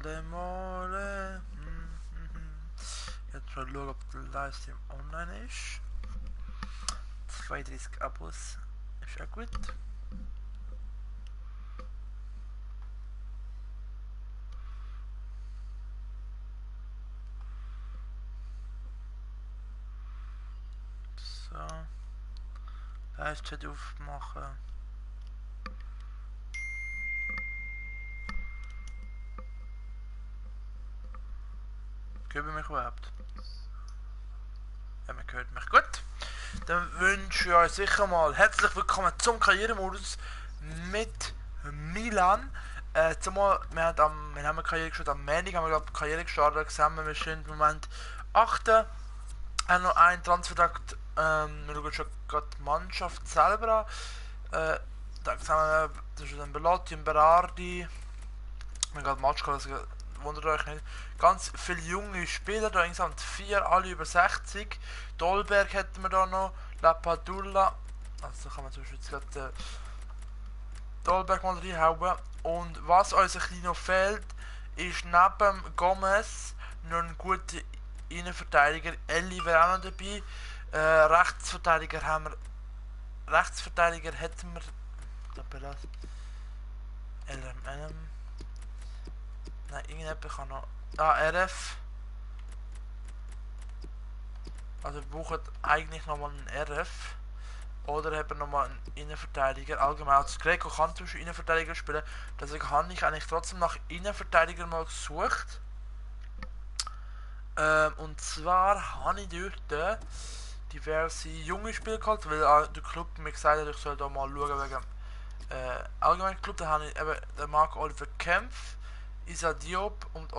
Mole, Mole. Jetzt mal schauen, ob der Livestream online ist. 32 Abos ist auch gut. So. Live-Chat aufmachen. Hört ihr mich überhaupt? Ja, man hört mich gut. Dann wünsche ich euch sicher mal herzlich willkommen zum Karrieremodus mit Milan. Zumal, wir haben eine Karriere gestartet am Montag, haben wir glaube Karriere gestartet zusammen. Wir sind im Moment 8. Haben noch einen Transfertag. Wir schauen schon gerade die Mannschaft selber an. Da zusammen, das ist dann Belotti und Berardi. Wir haben gerade Match gehabt, also wundert euch nicht. Ganz viele junge Spieler, da insgesamt 4, alle über 60. Dolberg hätten wir da noch, Lapadula. Also da kann man zum Beispiel jetzt gerade Dolberg mal reinhauen. Und was uns ein bisschen noch fehlt, ist neben Gomez noch ein guter Innenverteidiger. Elli wäre auch noch dabei. Rechtsverteidiger haben wir. Rechtsverteidiger hätten wir. LM. Nein, irgendjemand kann noch. RF. Also wir brauchen eigentlich nochmal einen RF. Oder eben nochmal einen Innenverteidiger. Allgemein als Greco kann zwischen Innenverteidiger spielen. Deswegen habe ich eigentlich trotzdem nach Innenverteidiger mal gesucht. Und zwar habe ich dort diverse junge Spieler geholt, weil der Club mir gesagt hat, ich soll da mal schauen wegen allgemeinen Club. Da habe ich eben den Marc Oliver Kempf, Issa Diop und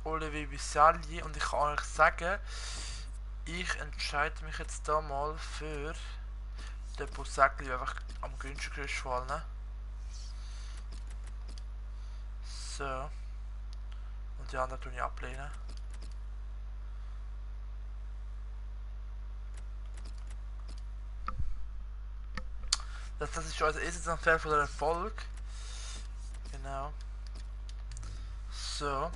Olivier Bissalli. Und ich kann euch sagen, ich entscheide mich jetzt da mal für den Bussäckli, der einfach am günstigsten ist vor allem. So. Und die anderen tue ich ablehnen. Das ist unser erster Transfer von der Erfolg. Genau. So.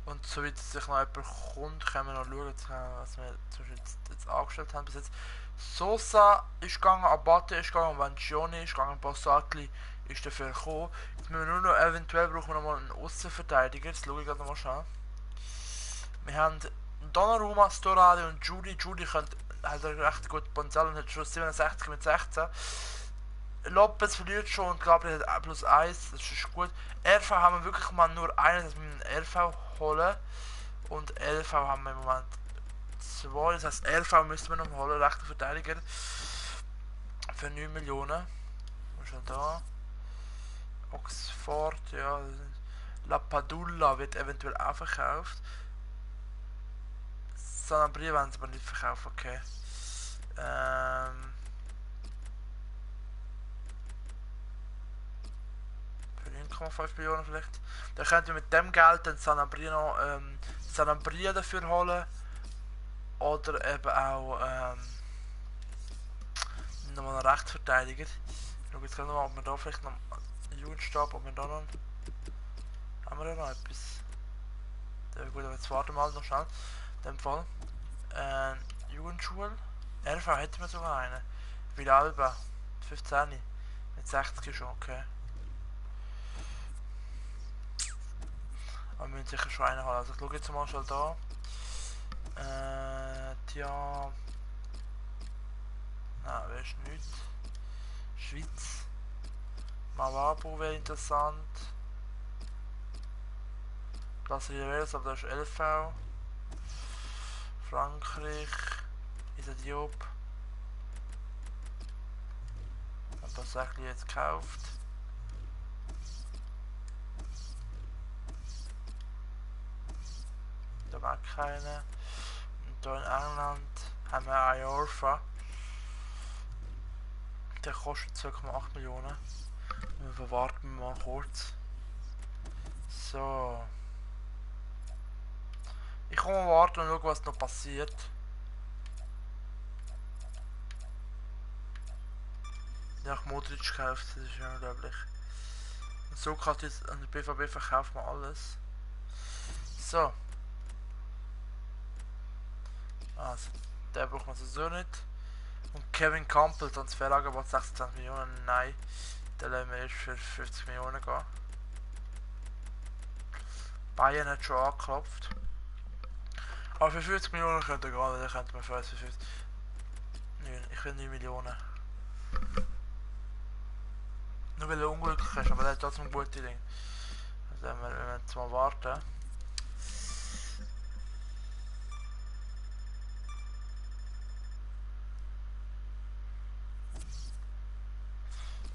Und soweit sich noch jemand kommt, können wir noch schauen, was wir jetzt angestellt haben bis jetzt. Sosa ist gegangen, Abate ist gegangen, Vancioni ist gegangen, Bossatli ist dafür gekommen. Jetzt müssen wir nur noch, eventuell brauchen wir noch mal einen Außenverteidiger, jetzt schaue ich gerade noch mal schnell. Wir haben Donnarumma, Storari und Judy. Judy hat recht gut Potenzial und hat schon 67 mit 16. Lopez verliert schon und Gabriel hat plus 1, das ist gut. RV haben wir wirklich mal nur einen, dass wir einen RV holen. Und LV haben wir im Moment 2, das heißt RV müssen wir noch holen, rechter Verteidiger. Für 9 Millionen. Was ist denn da? Oxford, ja. Lapadula wird eventuell auch verkauft. Sanabria wollen sie aber nicht verkaufen, okay. Für 9,5 Millionen vielleicht. Dann könnten wir mit dem Geld dann Sanabria noch Sanabria dafür holen. Oder eben auch nochmal einen Rechtsverteidiger. Ich schaue jetzt gerade mal, ob wir da vielleicht noch einen Jugendstab, ob wir da noch. Haben wir da noch etwas? Gut, aber jetzt warten wir mal noch schnell. In dem Fall. Jugendschule. RV hätten wir sogar einen. Villalba. 15. Mit 60 schon, okay. Aber wir müssen sicher schon einen holen. Also ich schaue jetzt mal schon da. Tja. Nein, wer ist nichts. Schweiz. Mavabo wäre interessant. Klasse Wales, aber das ist LV. Frankreich. Issa Diop. Ein paar Sachen jetzt gekauft. Da war keine. Und hier in England haben wir Iorfa. Der kostet 2,8 Millionen. Wir verwarten mal kurz. So. Ich komme mal warten und schauen, was noch passiert. nach Modric gekauft, das ist ja unglaublich. Und so kann jetzt an der BVB verkauft man alles. So. Also, der braucht man sowieso nicht. Und Kevin Campbell, Transferangebot 26 Millionen, nein. Den lassen wir erst für 50 Millionen gehen. Bayern hat schon angeklopft. Aber für 50 Millionen könnte er gehen, dann könnte man für 50. Nein, ich will 9 Millionen. Nur weil er unglücklich ist, aber der hat trotzdem gute Dinge. Also wenn wir jetzt mal warten.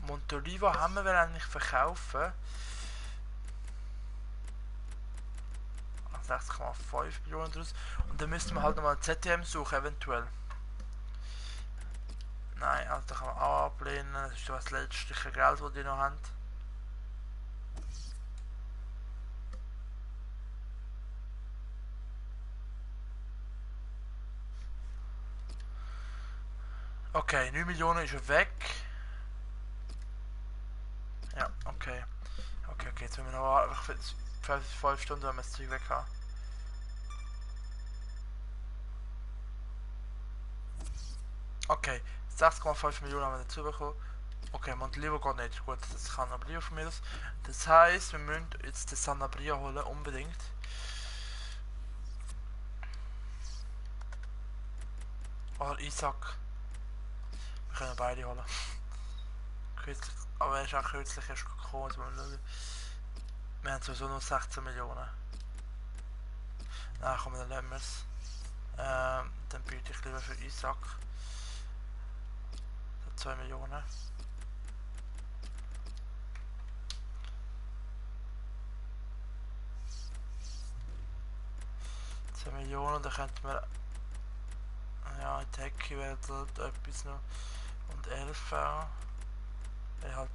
Montolivo haben wir eigentlich verkaufen. 6,5 Millionen draus. Und dann müssten wir halt nochmal ZTM suchen, eventuell. Nein, also da kann man auch ablehnen. Das ist das letzte Geld, das die noch haben. Okay, 9 Millionen ist er weg. Ja, okay. Okay, jetzt müssen wir noch einfach 5 Stunden, wenn wir das Zeug weg haben. Okay, 6,5 Millionen haben wir dazu bekommen. Okay, Montolivo geht nicht. Gut, das kann aber lieber von mir aus. Das heisst, wir müssen jetzt den Sanabria holen, unbedingt. Oder Isaac. Wir können beide holen. Kürzlich, aber er ist auch kürzlich erst gekommen, jetzt müssen wir schauen. Wir haben sowieso nur 16 Millionen. Na komm, dann lassen wir es. Dann biete ich lieber für Isaac. 2 Millionen. Dann könnten wir. Ja, in Techie wäre dort etwas noch. Und LV. Er hat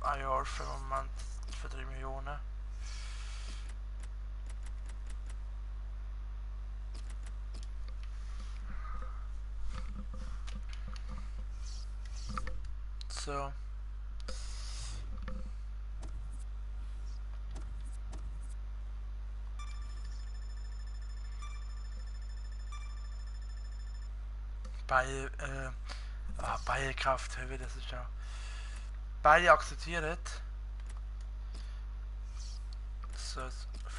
ein Jahr für den Moment für 3 Millionen. So. Beide Kraft, das ist ja. Beide akzeptiert. So,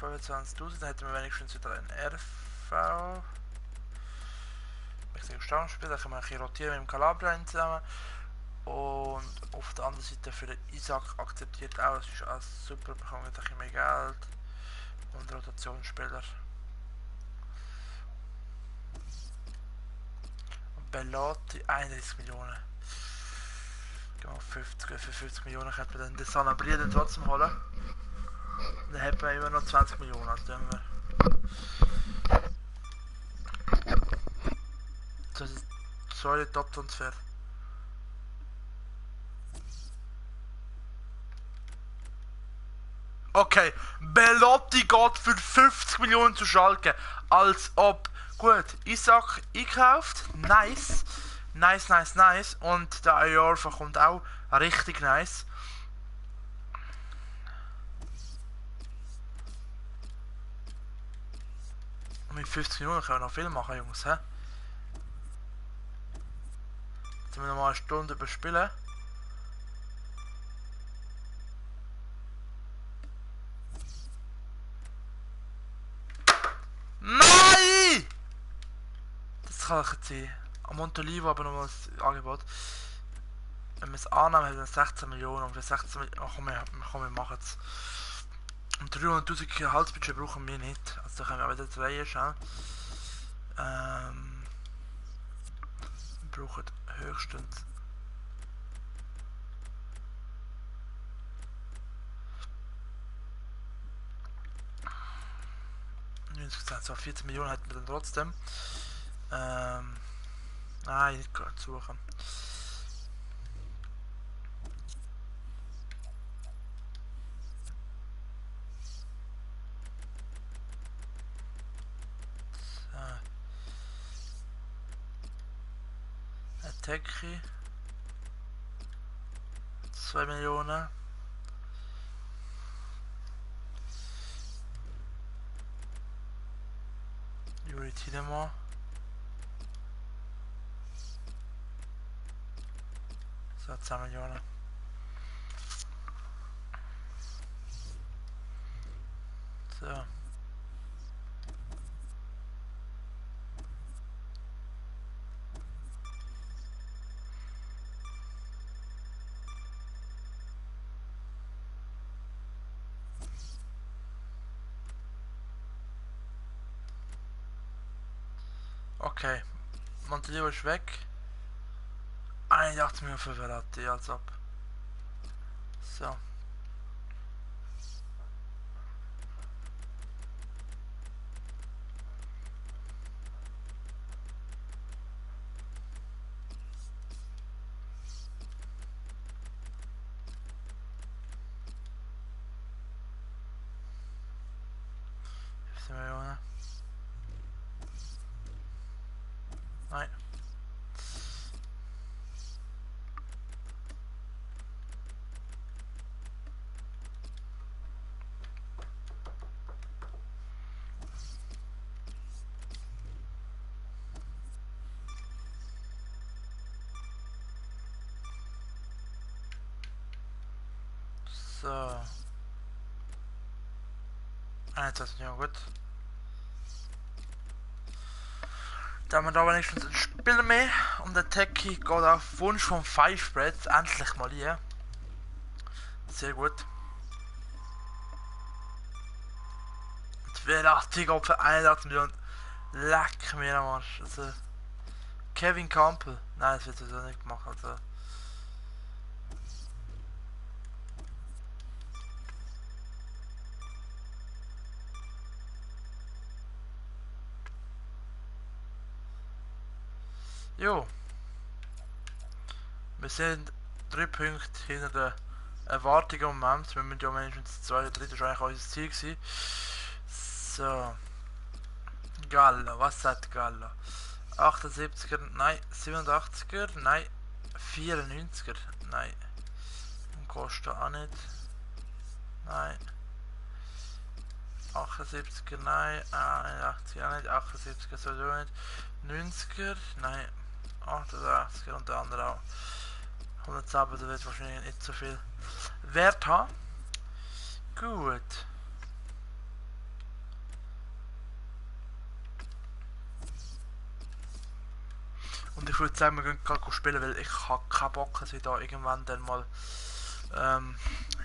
25.000, dann hätten wir wenigstens wieder ein RV. Ich sehe Stammspiel, da können wir ein bisschen rotieren mit dem Calabria zusammen. Und auf der anderen Seite für den Isaac akzeptiert auch, das ist alles super, bekommen wir ein bisschen mehr Geld. Und Rotationsspieler. Bellotti 31 Millionen. Genau, 50, für 50 Millionen könnte man dann den Sanabria dann trotzdem holen. Dann hätten wir immer noch 20 Millionen. Also wir. Das ist sorry, Top-Transfer. Okay, Bellotti geht für 50 Millionen zu Schalke. Als ob. Gut, Isaac einkauft. Nice. Nice. Und der Ayarfa kommt auch richtig nice. Und mit 50 Minuten können wir noch viel machen, Jungs. He? Jetzt müssen wir noch mal eine Stunde überspielen. Nein! Das kann ich jetzt sehen. Am Montolivo aber noch mal das Angebot. Wenn wir es annehmen, haben wir 16 Millionen. Und für 16 Millionen. Komm, wir machen es. Und 300.000 Gehaltsbudget brauchen wir nicht. Also da können wir auch wieder drehen schauen. Wir brauchen höchstens. Insgesamt so 14 Millionen hätten wir dann trotzdem. Nein, nicht gerade suchen. Techie. 2 Millionen. Juri Tiedemann. So, 10 Millionen. So. Okay. Montelio ist weg. 81 Millionen für Verratti, als ob. So. Millionen. Nein. So. 21 Millionen, gut. Da haben wir da wenigstens ein Spiel mehr und der Techie geht auf Wunsch von 5 Spreads endlich mal hier. Sehr gut. 82 für 81 Millionen. Leck mir am Arsch. Also, Kevin Campbell. Nein, das wird er so nicht gemacht. Also. Jo. Wir sind 3 Punkte hinter der Erwartung im Moment. Wir müssen ja mindestens 2 oder 3, das war eigentlich unser Ziel gewesen. So. Gallo, was sagt Gallo? 78er, nein. 87er, nein. 94er, nein. Und Costa auch nicht. Nein. 78er, nein. 81er auch nicht. 78er sowieso nicht. 90er, nein. 88er und der andere auch. 107, da wird wahrscheinlich nicht so viel Wert haben. Gut. Und ich würde sagen, wir gehen gerade spielen, weil ich habe keinen Bock, dass ich da irgendwann dann mal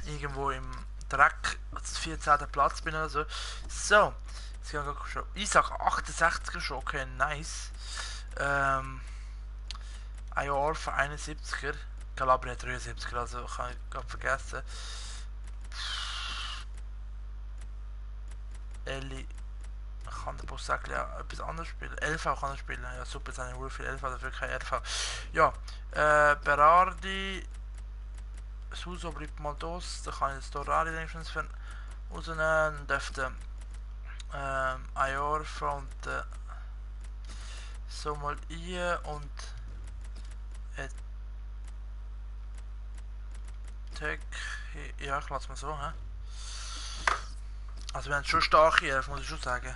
irgendwo im Dreck als 14. Platz bin oder so. So, jetzt gehen wir schon. Isaac 68er schon, okay, nice. Ayor für 71er. Calabria 73er, also kann ich gerade vergessen. Eli kann der Bossagli ja etwas anderes spielen. LV kann er spielen. Ja super, jetzt habe ich viel LV, dafür kein RV. Ja, Berardi. Suso bleibt mal dos. Da kann ich das Dorari wenigstens rausnehmen. Dann dürfte Ayor von der so mal ein und Tech. Ja, ich lasse mal so, hä? Also wir haben schon starke 11, muss ich schon sagen.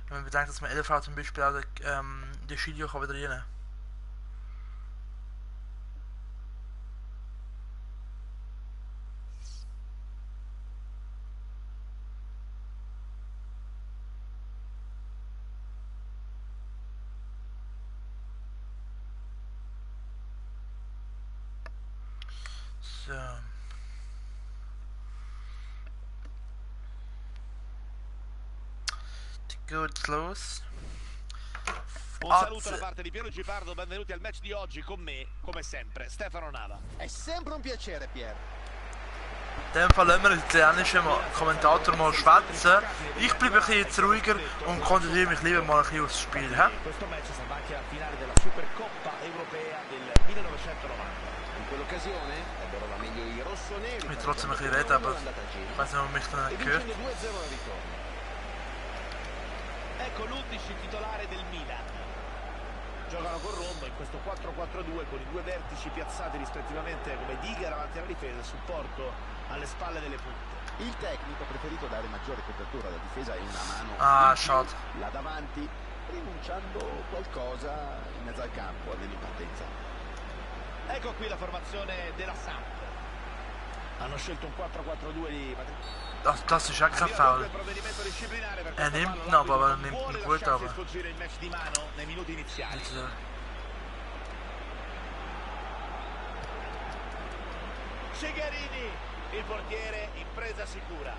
Wenn man bedenkt, dass man 11 zum Beispiel auch die Schilio kann wieder rein. So. Geht's los. Un saluto da parte di Piero Gipardo, benvenuti al match di oggi con me, come sempre, Stefano Nava. È sempre un piacere, Pier. In dem Fall lassen wir den italienischen Kommentator mal schwätzen. Ich bleibe ein bisschen jetzt ruhiger und konzentriere mich lieber mal ein bisschen aufs Spiel. Questo match sarà anche la finale della Supercoppa Europea del 1990. In quell'occasione ebbero la meglio i rossoneri. Ich will trotzdem ein bisschen reden, aber ich weiß nicht, ob man mich dann nicht hört. Ecco l'11 titolare del Milan. Giocano con rombo in questo 4-4-2 con i due vertici piazzati rispettivamente come dighe davanti alla difesa e supporto alle spalle delle punte. Il tecnico ha preferito dare maggiore copertura alla difesa e una mano Ah, in più schade. là davanti, rinunciando qualcosa in mezzo al campo nell'impartenza. Ecco qui la formazione della Samp. Hanno scelto un 4-4-2 di Das ist echt kein Foul. provvedimento disciplinare per Er questo nimmt fallo. ihn aber, L'arbitro er non nimmt vuole ihn gut, lasciarsi aber- sfuggire il match di mano nei minuti iniziali. Diese, Cegarini, il portiere in presa sicura.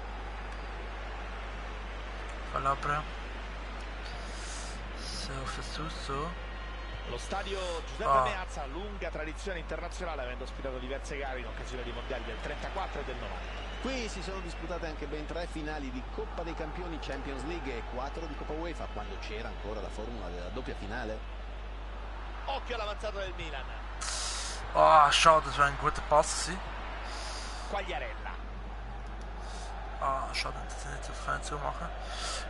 Calabria. So, versuch's so. Lo stadio Giuseppe Ah. Meazza ha lunga tradizione internazionale, avendo ospitato diverse gare in occasione di mondiali del 34 e del 90. Qui si sono disputate anche ben 3 finali di Coppa dei Campioni Champions League e 4 di Coppa UEFA, quando c'era ancora la formula della doppia finale. Occhio all'avanzato del Milan. Ah, schade, das wäre ein guter Pass gewesen. Quagliarella. Ah, schade, dass ich nicht so fein zumachen.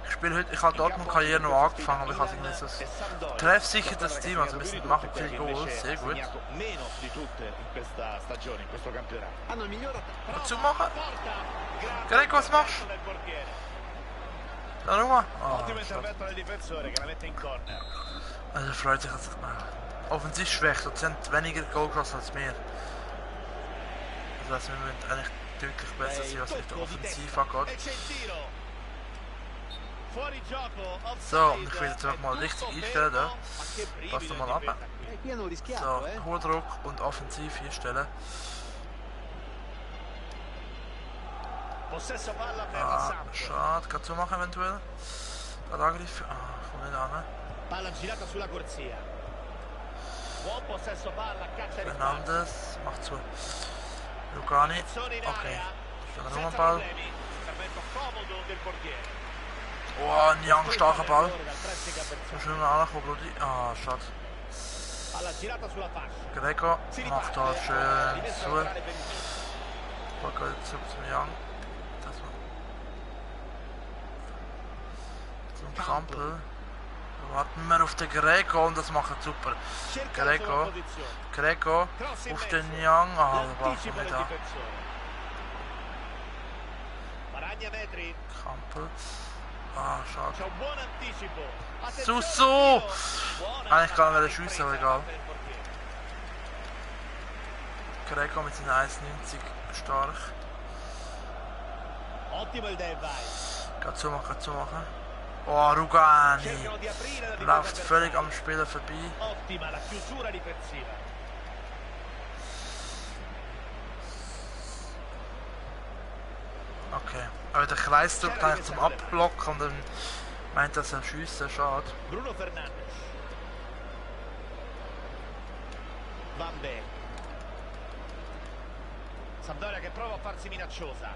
Ich spiele heute, ich habe Dortmund-Karriere noch angefangen, aber ich habe irgendwie so ein treffsicheres Team, also wir machen viel Goals, sehr gut. Meno di tutte in questa stagione, in questo campionato. Hanno il miglior attacco. Zumachen? Porta. Greco, was machst du? Del portiere. Da nochmal. Ah, Ottimo schade. intervento del difensore che la mette in corner. Also freut sich, dass ich offensiv schwächt. Sie haben weniger Goal geschossen als wir. Also das wir müssen eigentlich deutlich besser sein, was Richtung Offensiv angeht. E c'è il tiro. Fuori gioco. So, und ich will jetzt einfach mal richtig einstellen. Da. Pass doch mal ab. E qui hanno rischiato, So, hoher Druck und offensiv einstellen. Possesso palla per la Ah, Samp. schade. Kann zumachen eventuell. Gerade angreifen. Ah, kommt nicht an. Palla girata sulla corsia. Buon possesso palla, caccia di Fernandes macht zu. Lugani. Pezzone in Okay. area. Dann Senza nochmal Ball. problemi. Intervento comodo del portiere. Oh, ein Young, starker Ball. Dal pressing avversario. Schön angekommen, Brudi. Ah, schade. Palla girata sulla fascia. Greco Si macht riparte. da schön Rimessa zu. laterale per il Milan. Ball geht zurück zum Young. Das war zum Kampel. Warten wir auf den Greco und das macht er super. Cerca la sua Greco. posizione. Greco Cross in auf mezzo. den Young. Ah, der Ball L'anticipo kommt del nicht an. difensore. Maragna metri. Kampel. Ah, C'è schade. un buon anticipo. Attenzione, Suso! tiro. Buona Eigentlich kann er la schiessen, aber impresa egal. per il portiere. Greco mit seinen 1,90 stark. Ottimo il Del Valle. Geht zumachen. Oh, Rugani. Cercano di aprire la difesa Läuft völlig avversaria. am Spieler vorbei. Ottima la chiusura difensiva. Okay. Aber der Kreisdruck kann ich zum Abblocken und dann meint er, er schiessen. Schade. Bruno Fernandes. Van Beek. Sampdoria che prova a farsi minacciosa.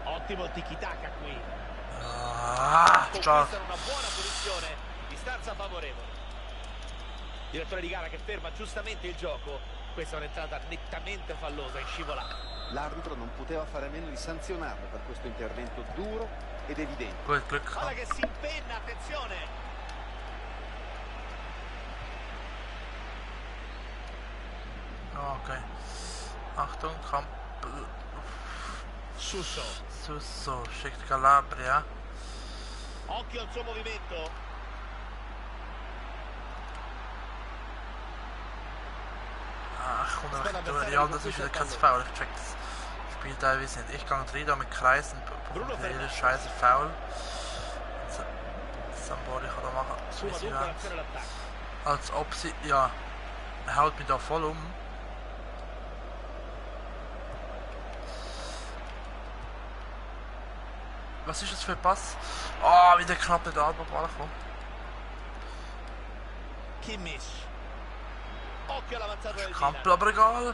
Ottimo tiki-taka qui. Ah, schade. Conquistano una buona posizione, distanza favorevole. Direttore di gara che ferma giustamente il gioco. Questa è un'entrata nettamente fallosa, in scivolata. L'arbitro non poteva fare a meno di sanzionarlo per questo intervento duro ed evidente. Gut Glück Palla gehabt. che si impenna, attenzione. Ah, okay. Achtung, Kampel. Suso. Suso schickt Calabria. Occhio al suo movimento. Ah, ich komme noch durch. Ja, das ist wieder kein Foul. Ich check das Spiel teilweise nicht. Ich gehe rein da mit Kreisen und jeder scheiße Foul. Sambori kann da machen, wie Suma sie dunque wollen. l'azione d'attacco. Als ob sie, ja, er haut mich da voll um. Was ist das für ein Pass? Ah, wieder knapp der Ball kommt. Kimmich. Occhio all'avanzato del Kampel, Milan. aber egal.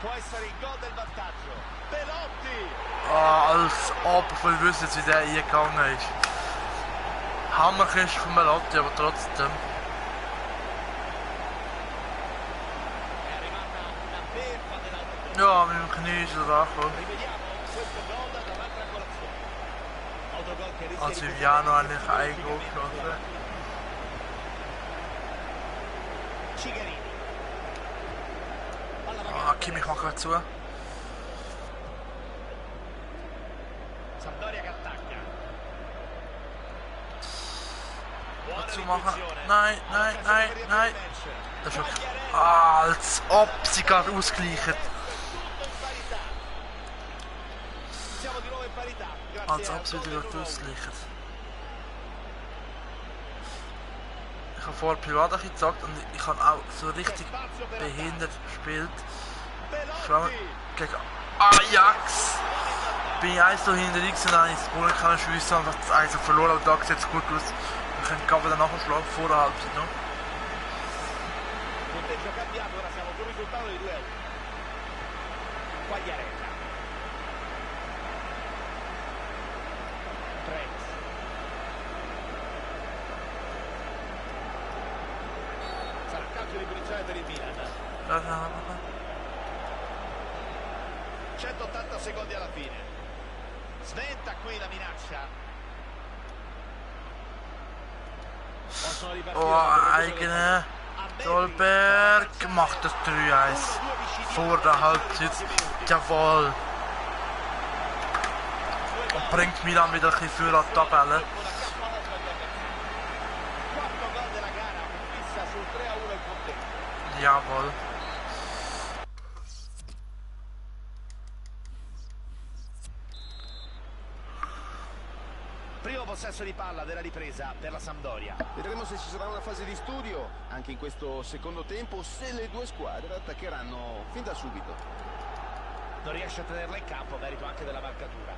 Può essere il gol del vantaggio. Belotti. Ah, als ob wir wissen jetzt, wie der eingegangen ist. Hammerkist von Melotti, aber trotzdem. È arrivata una beffa dell'altro. Ja, mit dem Knie ist er angekommen. Rivediamo questo gol da un'altra colazione. Autogol che rischia Als di Viviano portare eigentlich questo Eigengoal geschossen. Cigarini. Palla Ah, vagante. Kimmich macht gerade zu. Sampdoria che attacca. Buona Dazu machen. riduzione. Nein, nein, nein, nein. Das ist schon... Ah, als ob sie gerade ausgleichen. Tutto in parità. Siamo di nuovo in parità. Als Grazie ob sie wieder gerade ausgleichen. Ich habe vorher privat ein bisschen gezockt und ich habe auch so richtig behindert gespielt. Vor allem gegen Ajax bin ich eins so hinter und dann habe ich das Goal nicht schiessen und einfach das 1 verloren, aber da sieht es gut aus. Wir können gerade wieder nachschlagen, vor der Halbzeit noch. Punteggio cambiato, ora siamo sul risultato di 2-1. Quagliarella. Trent. Sarà calcio di punizione per il Milan. 180 secondi alla fine. Sventa qui la minaccia. Possono ripartire. Oh, eigene Dolberg macht das 3-1 vor der Halbzeit. Jawohl. Und bringt Milan wieder ein bisschen für an die Tabelle. Jawohl. Primo possesso di palla della ripresa per la Sampdoria. Vedremo se ci sarà una fase di studio anche in questo secondo tempo, se le due squadre attaccheranno fin da subito. Non riesce a tenerla in campo, merito anche della marcatura.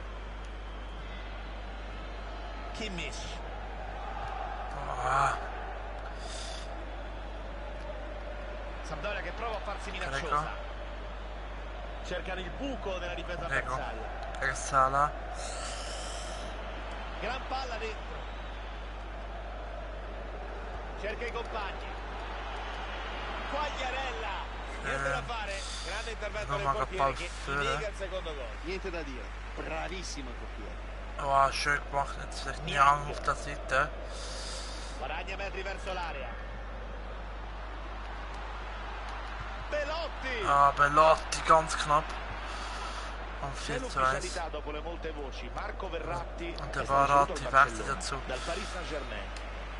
Kimmich. Sampdoria che prova a farsi minacciosa. Cercano il buco nella difesa avversaria. Sala. Gran palla dentro. Cerca i compagni. Quagliarella. Niente da fare. Grande intervento del portiere che nega il secondo gol. Niente da dire, bravissimo il portiere. Oh, schön gemacht. Jetzt vielleicht Niang auf der Seite. Guadagna metri verso l'area. Belotti. Ah, Belotti ganz knapp. Und C'è 4-1. l'ufficialità dopo le molte voci. Marco Verratti Und der è stato ceduto Verratti al wechselt Barcellona, dazu. dal Paris Saint-Germain.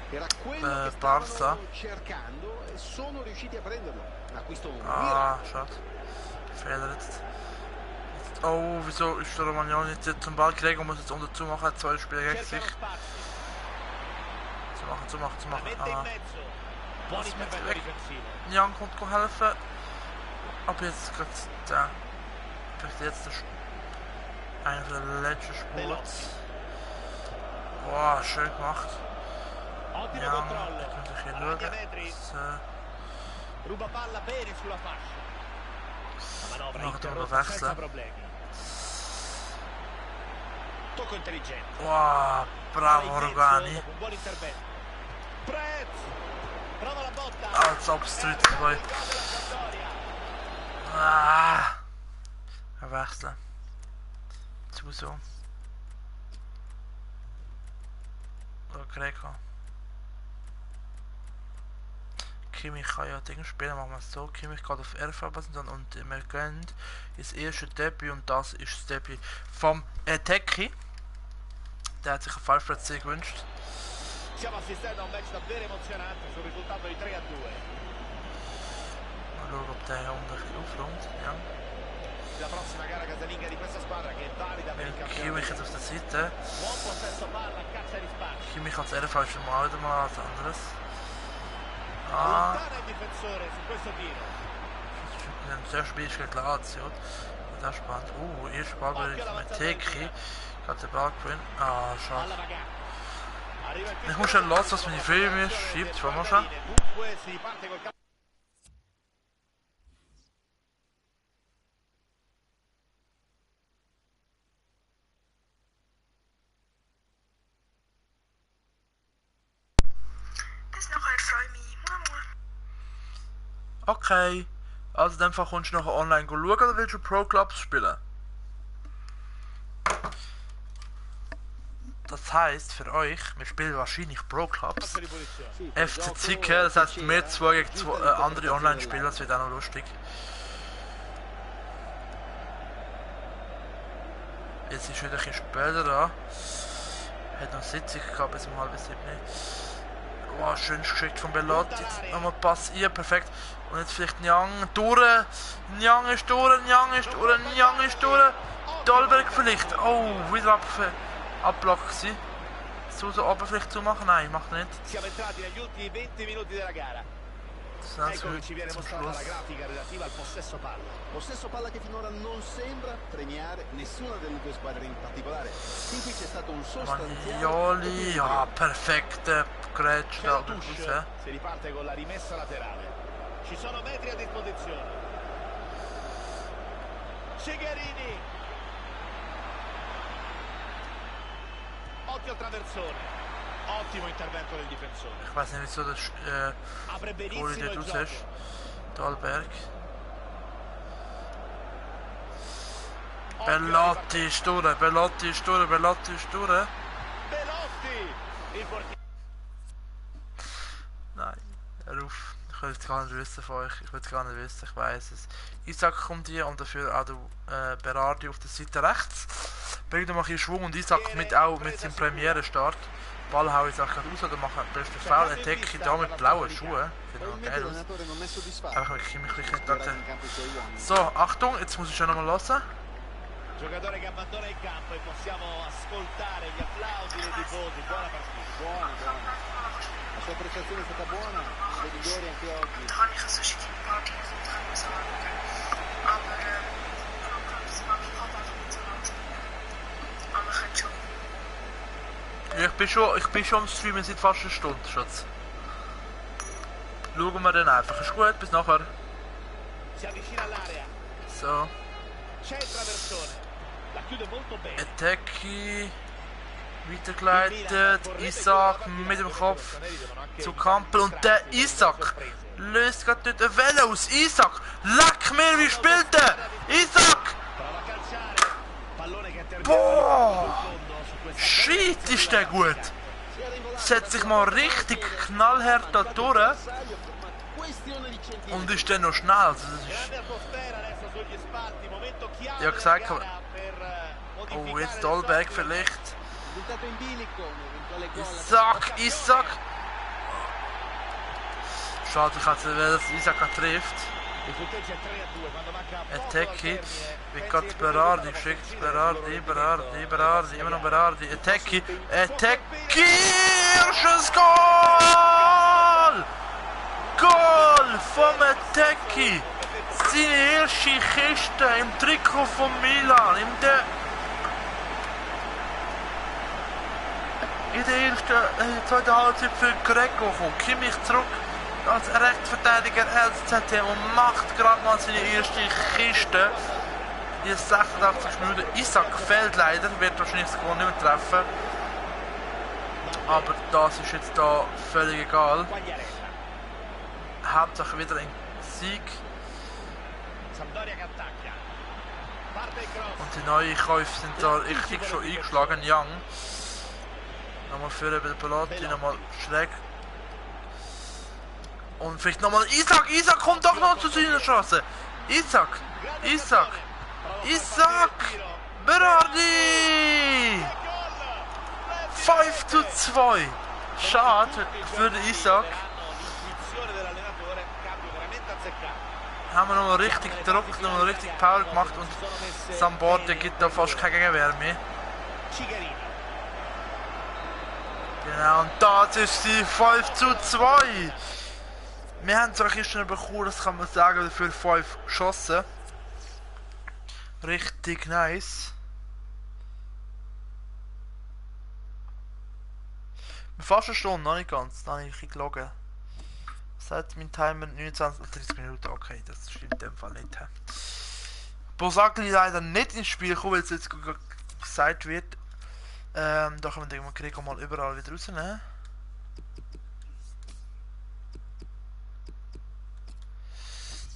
Era quello che Barca. stavano cercando e sono riusciti a prenderlo. Un acquisto un Ah, schade. Fehler jetzt. Oh, wieso ist der Romagnoli jetzt zum Ball gekriegt und muss jetzt unter zumachen? Hat 2 Spieler gegen sich. Zumachen. Mette in Ah. mezzo. Buon intervento weg. difensivo. Niang kommt helfen. Aber jetzt gerade der. Vielleicht jetzt der einer der letzten Spurts. Wow, schön gemacht. Ottimo Niang, controllo. ich kann sich hier Guadagna schauen. metri. So. Ruba palla bene sulla fascia. La manovra Noch interrotta wechseln. senza problemi. Tocco intelligente. Wow, bravo Palla in mezzo Rugani. dopo un buon intervento. Prez. Prova la botta. Als ob es 3-2. Ah. Wechseln. So. Greco. Kimmich kann ja Dinge spielen, machen wir es so. Kimmich geht auf RV und wir gehen ins erste Debüt und das ist das Debüt vom Tecchi. Der hat sich einen Fallplatzier gewünscht. Stiamo assistendo a un match davvero emozionante sul risultato di 3-2. Mal schauen, ob der hier unten aufräumt. Ja. La prossima gara casalinga di questa squadra che è valida per il Kimmich campionato. jetzt auf der Seite. Buon possesso palla, caccia di spazio. Kimmich als RV ist schon mal wieder mal was anderes. Ah. Lontana il difensore su questo tiro. Sehr spät gegen Lazio. Das ist spannend. Erste Ball mit Tecchi. Hat den Ball gewinnen. Ah, schade. Palla vagante. Arriva il Ich muss schon lassen, was meine Filme schiebt. Wollen wir schon? Dunque si parte col campo. Das ist noch ein Freumi. Okay. Also in dem Fall kommst du nachher online schauen oder willst du Pro Clubs spielen? Das heisst für euch, wir spielen wahrscheinlich Pro Clubs. Calcio di punizione. Sì, FC gioco, Zicke, das heißt mehr 2 gegen tutta in andere preparazione Online-Spieler, das dell'area. wird auch noch lustig. Jetzt ist wieder ein bisschen später da. Hat noch Sitzung gehabt bis um 6:30. Wow, schön geschickt von Belotti. Jetzt nochmal Pass ihr, perfekt. Und jetzt vielleicht Nyang durch. Nyang ist durch, Nyang ist durch, Nyang ist durch. Dolberg vielleicht. Oh, wieder Abblock gewesen. So oben vielleicht zu machen? Nein, macht nicht. Siamo entrati negli ultimi 20 minuti della gara. Das Ecco che ci viene zum mostrata Schluss. la grafica relativa al possesso palla. Possesso palla che finora non sembra premiare nessuna delle due squadre in particolare. Fin qui c'è stato un sostanziale Maglioli, ja, perfekte Grätsch C'è da il touch, raus. si riparte con la rimessa laterale. Ci sono metri a disposizione. Cegarini. Occhio al traversone. Ottimo intervento del difensore. Ich weiß nicht, wieso das Apre Goalie benissimo dort il raus gioco. ist. Dolberg. Belotti ist durch, Belotti ist durch, Belotti ist durch. Belotti. Il portiere. Nein, hör auf. Ich will es gar nicht wissen von euch. Ich will es gar nicht wissen, ich weiß es. Isaac kommt hier und dafür auch der Berardi auf der Seite rechts. Bringt noch ein bisschen Schwung und Isaac mit auch mit seinem Premiere-Start. Ball hau Isaac raus oder macht den besten Foul. Ein Tecki da mit blauen Schuhen. Sieht noch probabilmente geil aus. l'allenatore non è soddisfatto. Einfach wirklich mich nicht Schierare gedacht. in campo i suoi uomini. So, Achtung, jetzt muss ich schon nochmal hören. Giocatore che abbandona il campo e possiamo ascoltare gli applausi dei tifosi. Buona partita. Buona. La sua prestazione è stata buona, una dei migliori anche oggi. Da habe ich so schicke Party gefunden, kann man sagen. Aber Pro-Clubs mag ich auch einfach nicht so laut. Aber halt schon. Ich bin schon am Streamen seit fast einer Stunde, Schatz. Schauen wir dann einfach. Ist gut, bis nachher. Si avvicina all'area. So, C'è il traversone. La chiude molto bene. Tecki weitergeleitet. Isaac mit dem Kopf zu Kampel. Und der Isaac löst gerade dort eine Welle aus. Isaac, leck mir, wie spielt der? Isaac! Prova a calciare. Pallone che termina Boah! sul fondo su questa Shit, ist der gut! Si era involato Setzt sich mal richtig knallhart da durch l'avversario per una questione di centimetri. und ist dann noch schnell. Also das ist, grande atmosfera adesso sugli spalti. Momento chiave Ja, gesagt, della gara per modificare oh, jetzt le Dolberg sorti. vielleicht. Risultato in bilico, un eventuale gol. Isaac, Isaac! Schade, ich hätte wollen, dass Isaac trifft. Il punteggio è 3-2 quando manca poco dal Tecki, termine. wie Pensi geht che Berardi possa geschickt, coincidere Berardi, immer noch Berardi, Tecki, erstes Goal! Goal vom Tecki! Seine erste Kiste im Trikot von Milan, in der ersten, zweiten Halbzeit für Greco kommt Kimmich zurück als Rechtsverteidiger LZT und macht gerade mal seine erste Kiste. Die 86 Minuten. Isaac fehlt leider, wird wahrscheinlich das Goal nicht mehr treffen. Aber das ist jetzt da völlig egal. Quagliarella. Hauptsache wieder ein Sieg. Sampdoria che attacca. Parte il cross. Und die neuen Käufe sind da richtig schon eingeschlagen. Young. Nochmal für den Pelotti, nochmal schräg. Und vielleicht nochmal Isaac! Isaac kommt doch noch zu seiner Chance! Isaac! Grande Isaac! occasione. Prova a Isaac! passare il tiro. Berardi! E gol! 5:2! Schade für den Isaac. L'intuizione dell'allenatore, cambio veramente azzeccato. Haben wir nochmal richtig Druck, nochmal richtig Power gemacht und Sampdoria gibt da fast keine Gegenwehr mehr. Cigarino. Genau, und das ist die 5:2! Wir haben zwar gestern bekommen, das kann man sagen, für 5 geschossen. Richtig nice. Fast eine Stunde, noch nicht ganz, da habe ich ein bisschen gelogen. Seit mein Timer 29 oder 30 Minuten, okay, das stimmt in dem Fall nicht. Bosagli leider nicht ins Spiel gekommen, weil es jetzt gesagt wird. Da können wir den Gregor mal überall wieder rausnehmen.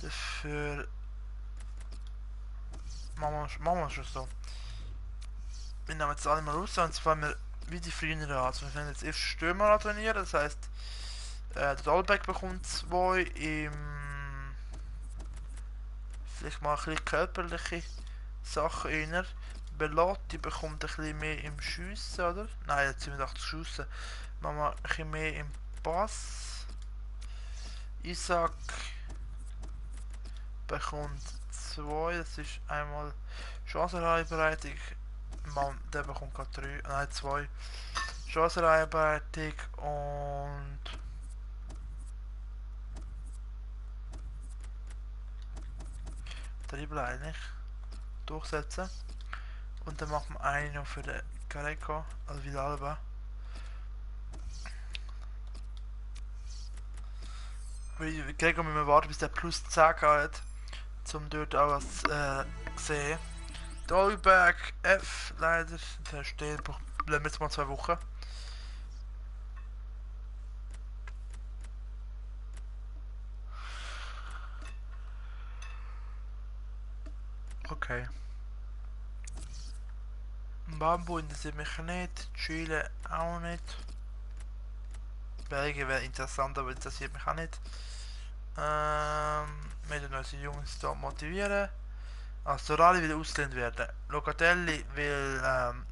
Dafür machen wir schon so. Wir nehmen jetzt alle mal raus, und zwar wir wie die früheren. Also wir können jetzt erst Stürmer trainieren, das heisst, der Dalbeck bekommt 2 im... Vielleicht mal ein bisschen körperliche Sachen inner. Belotti bekommt ein bisschen mehr im Schiessen, oder? Nein, jetzt sind wir doch Schiessen. Machen wir ein bisschen mehr im Pass. Isaac bekommt 2, das ist einmal Chancenreihenbereitung. Der bekommt gerade 3, nein 2. Chancenreihenbereitung und Dribbel eigentlich durchsetzen. Und dann macht man einen noch für den Careco, also Villalba. Gregor müssen wir warten, bis der plus 10 hat, um dort auch was sehen. Dolberg F leider, der steht, bleiben wir jetzt mal 2 Wochen. Okay. Bambu interessiert mich nicht, Chile auch nicht. Belgien wäre interessant, aber interessiert mich auch nicht. Wir müssen unsere Jungs hier motivieren. Storali will ausgelehnt werden. Locatelli will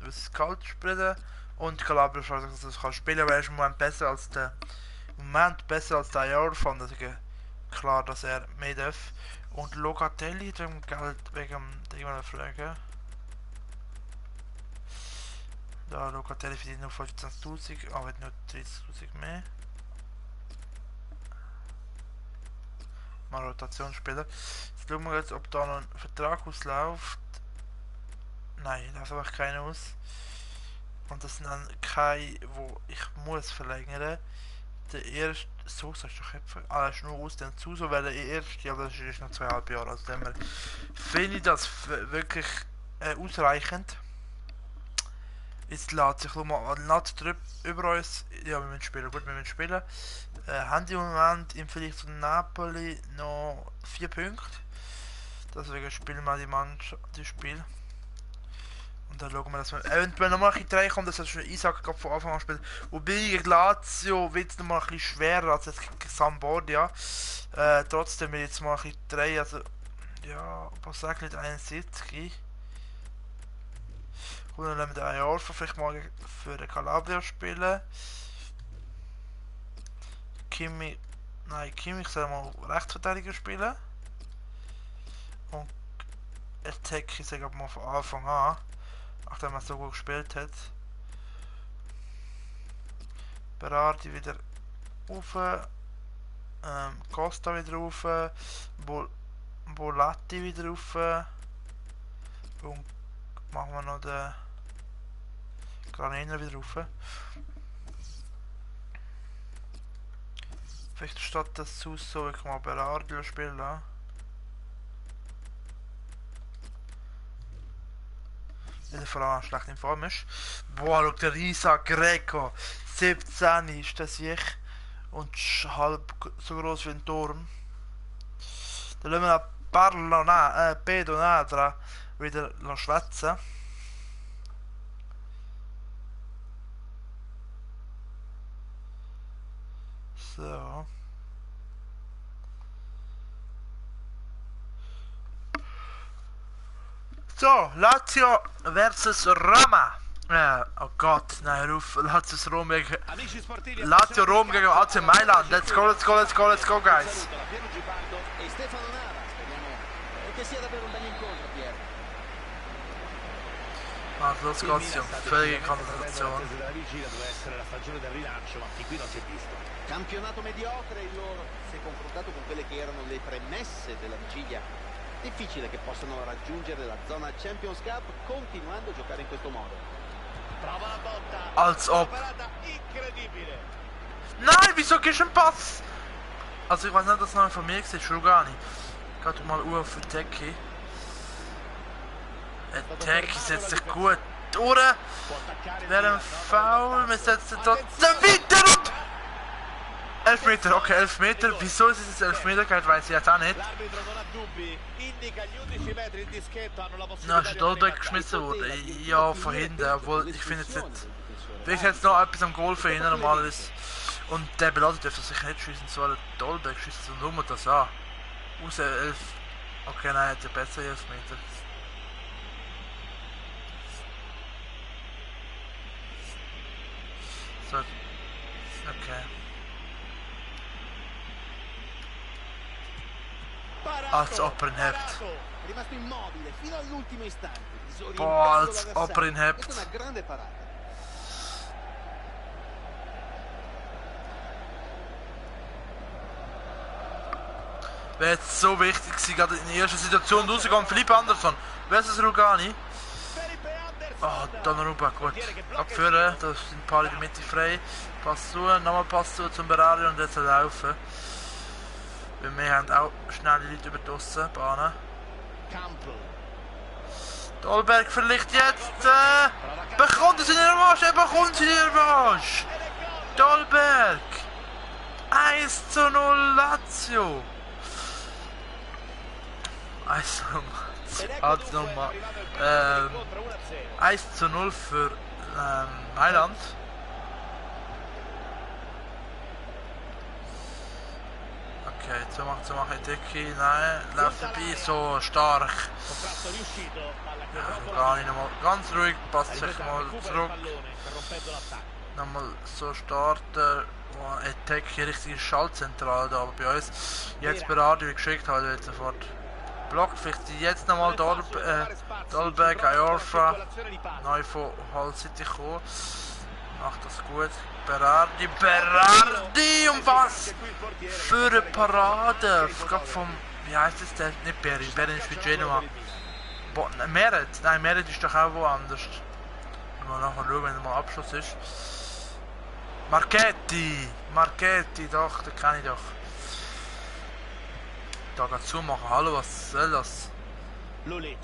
das Kalt spreaden. Und Calabria fragt sich, dass er kann spielen, aber er ist im Moment besser als der Jahr von. Deswegen klar, dass er mehr darf. Und Locatelli dem Geld wegen der Frage. Da Locatelli verdient nur 15.000, aber nur 30.000 mehr. Mal Rotationsspieler. Jetzt schauen wir jetzt, ob da noch ein Vertrag ausläuft. Nein, da läuft einfach keiner aus. Und das sind dann keine, wo ich muss verlängern. Der erste, so sagst du Köpfe, alles nur aus, dann zu, so wäre der erste, aber das ist noch 2,5 Jahre. Also finde ich das wirklich ausreichend. Jetzt lädt sich mal über uns. Ja, wir müssen spielen. Gut, wir müssen spielen. Haben die im Moment im Vergleich zu Napoli noch 4 Punkte. Deswegen spielen wir das Spiel. Und dann schauen wir, dass wir eventuell nochmal ein bisschen reinkommen, dass wir Isaac von Anfang an spielen. Wobei gegen Lazio wird es nochmal ein bisschen schwerer als jetzt gegen Sampdoria. Trotzdem will ich jetzt mal ein bisschen 3, also ja, was sag ich nicht, 71. Und dann lassen wir den Jahr vielleicht mal für den Calabria spielen. Kimmich soll mal Rechtsverteidiger spielen. Und Attack ist ja mal von Anfang an, nachdem er so gut gespielt hat. Berardi wieder rauf. Costa wieder rauf. Bolatti wieder rauf. Und machen wir noch den Graniner wieder rauf. Vielleicht statt des Suso ich mal Berardi spielen lassen. Weil er vor allem schlecht in Form ist. Boah, schau, der Risa Greco. 17 ist das ich. Und halb so groß wie ein Turm. Dann lassen wir Pedro Nadra wieder schwätzen. So. So, Lazio versus Roma. Oh Gott, nein, ruf, Lazio Rom gegen Lazio Rom gegen AC Mailand. Let's go, let's go, let's go, let's go, guys. Los geht's, Jungs. Völlige Konzentration. Campionato mediocre il loro, se confrontato con quelle che erano le premesse della vigilia. Difficile che possano raggiungere la zona Champions Cup continuando a giocare in questo modo. Prova la botta. Als ob. Incredibile. Nein, wieso gehst du einen Pass? Also ich weiß nicht, dass es noch von mir ist, schon gar nicht. Geht mal auf für Teki. Teki setzt sich gut durch. Wäre ein Foul, wir setzen trotzdem weiter und... 11 Meter, okay, 11 Meter. Wieso ist es jetzt 11 Meter geht, weiß ich jetzt auch nicht. Na, ist da weggeschmissen worden. Ja, von hinten, obwohl ich finde jetzt nicht... Vielleicht hat es noch etwas am Goal verhindert normalerweise. Und der Belotti dürfte sicher nicht schießen, so ein Dolberg schießt so nur das an. Aus 11. Okay, nein, hat ja besser 11 Meter. So. Ok. Als ob er ihn hebt. Rimasto immobile fino all'ultimo istante. Boah, als ob er ihn hebt. Una grande parata. Wäre jetzt so wichtig gewesen, gerade in der ersten Situation rausgegangen. Philippe Anderson versus Rugani. Ah, Donnarumma, gut. Abführen, da sind ein paar in der Mitte frei. Pass zu, nochmal Pass zu zum Berari und jetzt laufen. Weil wir haben auch schnelle Leute über die Aussenbahnen. Dolberg verliert jetzt. Bekommt er seinen Marsch, er bekommt seinen Marsch. Dolberg. 1:0 Lazio. 1:0 für Mailand. Okay, zu machen, Decki, nein, läuft vorbei, so stark. Ja, gar nicht nochmal ganz ruhig, passt sich mal zurück. Nochmal so starten. Oh, Decki, richtige Schaltzentrale da bei uns. Jetzt Berardi, wie geschickt hat, wird sofort blockt. Vielleicht jetzt nochmal Dolberg, Ayorfa, neu von Hull City gekommen. Macht das gut. Berardi und was für eine Parade! Gerade vom, wie heisst es denn? Nicht Berin, Berin ist für Genoa. Meret? Nein, Meret ist doch auch woanders. Mal nachher schauen, wenn mal Abschluss ist. Marchetti, doch, den kenne ich doch. Da geht zumachen. Hallo, was soll das? Lulic,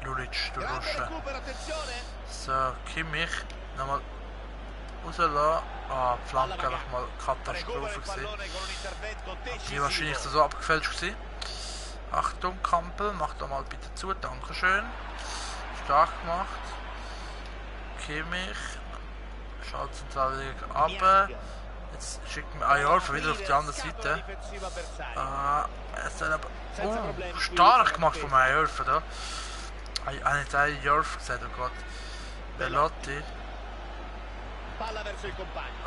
du Rusche. So, Kimmich. Nochmal rauslassen. Ah, die Flanke einfach mal Katastrophe gewesen. Die wahrscheinlich so abgefälscht gewesen. Achtung, Kampel, mach da mal bitte zu, dankeschön. Stark gemacht. Kimmich. Schaltzentrale wieder runter. Jetzt schickt mir Ayorfa wieder auf die andere Seite. Es soll aber. Stark gemacht von Ayorfa da. Ich habe nicht Ayorfa gesagt, oh Gott. Belotti.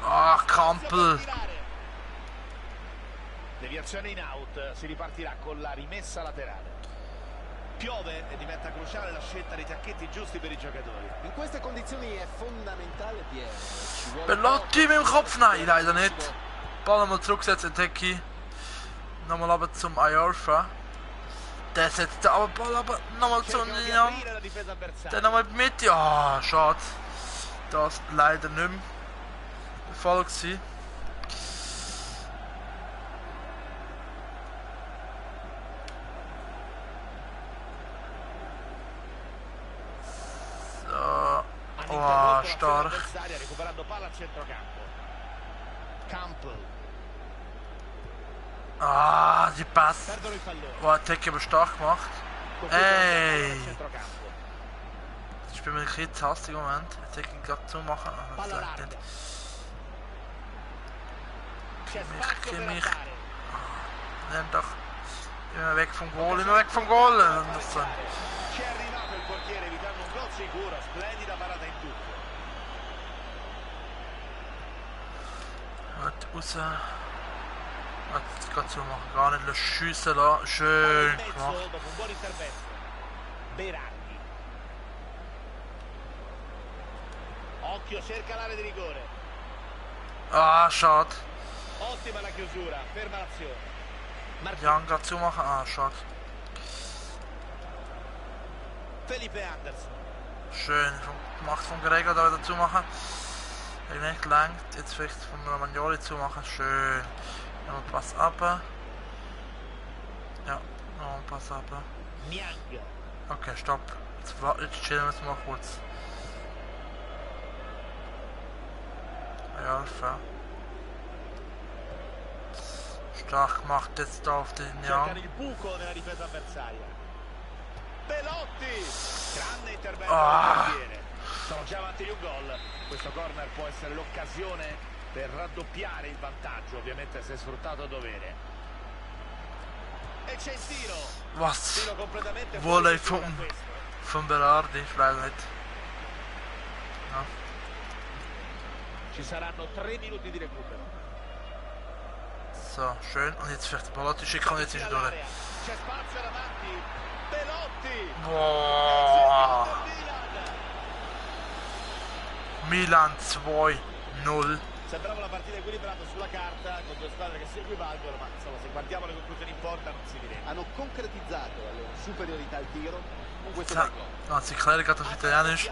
Ah, Kampel. Deviazione in out, si ripartirà con la rimessa laterale. Piove e diventa cruciale la scelta dei tacchetti giusti per i giocatori. In queste condizioni è fondamentale, Piero. Belotti mit dem Kopf, nein, leider nicht. Ball nochmal zurücksetzen, Tecki. Nochmal aber zum Ayorfa. Der setzt den Ball aber nochmal zu Nian. Der nochmal in die Mitte. Ah, schade. Das leider nicht mehr der Fall gewesen. So. Oh, stark. Ah, die Pass. Oh, Tecki aber stark gemacht. Ey! Ich bin mir ein bisschen zu hastig im Moment. Jetzt kann ich gerade zumachen. Ah, das leicht nicht. Kimmich. Oh, nimm doch. Immer weg vom Goal, immer weg vom Goal. Anderson. Gut, raus. Jetzt gerade zumachen. Gar nicht schiessen lassen. Schön gemacht. Occhio, cerca l'area di rigore. Ah, schade. Ottima la chiusura, ferma l'azione. Jan gerade zumachen. Ah, schade. Felipe Anderson. Schön gemacht von Gregor da wieder zumachen. Wenn nicht gelangt, jetzt vielleicht von Romagnoli zumachen. Schön. Nochmal Pass ab. Ja, nochmal Pass ab. Okay, stopp. Jetzt chillen wir es mal kurz. Ayorfa. Stark gemacht jetzt da auf den Jan. Sono già avanti di un gol. Questo corner può essere l'occasione per raddoppiare il vantaggio, ovviamente se sfruttato a dovere. E c'è il tiro. Was? Tiro completamente Volley fuori da questo. von Berardi, vielleicht nicht. Ja. Ci saranno 3 minuti di recupero. So, schön. Und jetzt vielleicht der Belotti schicken und jetzt ist er durch. C'è spazio davanti. Belotti. Boah. Milan 2-0. Sembrava una partita equilibrata sulla carta con due squadre che si equivalgono, ma insomma se guardiamo le conclusioni in porta non si dirà. Hanno concretizzato la loro superiorità al tiro con questo bel gol. Also ich erkläre gerade auf Italienisch,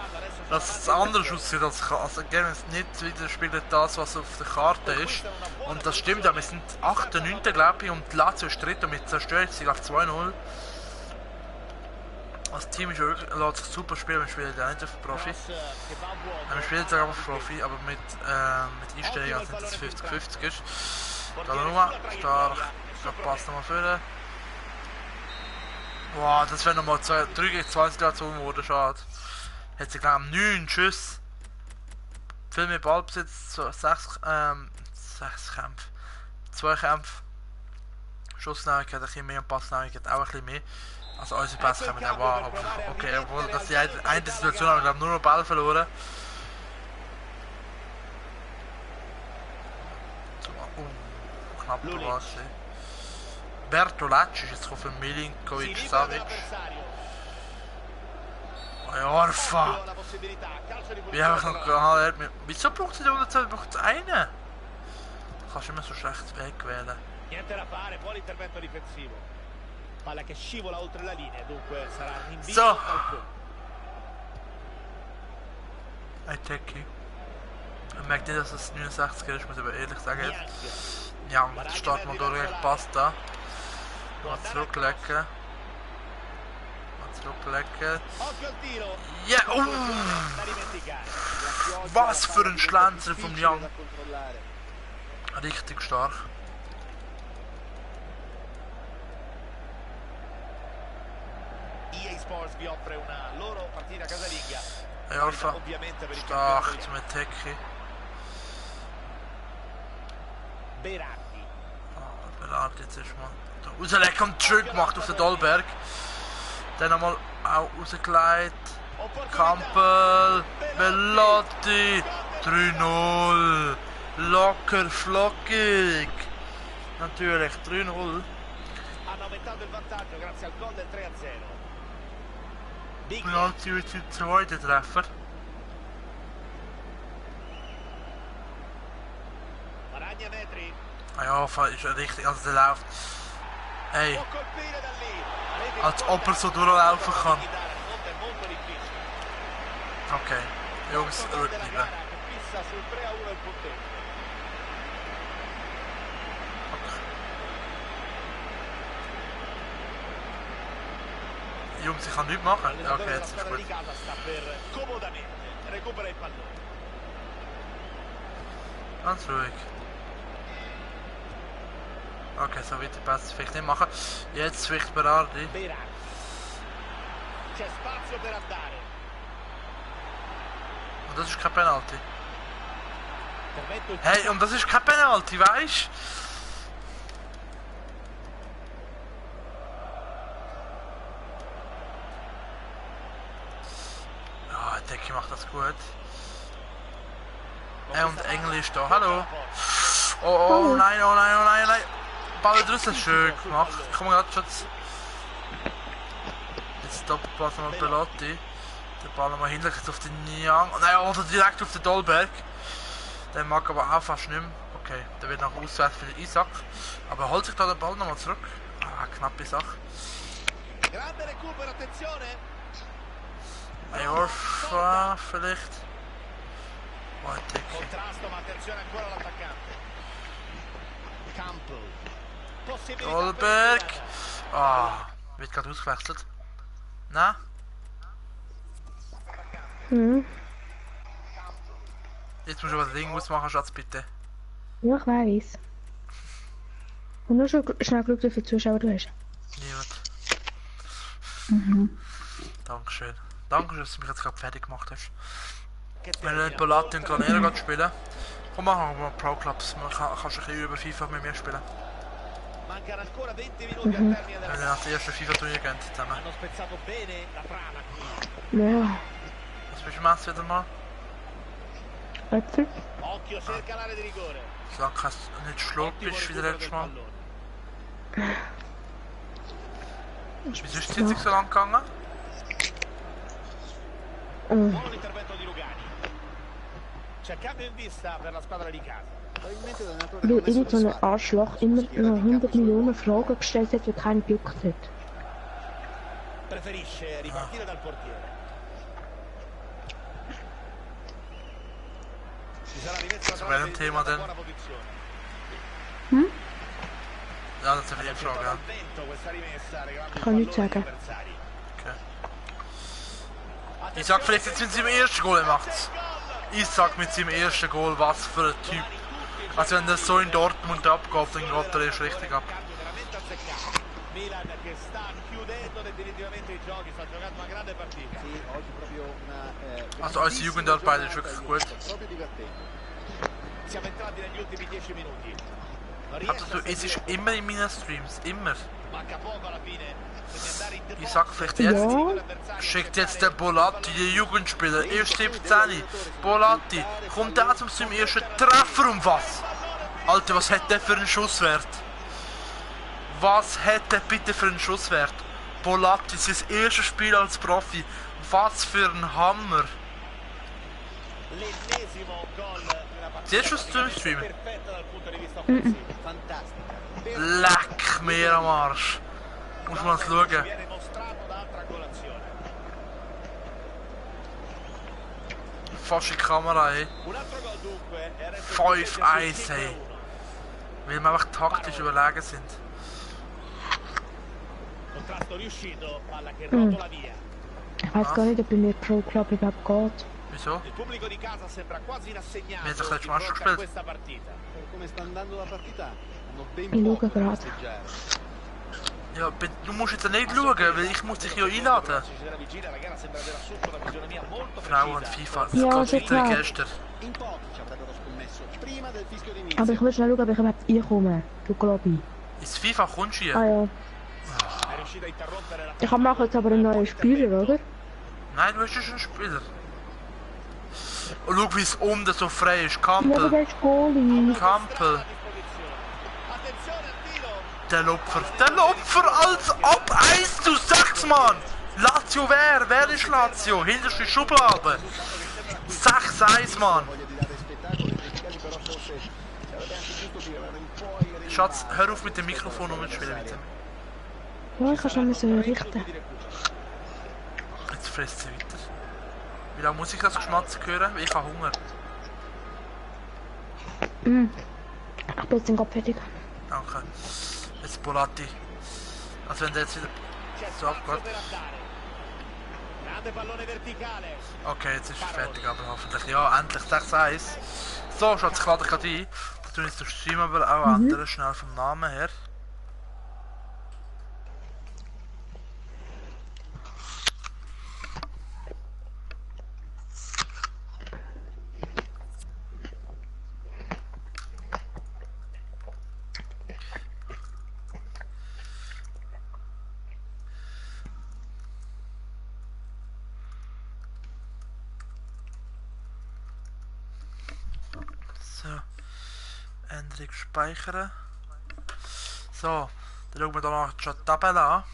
dass es anders aussieht als Ergebnis nicht widerspiegelt das, was auf der Karte ist. Und das stimmt ja, wir sind 8. 9. glaube ich und Lazio ist 3. mit Zerstörungssieg auf 2-0. Das Team ist wirklich, lässt sich super spielen, wir spielen ja nicht auf Profi. Wir spielen sogar auf Profi, aber mit Einstellungen, als nicht das 50-50 ist. Donnarumma, stark, da passt nochmal vorne. Boah, das wäre nochmal 3 gegen 2 Situation geworden, schade. Hat sie glaube ich 9 Schüsse. Viel mehr Ballbesitz, so 6 Kämpfe. 2 Kämpfe. Schussgenauigkeit ein bisschen mehr und Passgenauigkeit auch ein bisschen mehr. Also unsere Pässe kommen auch an, aber okay, obwohl das die eine Situation haben wir glaube nur noch Ball verloren. So, knapp war es. Bertolacci ist jetzt für Milinkovic Savic. Orfa! Wie habe ich noch gehalten? Wieso braucht sie der 102? Braucht es einen? Du kannst immer so schlecht wegwählen. Niente da fare, buon intervento difensivo. Palla che scivola oltre la linea, dunque sarà un invito So. al fondo. Attacke. Ich merke nicht, dass es 69 ist, muss ich aber ehrlich sagen. Ja, mit der Start mal durchgepasst da. Mal zurücklegen. Mal zurücklegen. Occhio al tiro. Ja, Da dimenticare. Was für ein Schlenzer vom Young. Da controllare. Richtig stark. EA Sports vi offre una loro partita casalinga. Orfa. Ovviamente per il Stark campionato zum Attacke. Berardi. Berardi jetzt erstmal rauslecken und zurück gemacht auf den Dolberg. Dann nochmal auch rausgelegt. Kampel, Belotti, 3-0. Locker, flockig. Natürlich, 3-0. Hanno aumentato il vantaggio grazie al gol del 3-0. Belotti wird der zweite Treffer. Maragna Metri. Ah ja, ist ja richtig, also der läuft. Hey, Può colpire da lì. als ob er so durchlaufen kann. È molto difficile. Okay, Jungs, ruhig Della bleiben. gara che fissa sul 3-1 il punteggio. Jungs, ich kann nichts machen. Ja, L'allenatore okay, della jetzt ist squadra gut. di casa sta per comodamente recupera il pallone. Ganz ruhig. Okay, so weiter passt vielleicht nicht machen. Jetzt vielleicht Berardi. Berardi. C'è spazio per andare. Und das ist kein Penalty. Intervento il Hey, und das ist kein Penalty, weißt du? Ja, Decki macht das gut. Hey, und Engel ist da. Hallo. Oh nein, oh nein, oh nein, oh nein. Ball draussen, schön gemacht. Komm mal gerade schon. Jetzt Doppelpass mal Belotti. Der Ball mal hinlegt jetzt auf den Niang. Nein, oder direkt auf den Dolberg. Der mag aber auch fast nicht mehr. Okay, der wird nach auswärts für den Isaac. Aber holt sich da den Ball nochmal zurück. Ah, knappe Sache. grande recupero, attenzione. Orfa vielleicht. Oh, Decki. Contrasto, ma attenzione ancora all'attaccante. Campbell. Possibilità Dolberg. per il Ah, wird gerade ausgewechselt. Nein? Jetzt musst du aber das Ding ausmachen, Schatz, bitte. Ja, ich weiß. Und nur schon schnell geschaut, wie viele Zuschauer du hast. Niemand. Dankeschön. Danke, dass du mich jetzt gerade fertig gemacht hast. che Wenn nicht Bolatti und Granero spielen, komm, machen wir mal Pro Clubs. Man kannst ein bisschen über FIFA mit mir spielen. Mancano ancora 20 minuti al termine Wenn della wir nach dem ersten FIFA-Turnier gehen zusammen. hanno spezzato bene la trama qui. Ja, Was bist du meinst wieder mal? Äpfel. Occhio, cerca l'area di rigore. Solange du nicht schlau bist wie der letzte Mal. Wieso ist die Sitzung so lang gegangen? Buon intervento di Lugani. C'è cambio in vista per la squadra di casa. Probabilmente l'allenatore Weil non è irgend so ein soddisfatto. Arschloch immer noch 100 Millionen Fragen gestellt hat, die keinen gejuckt hat. Preferisce ripartire dal portiere. Si sarà rimesso a So wäre ein Thema denn. buona posizione. Ja, das ist eine Frage, ja. Al vento questa rimessa regalando Kann il ich pallone agli sagen. avversari. Okay. Ich sag vielleicht jetzt mit seinem ersten Goal macht's. Ich sag mit seinem ersten Goal, was für ein Typ. Also wenn das so in Dortmund abgeht, dann geht er erst richtig ab. Cambio veramente azzeccato. Milan che sta chiudendo definitivamente i giochi, sta giocando una grande partita. Sì, oggi proprio una Also als Jugendarbeit ist wirklich gut. proprio divertente. Siamo entrati negli ultimi 10 minuti. Non Also riesce du, a es ist sentire- immer in meinen Streams, immer. Manca poco alla fine. Deve andare in Ich sag vielleicht Ja. jetzt, schickt jetzt der Bolatti, der Jugendspieler, erst 17, Bolatti, kommt der zum seinem ersten Treffer um was? Alter, was hat der für einen Schusswert? Was hat der bitte für einen Schusswert? Bolatti, sein erstes Spiel als Profi, was für ein Hammer! L'ennesimo gol nella partita. Siehst du es zu streamen? Perfetta dal punto di vista offensivo. Fantastica. Leck mir am Arsch! Muss man schauen. Viene mostrato da altra colazione. Fast in die Kamera, ey. Un altro gol dunque. E adesso 5-1, ey. Weil wir einfach taktisch überlegen sind. Contrasto riuscito, palla che rotola via. Ich weiß gar nicht, ob bei mir Pro Club überhaupt geht. Wieso? Il pubblico di casa sembra quasi rassegnato Mi ha detto che di ci manca fronte spät. a questa partita. Per come sta andando la partita, hanno ben Ich schaue poco da gerade. festeggiare. Ja, du musst jetzt nicht schauen, weil ich muss dich ja einladen. Si sarà vicina, la gara sembra aver assunto una fisionomia molto Frauen precisa. FIFA, das Ja, geht also weiter wie klar. gestern. In pochi ci avrebbero scommesso prima del fischio Aber d'inizio. ich will schnell schauen, ob ich überhaupt reinkomme. Du glaubst ich. Ins FIFA kommst du hier? Ah ja. È riuscita a interrompere la Ich mache jetzt aber einen neuen Spieler, oder? Nein, du bist schon ein Spieler. Und schau, wie es unten so frei ist. Ja, aber Kampel, der ist Goalie. Kampel. Attenzione al tiro. Der Lupfer als ob 1:6, Mann! Lazio wer ist Lazio? Hinterste Schublade. 6-1, Mann! Voglia di dare spettacolo ai messicani, però forse sarebbe anche giusto tirare un po' i rimbalzi. Schatz, hör auf mit dem Mikrofon rumzuspielen, bitte. Ja, ich kann schon mal so richten. Di recupero. Jetzt frisst sie weiter. Wie lange muss ich das Geschmatzen hören? Weil ich habe Hunger. Ich bin jetzt den Kopf fertig. Danke. Jetzt Bolatti. Also wenn der jetzt wieder... C'è So, spazio gut. per andare. Grande pallone verticale. Okay, jetzt ist er fertig, aber hoffentlich. Ja, endlich 6-1. So, Schatz, ich lade dich gerade ein. Da tun jetzt den Stream aber auch ändern, schnell vom Namen her. So. Änderung speichern. So, dann schauen wir da noch schon die Tabelle an.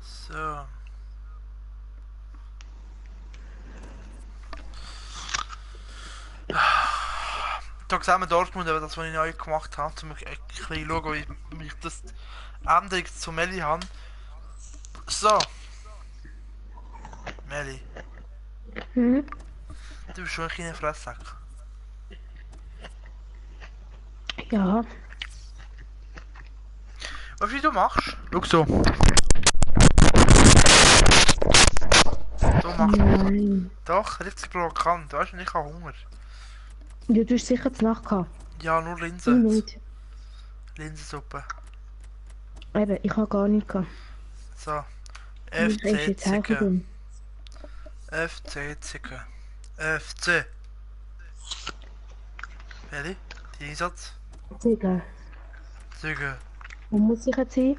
So. Da sehen wir Dortmund, eben das, was ich neu gemacht habe, um ein bisschen schauen, wie ich das Änderung zu Meli habe. So. Meli, Hm? du bist schon ein kleiner Fresssack. Ja. Weißt du, wie du machst? Schau so. Du machst Nein. doch richtig provokant, weißt du, und ich habe Hunger. Ja, du hast sicher zu Nacht gehabt. Ja, nur Ich Linsen. nicht. Linsensuppe. Eben, ich habe gar nicht gehabt. So. Ist FC jetzt auch Zicken. drin. FC Zicken. FC. Welche? Die Einsatz? Ziegen. Zicken. Wo muss ich jetzt hin?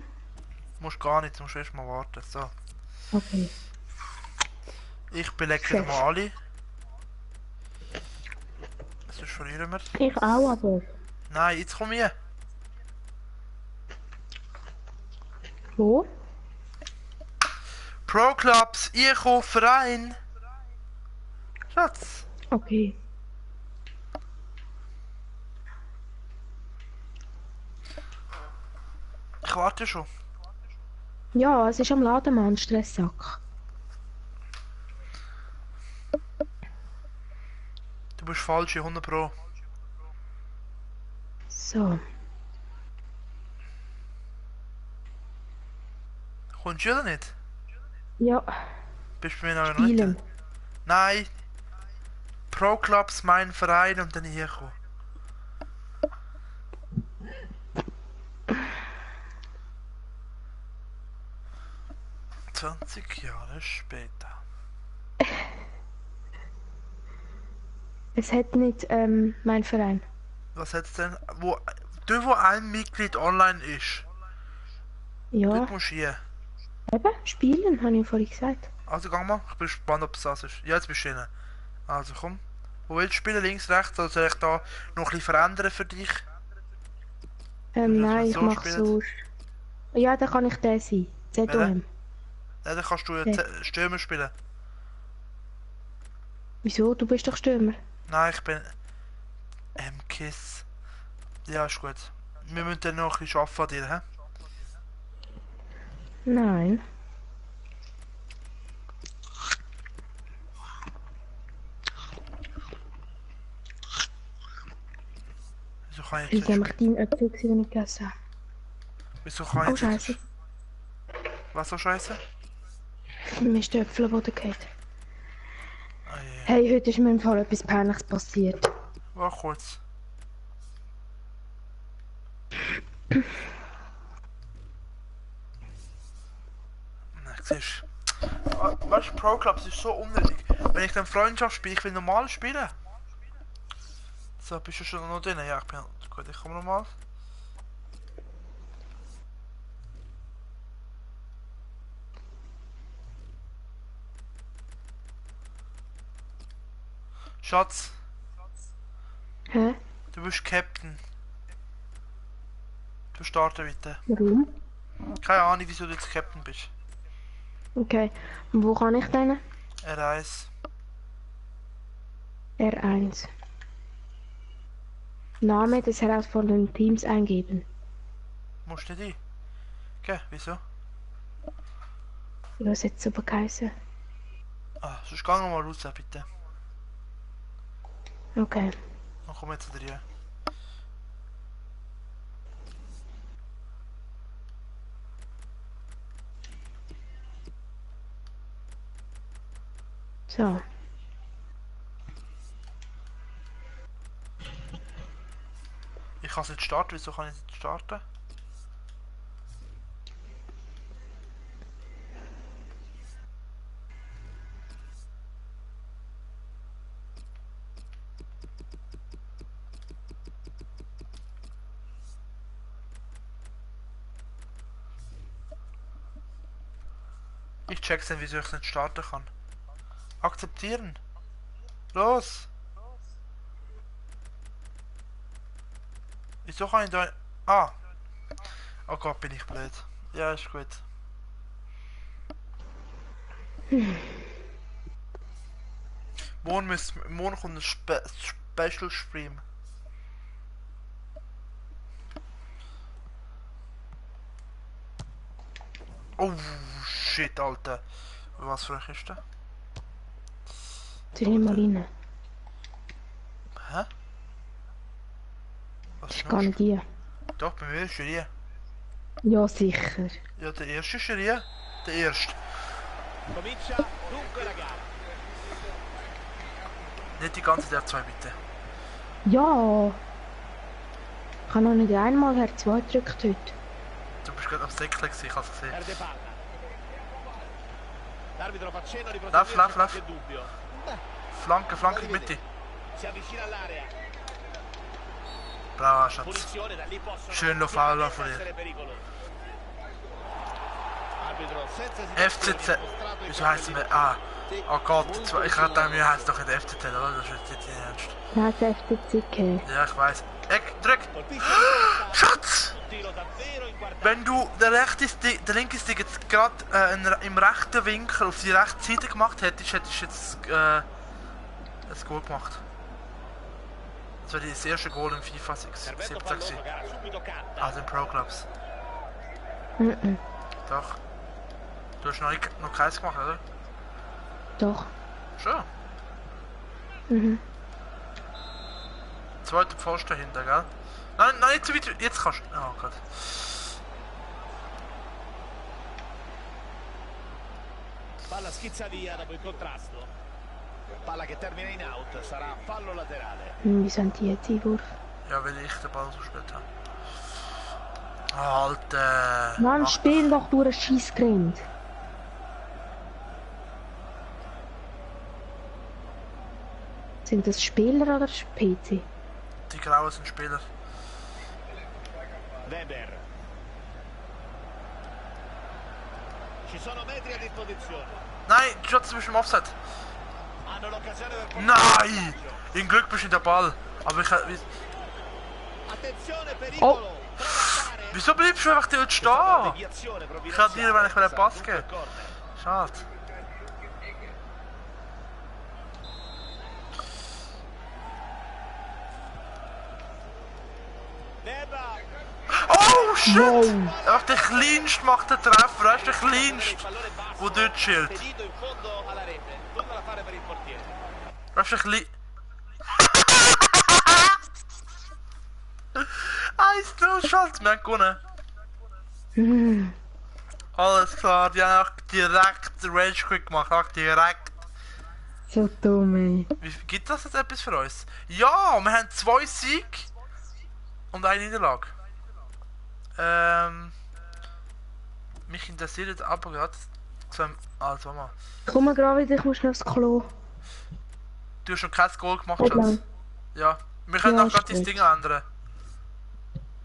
Musst gar nicht, du musst erst mal warten. So. Okay. Ich belege Chef. mal alle. Sonst verlieren wir. Ich auch, aber. Nein, jetzt komm hier. Wo? Pro Clubs, ich Verein. Schatz. Okay. Ich warte schon. Ja, es ist am Laden, Mann, Stresssack. Du bist falsch, 100 Pro. So. Kommst du oder nicht? Ja, Bist du bei mir noch spielen. nicht? Nein. Pro Clubs, mein Verein und dann hier kommen. ...20 Jahre später. Es hat nicht, mein Verein. Was hat's denn? Wo ein Mitglied online ist, Ja, dort musst du hier. eben, spielen, habe ich vorhin gesagt. Also geh mal, ich bin gespannt, ob es das ist. Ja, jetzt bist du drin. Also komm. Wo willst du spielen? Links, rechts? Oder soll ich da noch ein bisschen verändern für dich? Nein, ich so mache spielen? so. Ja, dann kann ich der sein. ZOM. Ja, dann kannst du ja Ja. Stürmer spielen. Wieso? Du bist doch Stürmer. Nein, ich bin... Kiss. Ja, ist gut. Wir müssen dann noch ein bisschen arbeiten an dir, hä? Nein. Wieso kann ich Ich jetzt habe nicht mich deinen Äpfel gesehen, den ich gegessen habe. Wieso kann Oh, ich jetzt... Scheiße. Was so scheiße? Mir ist der Äpfel am Boden gefallen. Ah, je. Hey, heute ist mir im Fall etwas Peinliches passiert. Warte kurz. Na, siehst du. Weißt du, Pro Clubs ist so unnötig. Wenn ich dann Freundschaft spiele, ich will normal spielen. So, bist du schon noch drin? Ja, ich bin... Gut, ich komme nochmal. Schatz, Hä? du bist Captain. Du starten bitte. Warum? Keine Ahnung, wieso du jetzt Captain bist. Okay. Und wo kann ich denn? R1. R1. Name des herausfordernden Teams eingeben. Musst du nicht ein. Okay, wieso? Was jetzt so geheißen? Ah, sonst geh noch mal raus, bitte. Okay. Dann komm jetzt zu dir. So. Ich kann es nicht starten, wieso kann ich es nicht starten? Ich check's nicht, wieso ich es nicht starten kann. Akzeptieren. Los! Wieso kann ich da... Ah! Oh Gott, bin ich blöd. Ja, ist gut. Morgen kommt ein Special Stream. Oh, shit, Alter. Was für eine Kiste? Soll ich mal rein? Hä? Was Das ist gar nicht hier. Doch, bei mir ist er hier. Ja, sicher. Ja, der erste ist er hier. Der erste. Comincia dunque la gara. Nicht die ganze der zwei, bitte. Ja. Ich habe noch nicht einmal R2 gedrückt heute. Du bist gerade am Säckchen gewesen, ich hab's gesehen. Perde palla. L'arbitro fa cenno di Lauf, proseguire lauf, su lauf. qualche dubbio. Flanke, Flanke, Mitte. Si avvicina all'area. Brava, Schatz. Punizione, da lì possono Schön lo Fauler von dir. essere pericolosi. Arbitro senza FCZ. Wieso heißt es mir? Ah. Oh Gott, ich hatte mir heißt doch nicht FCZ, oder? Das ist jetzt nicht ernst. Nein, das FCC. Ja, ich weiß. Eck, drück! colpisce Schatz! un tiro davvero inguardabile. Wenn du der linke Stick jetzt gerade im rechten Winkel auf die rechte Seite gemacht hättest, hättest du jetzt das Goal gemacht. Das wäre das erste Goal im FIFA 17 Intervento gewesen. falloso, gara subito canta. Also in Pro Clubs. Mhm. Doch. Du hast noch keins gemacht, oder? Doch. Schon. Mhm. Zweiter Pfosten hinter, gell? Nein, nein, nicht zu weit. Jetzt kannst du. Oh Gott. Palla schizza via dopo il contrasto. Palla che termina in out, sarà fallo laterale. Wie sind die jetzt Einwurf? Ja, weil ich den Ball so gespielt habe. Alter. Mann, spiel doch durch ein Scheissgrind. Sind das Spieler oder PC? Die Grauen sind Spieler. Weber. Ci sono metri a disposizione. Nein, Schatz, du bist im Offset. Hanno l'occasione per portare Nein! in vantaggio. Im Glück bist du in der Ball. Aber ich. Attenzione, pericolo. Prova a andare. Wieso bleibst du einfach dort Questa stehen? deviazione Ich hätte dir, wenn ich einen Pass Dunque geben. corner. Schade. Weber. Oh shit! Wow. Einfach der kleinste macht den Treffer, weißt du, der kleinste, Il pallone basso. wo dort schielt. Spedito in fondo alla rete. Nulla da fare per il portiere. Weißt du, der klein... 1-0, Schatz, wir haben gewonnen. Mhm. Alles klar, die haben auch direkt Rage Quick gemacht, auch direkt. So dumm, ey. Wie gibt das jetzt etwas für uns? Ja, wir haben 2 Siege und eine Niederlage. Mich interessiert jetzt aber gerade. Also mal. Komm mal gerade wieder, ich muss noch aufs Klo. Du hast schon kein Goal gemacht, Nicht Schatz. lang. Ja. Wir können Ja, auch gerade das stimmt. Ding ändern.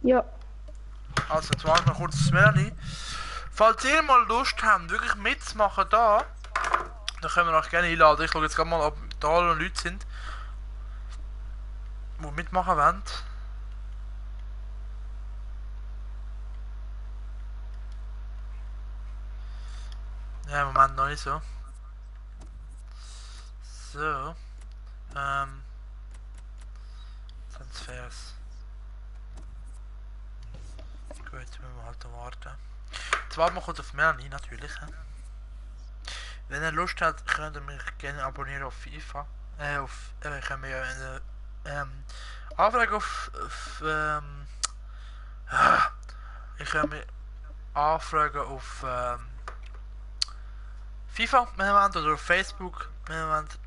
Ja. Also, jetzt machen wir kurz das Melanie. Falls ihr mal Lust habt, wirklich mitzumachen da, dann können wir euch gerne einladen. Ich schaue jetzt gerade mal, ob da noch Leute sind, die mitmachen wollen. Ja, im Moment noch nicht so. So. Transfers. Gut, müssen wir halt noch warten. Jetzt warten wir kurz auf Melanie, natürlich. He? Wenn ihr Lust habt, könnt ihr mich gerne abonnieren auf FIFA. Ich kann mir eine Anfrage ich kann mir anfragen auf FIFA, wenn ihr wollt, oder auf Facebook, wenn ihr wollt.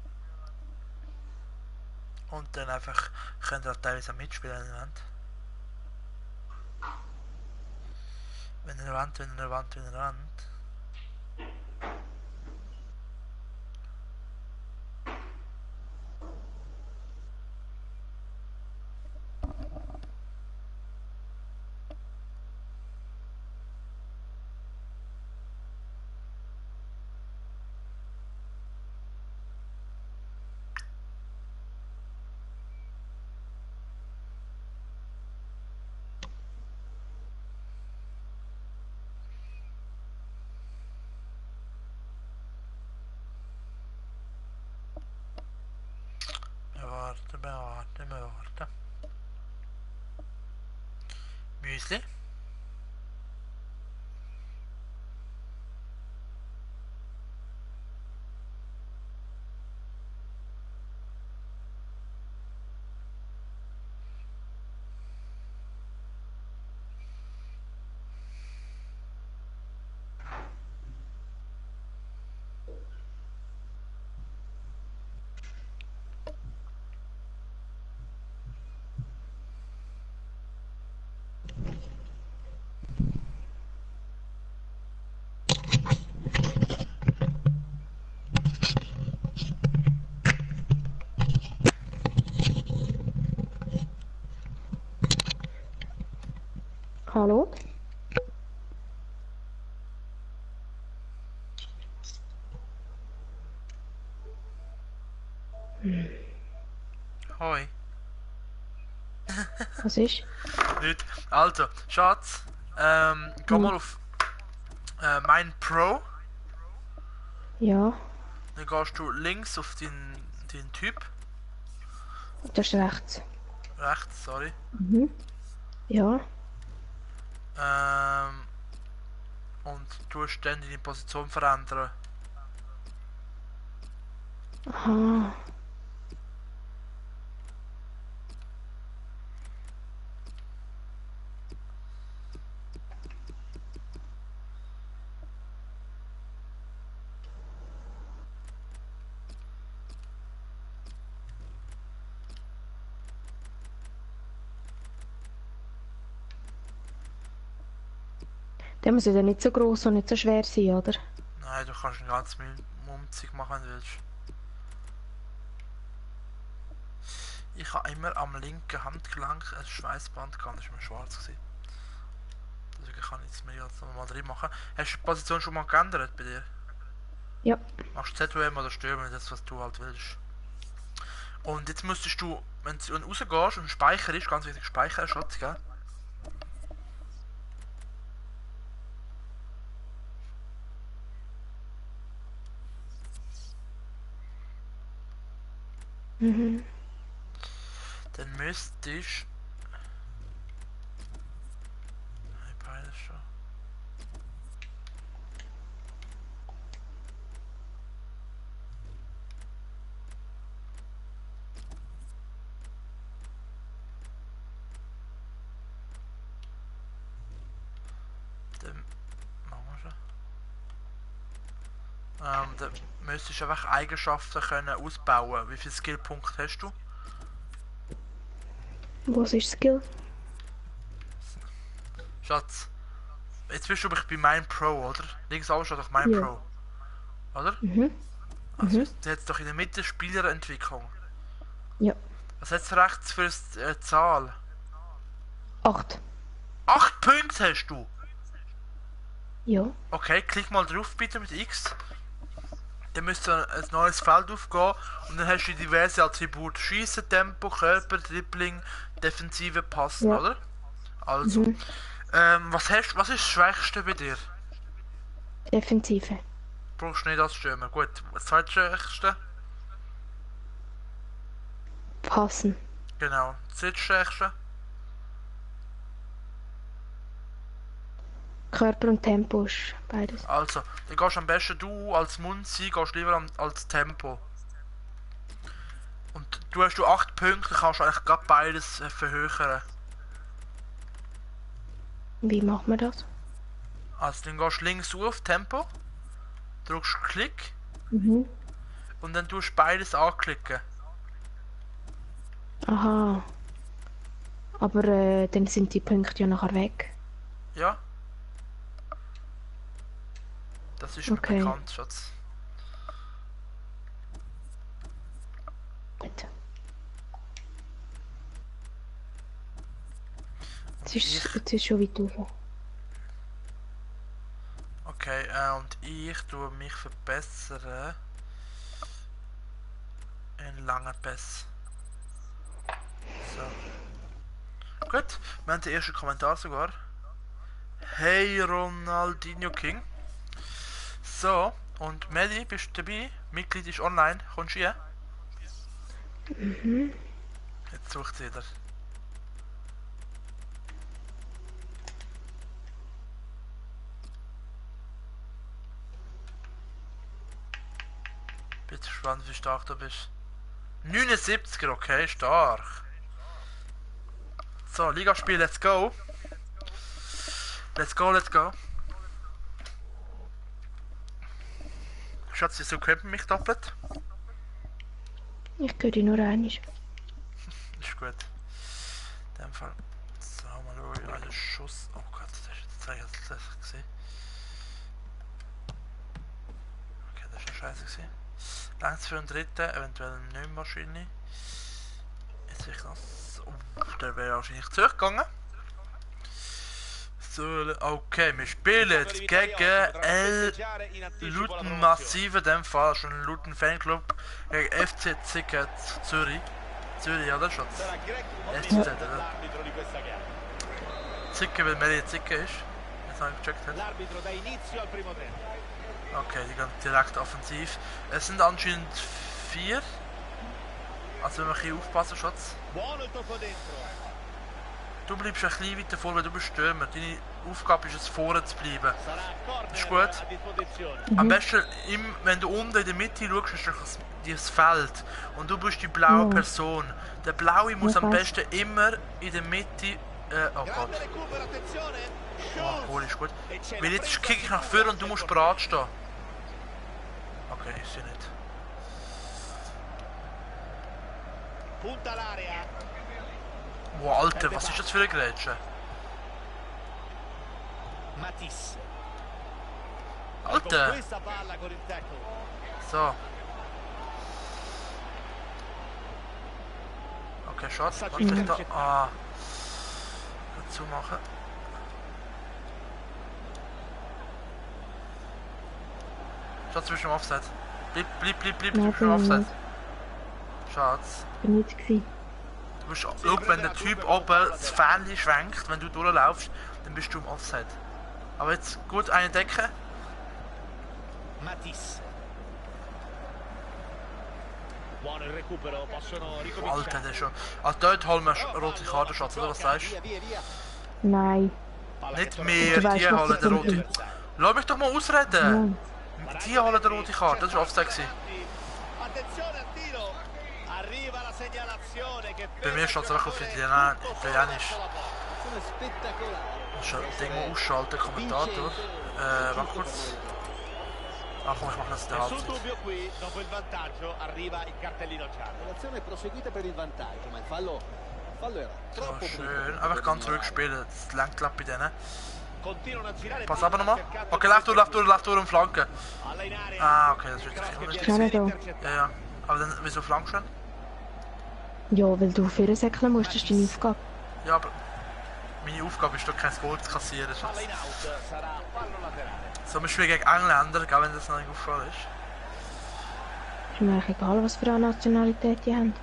Und dann einfach könnt ihr auch teilweise auch mitspielen, wenn ihr wollt. Wenn ihr wollt, wenn ihr wollt, wenn ihr wollt. Bewarten. Müsli. Hallo? Hoi. Was ist? Nicht. Also, Schatz, geh mal auf mein Pro. Ja, Dann gehst du links auf den Typ. das ist rechts. Rechts, sorry. Ja, Und tust dann deine Position verändern. aha. Der muss ja nicht so groß und nicht so schwer sein, oder? Nein, du kannst einen ganz Mumzig machen, wenn du willst. Ich habe immer am linken Handgelenk ein Schweißband gehabt, das war mir schwarz gewesen. Deswegen kann ich jetzt mehr als nochmal drin machen. Hast du die Position schon mal geändert bei dir? Ja. Machst du ZWM oder Stürmer, das was du halt willst. Und jetzt müsstest du, wenn du rausgehst und Speicher ist, ganz wichtig, Speicher, Schatz, gell? Mhm. Dann müsstest... Nein, beides schon. Dann machen wir schon. Dann müsstest du einfach Eigenschaften können ausbauen. Wie viele Skillpunkte hast du? Was ist Skill? Schatz, jetzt bist du bei mein Pro, oder? Links oben steht doch mein Ja. Pro. Oder? Also, du hast doch in der Mitte Spielerentwicklung. Ja. Was hat rechts für eine Zahl? 8. 8 Punkte hast du! Ja. Okay, klick mal drauf bitte mit X. Dann müsste ein neues Feld aufgehen und dann hast du diverse Attribute. Schießen, Tempo, Körper, Dribbling, Defensive passen, Ja. oder? Also. Was ist das Schwächste bei dir? Defensive. Brauchst du nicht als Stürmer. Gut, das Zweitschwächste? Passen. Genau. Das Drittschwächste? Körper und Tempo ist beides. Also, dann gehst am besten du als Munzi, gehst lieber als Tempo. Und du hast 8 Punkte, dann kannst du eigentlich gerade beides verhöchern. Wie macht man das? Also dann gehst du links auf Tempo, drückst Klick Mhm. und dann tust du beides anklicken. Aha. Aber dann sind die Punkte ja nachher weg. Ja? Das ist mir Okay. bekannt, Schatz. Gut. Jetzt ist schon weit rauf. Okay, und ich tue mich verbessern in langen Pässe. So. Gut, wir haben den ersten Kommentar sogar. Hey Ronaldinho King. So, und Medi, bist du dabei? Mitglied ist online, kommst du hier? Jetzt sucht sie wieder. Bin gespannt, wie stark du bist. 79er, okay, stark. So, Ligaspiel, let's go. Let's go, let's go. Schatz, wieso kennt man mich doppelt? Ich höre dich nur einmal. Ist gut. In dem Fall. So, mal schauen, einen Schuss. Oh Gott, das ist jetzt gesehen. Okay, das ist ja scheiße gewesen. Längs für den dritten, eventuell nicht mehr wahrscheinlich. Jetzt ich das. Der wäre wahrscheinlich zurückgegangen. So, okay, wir spielen jetzt gegen El Luton Massive, in dem Fall schon ein Luton Fanclub, gegen FC Zickert Zürich. Zürich, ja, das ist schon. SZ, oder? Zicker, weil Meli Zicker ist. Jetzt habe ich gecheckt. Okay, die gehen direkt offensiv. Es sind anscheinend 4. Also wenn wir ein bisschen aufpassen, Schatz. Du bleibst ein bisschen weiter vor, weil du bist Stürmer. Deine Aufgabe ist es, vorne zu bleiben. Das ist gut. Am besten, wenn du unten in der Mitte schaust, ist das Feld. Und du bist die blaue Person. Der Blaue muss am besten immer in der Mitte... oh Gott. Oh, cool, ist gut. Weil jetzt kicke ich nach vorne und du musst bereit stehen. Okay, ist sie nicht. Wow, Alter, was ist das für eine Grätsche? Alter! So. Okay, Schatz, was ist da? Ah. Dazu machen. Schatz, du bist im Offset. Bleib, du bist im Offset. Schatz. Bin nicht gewesen. Du bist, schau, wenn der Typ oben das Fähnchen schwenkt, wenn du durchlaufst, dann bist du im Offset. Aber jetzt gut eine Decke. Alter, der ist schon. Also dort holen wir rote Karte, Schatz, oder was sagst du? Nein. Nicht mehr, Du weißt, die was holen ich der rote. denke. Lass mich doch mal ausreden! Die holen der rote Karte, das war Offset gewesen. Bei mir steht es einfach auf Italienisch. Ich muss das Ding mal ausschalten, Kommentator. Warte kurz. Ach komm, ich mache das in der Halbzeit. So, schön. Einfach ganz ruhig spielen, das lenkt bei denen. Pass aber nochmal. Okay, lauf durch und Flanke. Ah, okay, das ist richtig. Ja. Aber dann, wieso flankst du denn? Ja, weil du für säckeln musst, das ist deine Aufgabe. Ja, aber meine Aufgabe ist doch kein Goal zu kassieren. So, wir spielen gegen Engländer, gell, wenn das noch nicht aufgefallen ist. Ist mir eigentlich egal, was für eine Nationalität die haben.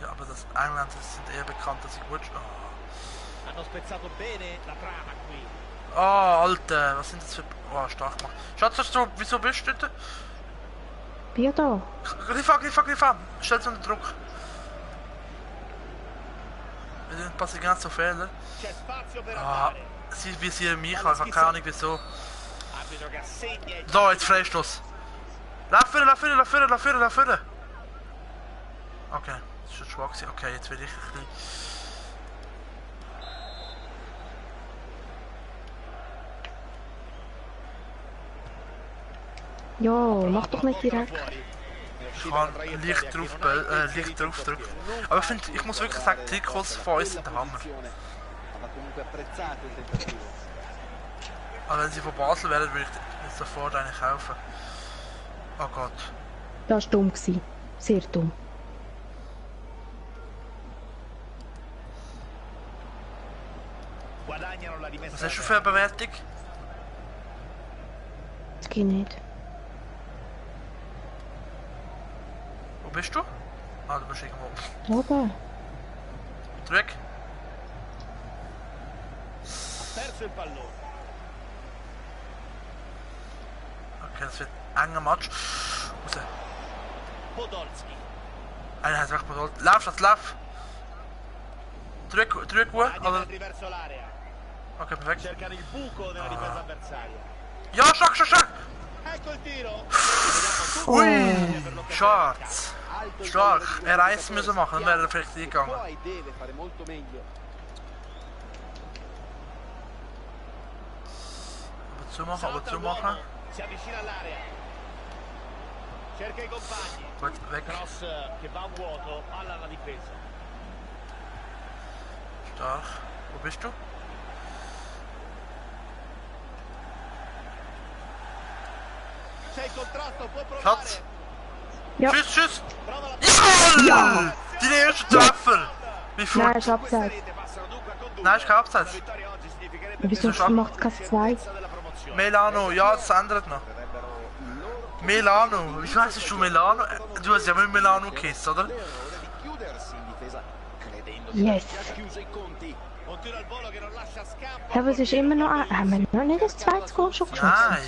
Ja, aber das Engländer sind eher bekannt, dass sie gut spielen. Oh, Alter, was sind das für... Oh, stark gemacht. Schatz, wieso bist du dort? Bin ja da. Griff an! Stell's unter Druck. Wir passieren ganz so Fehler. Ah, sie visieren mich, ich habe keine Ahnung wieso. So, jetzt Freistoß. Lauf vorne! Okay, das ist schon schwach gewesen. Okay, jetzt will ich ein bisschen... Ja, mach doch nicht direkt. Ich kann leicht drauf drücken. Aber ich muss wirklich sagen, Trikots von uns sind der Hammer. Aber wenn sie von Basel wären, würde ich sofort eine kaufen. Oh Gott. Das war dumm. Sehr dumm. Was hast du für eine Bewertung? Das geht nicht. Wo bist du? Ah, du bist irgendwo. Oben. Zurück. Okay, das wird ein enger Match. Raus. Einer hat weg Podolski. Lauf! Zurück, wo? Also... Okay, perfekt. Ja, stark! Ui, Schatz. Stark. Er Eis müssen machen, dann wäre er vielleicht eingegangen. Aber zumachen. Gut, weg. Stark. Wo bist du? Schatz! Ja. Tschüss! Ja! Die erste Treffer! Wie viel? Nein, ist abseits. Nein, ist kein Abseits. Wieso macht es kein 2? Melano, ja, das ändert noch. Melano, wieso heißt du Melano? Du hast ja mit Melano gekisst, oder? Yes. Ja, aber es ist immer noch ein... Haben wir noch nicht das zweite Goal schon geschossen? Nein.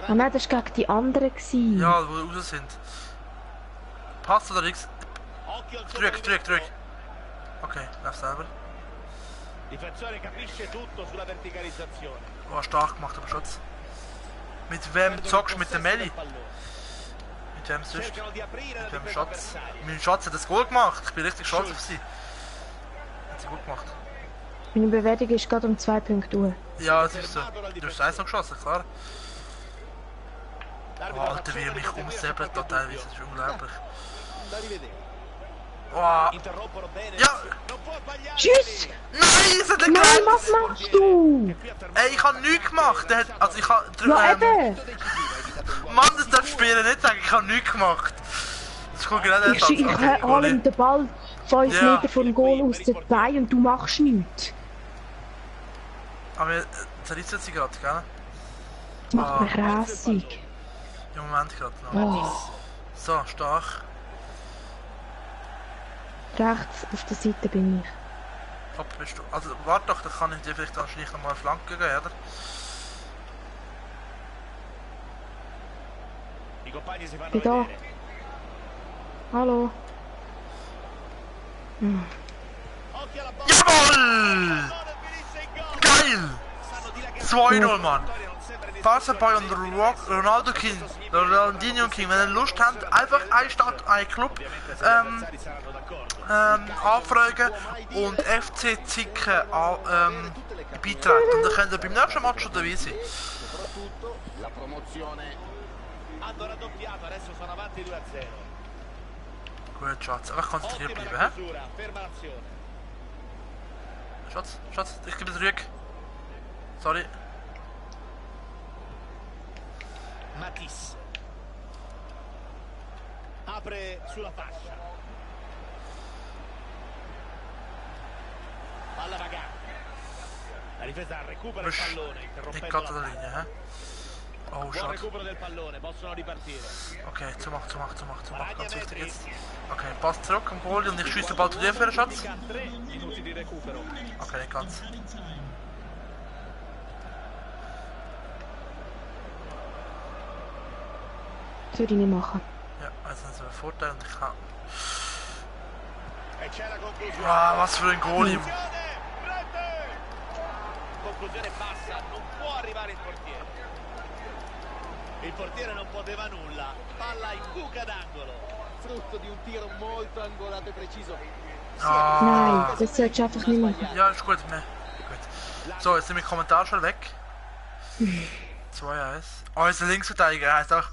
Ah, nein, das war gegen die anderen. Ja, wo wir raus sind. Passt oder nichts? Drück. Okay, lauf selber. Oh, stark gemacht, aber Schatz. Mit wem zockst du? Mit dem Melli? Mit wem sonst? Mit dem Schatz? Mein Schatz hat das Goal gemacht. Ich bin richtig stolz auf sie. Hat sie gut gemacht. Meine Bewertung ist gerade um 2 Punkte hoch. Ja, es ist so. Du hast eins noch geschossen, klar. Oh, Alter, wie er mich umsäbelt da teilweise. Das ist unglaublich. Oh. Ja! Tschüss! Nein, es hat Nein, gerannt! was machst du? Ey, ich hab nichts gemacht! Der hat, also ich hab... Ja, eben! Mann, das darf Spieler nicht sagen, ich hab nichts gemacht! Das kommt gerade Ich hole ihm den Ball 5 Ja. Meter vom Goal aus den Beinen und du machst nichts. Aber zerrissen sie gerade, gell? Das macht mich rassig. Im Moment gerade noch. Oh, So, stark. rechts auf der Seite bin ich. Hopp, bist du... Also, warte doch, dann kann ich dir vielleicht dann schlicht nochmal eine Flanke geben, oder? Bin da. Hallo. Jawohl! Geil! 2-0, Mann! Barca Boy und Ronaldo King, Ronaldinho King, wenn ihr Lust habt, einfach eine Stadt, einen Club anfragen und FC Zicken beitreten. Und dann könnt ihr beim nächsten Match schon dabei sein. Gut, Schatz, einfach konzentriert bleiben, hä? Schatz, ich gebe zurück. Sorry. Matisse apre sulla fascia, palla vagante, la difesa recupera il pallone Nicht interrompendo gerade la der Linie, hä? Oh, buon schade. recupero del pallone, possono ripartire. Okay, zumach, ganz wichtig jetzt. Okay, passt zurück am Goal und ich schieße den Ball zu dir für den Schatz. 3 minuti di recupero. Okay, nicht ganz. Das würde ich nicht machen. Ja, also das ist ein Vorteil und ich kann... E c'è la conclusione. Wow, was für ein Goalie! Rete! Conclusione bassa, non può arrivare il portiere. Il portiere non poteva nulla, palla in buca d'angolo. Frutto di un tiro molto angolato e preciso. Ah, Nein, das solltest du einfach nicht machen. ja, ist gut, ne? Gut. So, jetzt sind wir Kommentar schon weg. 2-1. Oh, unser Linksverteidiger heißt auch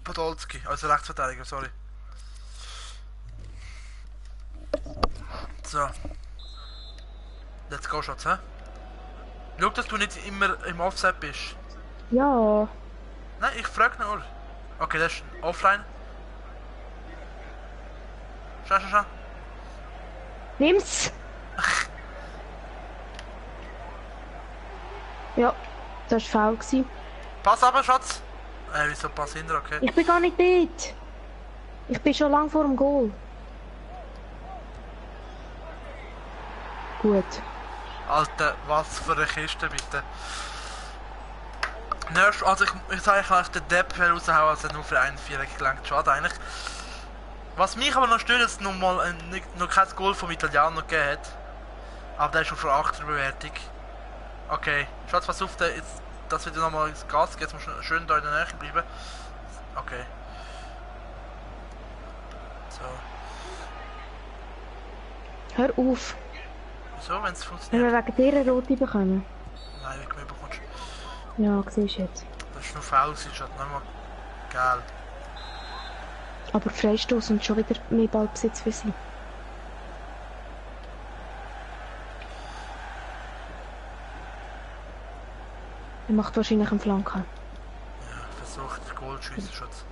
Podolski, also Rechtsverteidiger, sorry. So. Let's go, Schatz, hä? Schau, dass du nicht immer im Offset bist. Ja. Nein, ich frag nur. Okay, das ist offline. Schau. Nimm's! Ja, das war faul. Pass aber, Schatz! Wieso Pass hinter, okay? Ich bin gar nicht dort. Ich bin schon lang vor dem Goal. Gut. Alter, was für eine Kiste, bitte. Also ich sage eigentlich den Depp raushauen, als er nur für einen Viereck gelangt. Schade eigentlich. Was mich aber noch stört, dass es noch kein Goal vom Italiener gegeben hat. Aber der ist schon von 8er Bewertung. Okay, Schatz, pass auf, dass wir dir nochmal ins Gas gehen. Jetzt musst du schön da in der Nähe bleiben. Okay. So. Hör auf. Wieso, wenn es Wenn funktioniert? wir wegen dir eine rote bekommen. Nein, wie du mir bekommst. Ja, siehst du jetzt. Das ist nur faul, Schatz, nicht mal geil. Aber Freistoß und schon wieder mehr Ballbesitz für sie. Er macht wahrscheinlich einen Flanken. Ja, versucht Goal zu schiessen, Schatz.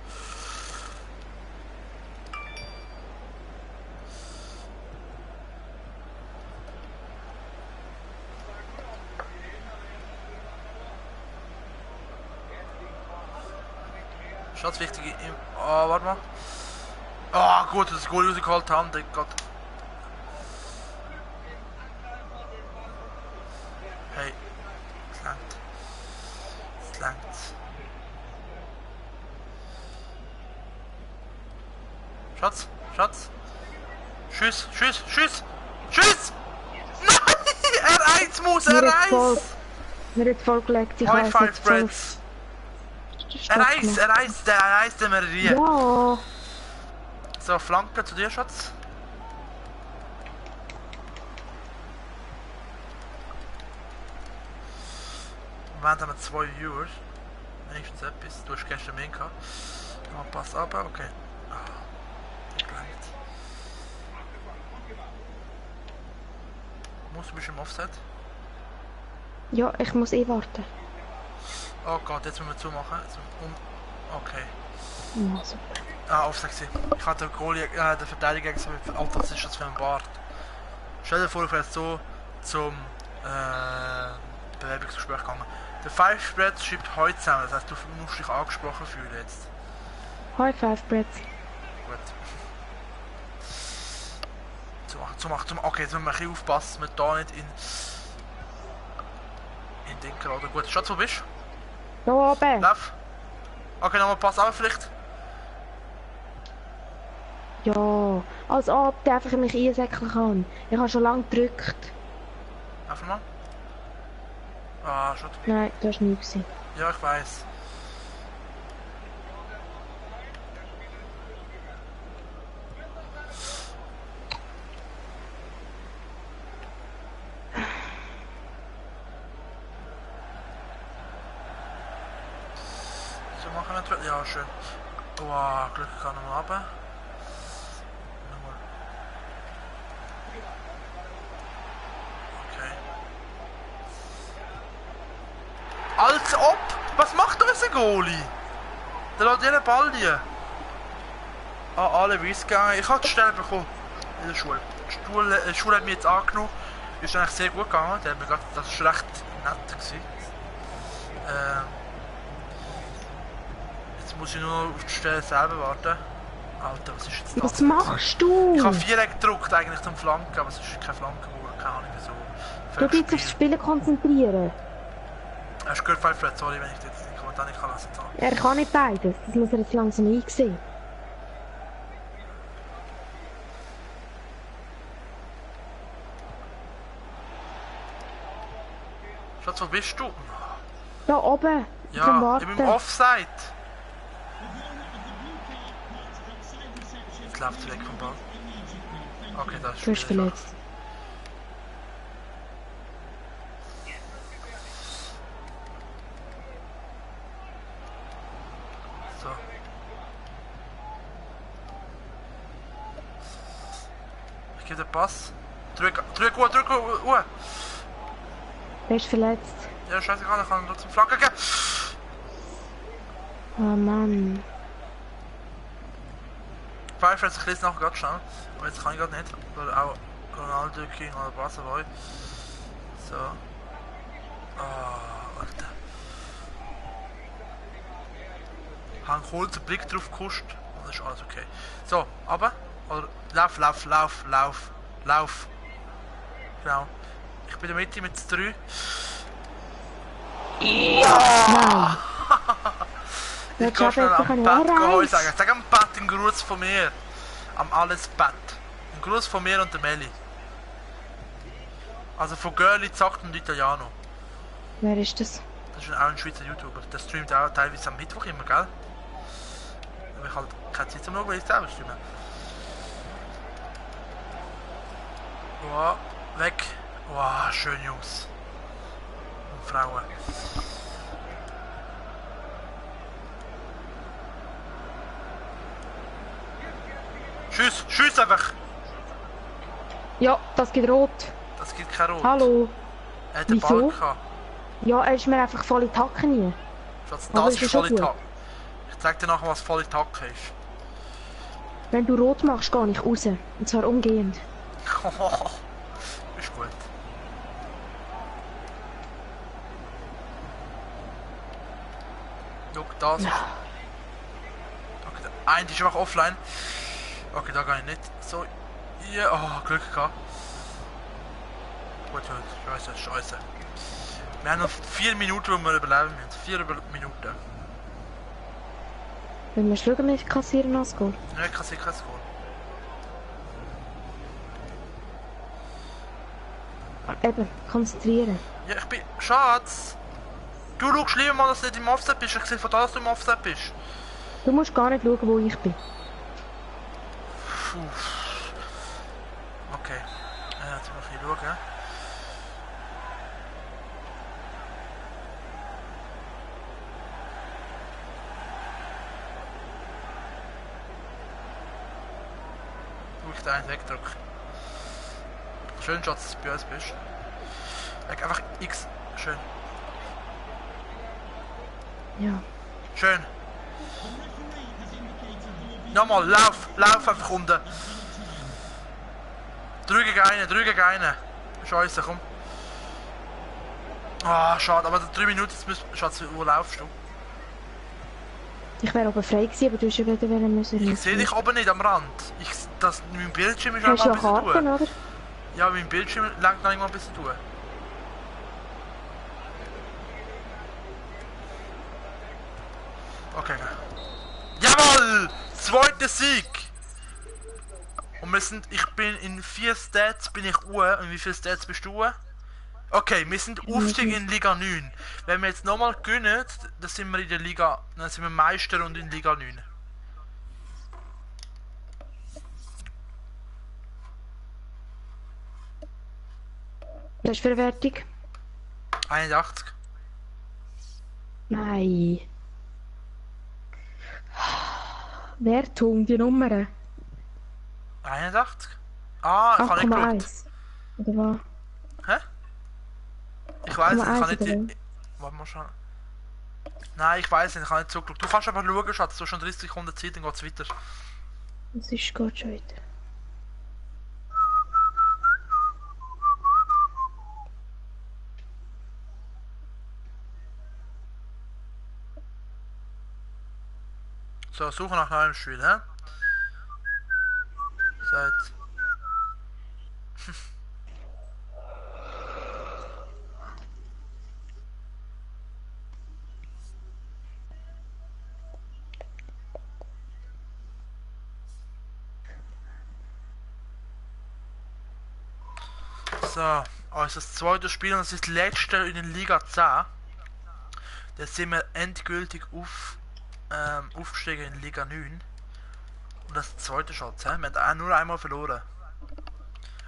Schatz, wichtig. Oh, warte mal. Ah, gut, dass das Goal rausgeholt haben. Der Gott. Hey, es langt. Es langt. Schatz, Schatz. Schuss, Schuss, Schuss, Schuss! Nein! R1 muss, R1! Mir hat vollgelegt, ich High weiß five, jetzt Brits. R1, R1, der R1, den wir rieren. Ja! So, Flanke zu dir, Schatz. Im Moment haben wir 2 Viewers. Wenigstens etwas. Du hast gestern mehr gehabt. Oh, pass ab, okay. Nicht gelangt. Muss du bist im Offset? Ja, ich muss eh warten. Oh Gott, jetzt müssen wir zumachen. Okay. Ja, super. Ah, Offset gewesen. Ich hatte den Goalie, den Verteidiger gesagt, Alter, was ist das für ein Bart? Stell dir vor, ich wäre so zum Bewerbungsgespräch gegangen. Der Five Spreads schreibt heute zusammen, das heißt, du musst dich angesprochen fühlen jetzt. High five, Brits. Gut. Zumachen. Okay, jetzt müssen wir ein bisschen aufpassen, dass wir da nicht in Ding geraten. Gut, Schatz, wo bist Da oben! du? Lauf. Okay, nochmal Pass aber vielleicht. Ja, als ob der einfach mich einsäckeln kann. Ich habe schon lange gedrückt. Einfach mal. Ah, schon. Nein, das war nie gewesen. Ja, ich weiß. So machen wir das. Ja, schön. Wow, Glück kann nochmal runter. Nochmal. Okay. Als ob! Was macht unser Goalie? Der lässt jeden Ball liegen. Ah, alle weiß gegangen. Ich habe die Stelle bekommen in der Schule. Die Schule hat mich jetzt angenommen. Ist eigentlich sehr gut gegangen. Der hat mir gedacht, das war recht nett gewesen. Jetzt muss ich nur auf die Stelle selber warten. Alter, was ist jetzt das? Was machst du? Ich habe 4 gedrückt eigentlich zum Flanken, aber es ist keine Flanke, keine Ahnung wieso. Du dich aufs Spielen konzentrieren. Hast du gehört, Five, sorry, wenn ich dir jetzt den Kommentar nicht lassen kann. Er kann nicht beides. Das muss er jetzt langsam einsehen. Schatz, wo bist du? Da oben. Zum Ja, ich Warten. bin im Offside. Jetzt läuft sie weg vom Ball. Okay, das ist Du bist wieder verletzt. So. Ich gebe den Pass. Drück, Der ist verletzt. Ja, scheißegal, ich kann trotzdem Flanke geben. Oh Mann. Five hat sich jetzt nachher gerade schnell. Aber jetzt kann ich gerade nicht. Weil auch Ronaldo, King oder Barca war. So. Ah, Alter. Habe einen kurzen Blick drauf gekostet. Und das ist alles okay. So, aber. Oder lauf. Genau. Ich bin in der Mitte mit 3. Nein. Ich gehe schnell am Bett holen sagen. Sag am Bett einen Gruß von mir. Am alles Bett. Ein Gruß von mir und der Meli. Also von Girlie Zackt und Italiano. Wer ist das? Das ist auch ein Schweizer YouTuber. Der streamt auch teilweise am Mittwoch immer, gell? Aber ich halt keine Zeit zum Schauen, weil ich selber streame. Wow, weg. Wow, schön Jungs. Und Frauen. Schieß einfach! Ja, das geht rot. Das gibt kein Rot. Hallo. Er hat den Wieso? Ball gehabt. Ja, er ist mir einfach voll in die Hacke nie. Schatz, Aber das ist ist schon volle gut. Tacke. Ich zeig dir nachher, was volle Tacke ist. Wenn du rot machst, gehe ich raus. Und zwar umgehend. Ist gut. Schau, das. Ein, die ist einfach offline. Okay, da gehe ich nicht. So. Ja, oh, Glück gehabt. Gut, scheiße, scheiße. Wir haben noch 4 Minuten, wo wir überleben müssen. 4 Minuten. Wenn wir schauen, nicht kassieren als Goal. Ja, ich kann sicher kein Goal. Eben, konzentrieren. Ja, ich bin... Schatz! Du schaust lieber mal, dass du nicht im Offset bist. Ich sehe von da, dass du im Offset bist. Du musst gar nicht schauen, wo ich bin. Puh. Okay. Jetzt muss ich schauen. Wo ich den einen wegdrücke. Schön, Schatz, dass du bei uns bist. Einfach X. Schön. Ja. Schön. Nochmal, lauf einfach unten. 3 gegen 1. Scheiße, komm. Ah, schade, aber 3 Minuten, jetzt müssen... Schatz, wo laufst du? Ich wäre oben frei gewesen, aber du hast ja wieder müssen. Ich sehe dich oben nicht am Rand. Mein Bildschirm ist Hast einfach du ja ein bisschen Karten, tun. oder? Ja, mein Bildschirm langt noch immer ein bisschen tun. Okay. Jawohl! Zweiter Sieg! Und ich bin in 4 Stats bin ich uhr. Und wie viele Stats bist du? Okay, wir sind Aufstieg in Liga 9. Wenn wir jetzt nochmal gewinnen, dann sind wir in der Liga, dann sind wir Meister und in Liga 9. Das ist für eine Wertung? 81. Nein. Wertung, die Nummern. 81? Ah, ich habe nicht geschaut. 8,1. Oder was? Hä? Ich weiß nicht, ich kann 8,1 nicht... Warte mal schon. Nein, ich weiß nicht, ich kann nicht zugeschaut. Du kannst einfach schauen, Schatz, du hast schon 30 Sekunden Zeit, dann geht's weiter. Das ist gut schon weiter. So, Suche nach neuem Spiel, hä? Seit... So, also das zweite Spiel und das ist das letzte in der Liga 10. Da sind wir endgültig aufgestiegen in Liga 9. Und das zweite Schatz, wir haben auch nur einmal verloren.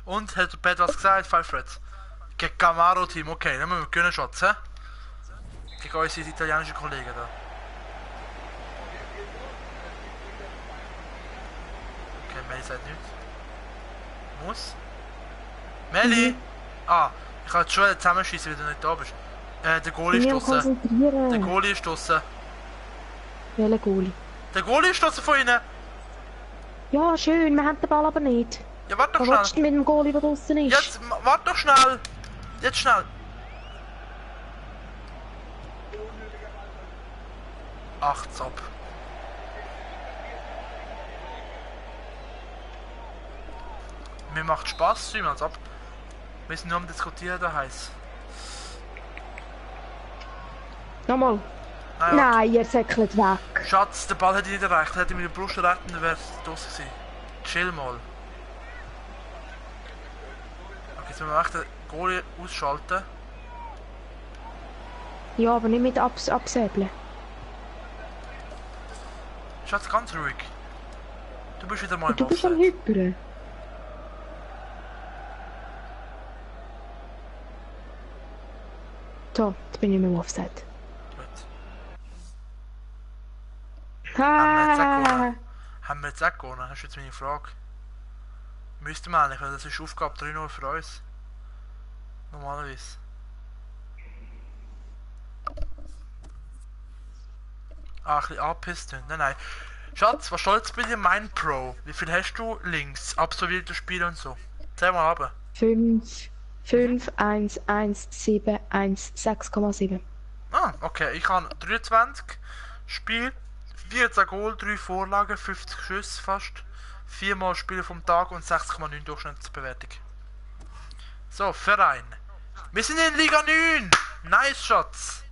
Und, hat der Pet was gesagt, 5 Reds? Gegen Camaro Team, okay, dann müssen wir gewinnen, Schatz, hä? Gegen unsere italienischen Kollegen da. Okay, Melli sagt nichts. Muss? Melli! Ah, ich kann jetzt schon zusammenschießen, weil du nicht da bist. Der Goalie ist draussen. Der Goalie ist draussen. Welcher Goalie? Der Goalie ist draussen von ihnen! Ja, schön, wir haben den Ball aber nicht. Ja, warte doch Was schnell! willst du mit dem Goalie, der draussen ist? Jetzt, warte doch schnell! Jetzt schnell! Acht's ab. Mir macht Spaß, streamen als ab. Wir sind nur am Diskutieren, da heiß. Nochmal. Nein, ihr säckelt weg. Schatz, der Ball hätte nicht erreicht. Hätte ich mit der Brust erreicht, dann wäre es draussen gewesen. Chill mal. Okay, jetzt müssen wir echt den Goalie ausschalten. Ja, aber nicht mit absäbeln. Schatz, ganz ruhig. Du bist wieder mal im Du bist am Offset. Hyperen. So, jetzt bin ich im Offset. Gut. Ah, Haben wir jetzt auch gewonnen? Das ist jetzt meine Frage. Müssten wir eigentlich, weil das ist Aufgabe 3-0 für uns. Normalerweise. Ah, ein bisschen angepisst. Nein. Schatz, was steht jetzt bei dir Mind Pro? Wie viel hast du links? Absolvierte Spiele und so. Zähl mal ab. 5, 1, 1, 7, 1, 6,7. Ah, okay. Ich habe 23 Spiele, 14 Goal, 3 Vorlagen, 50 Schüsse fast, 4 Mal Spiele vom Tag und 6,9 Durchschnittsbewertung. So, Verein. Wir sind in Liga 9! Nice Shots!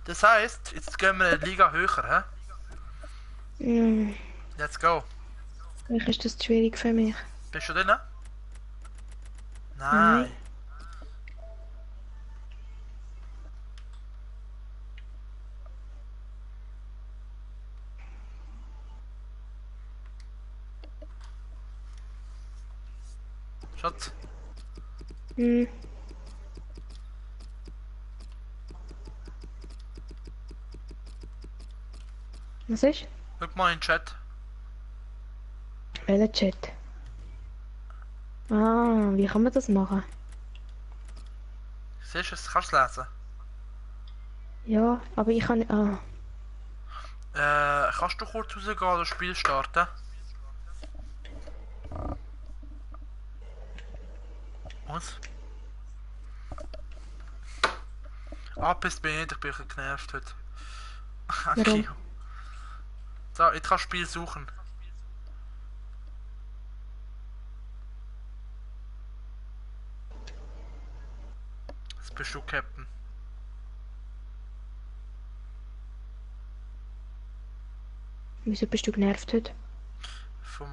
Das heisst, jetzt gehen wir eine Liga höher, hä? Let's go. Vielleicht ist das zu schwierig für mich. Bist du drin? Nein. Nein. Schatz. Was ist? Schau mal in den Chat. Welcher Chat? Ah, wie kann man das machen? Siehst du es? Kannst du es lesen? Ja, aber ich kann nicht. Ah. Kannst du kurz rausgehen und das Spiel starten? Was? Abpisst bin ich nicht, ich bin ein bisschen genervt heute. Okay. So, jetzt kannst du Spiel suchen. Jetzt bist du Captain. Wieso bist du genervt heute? Von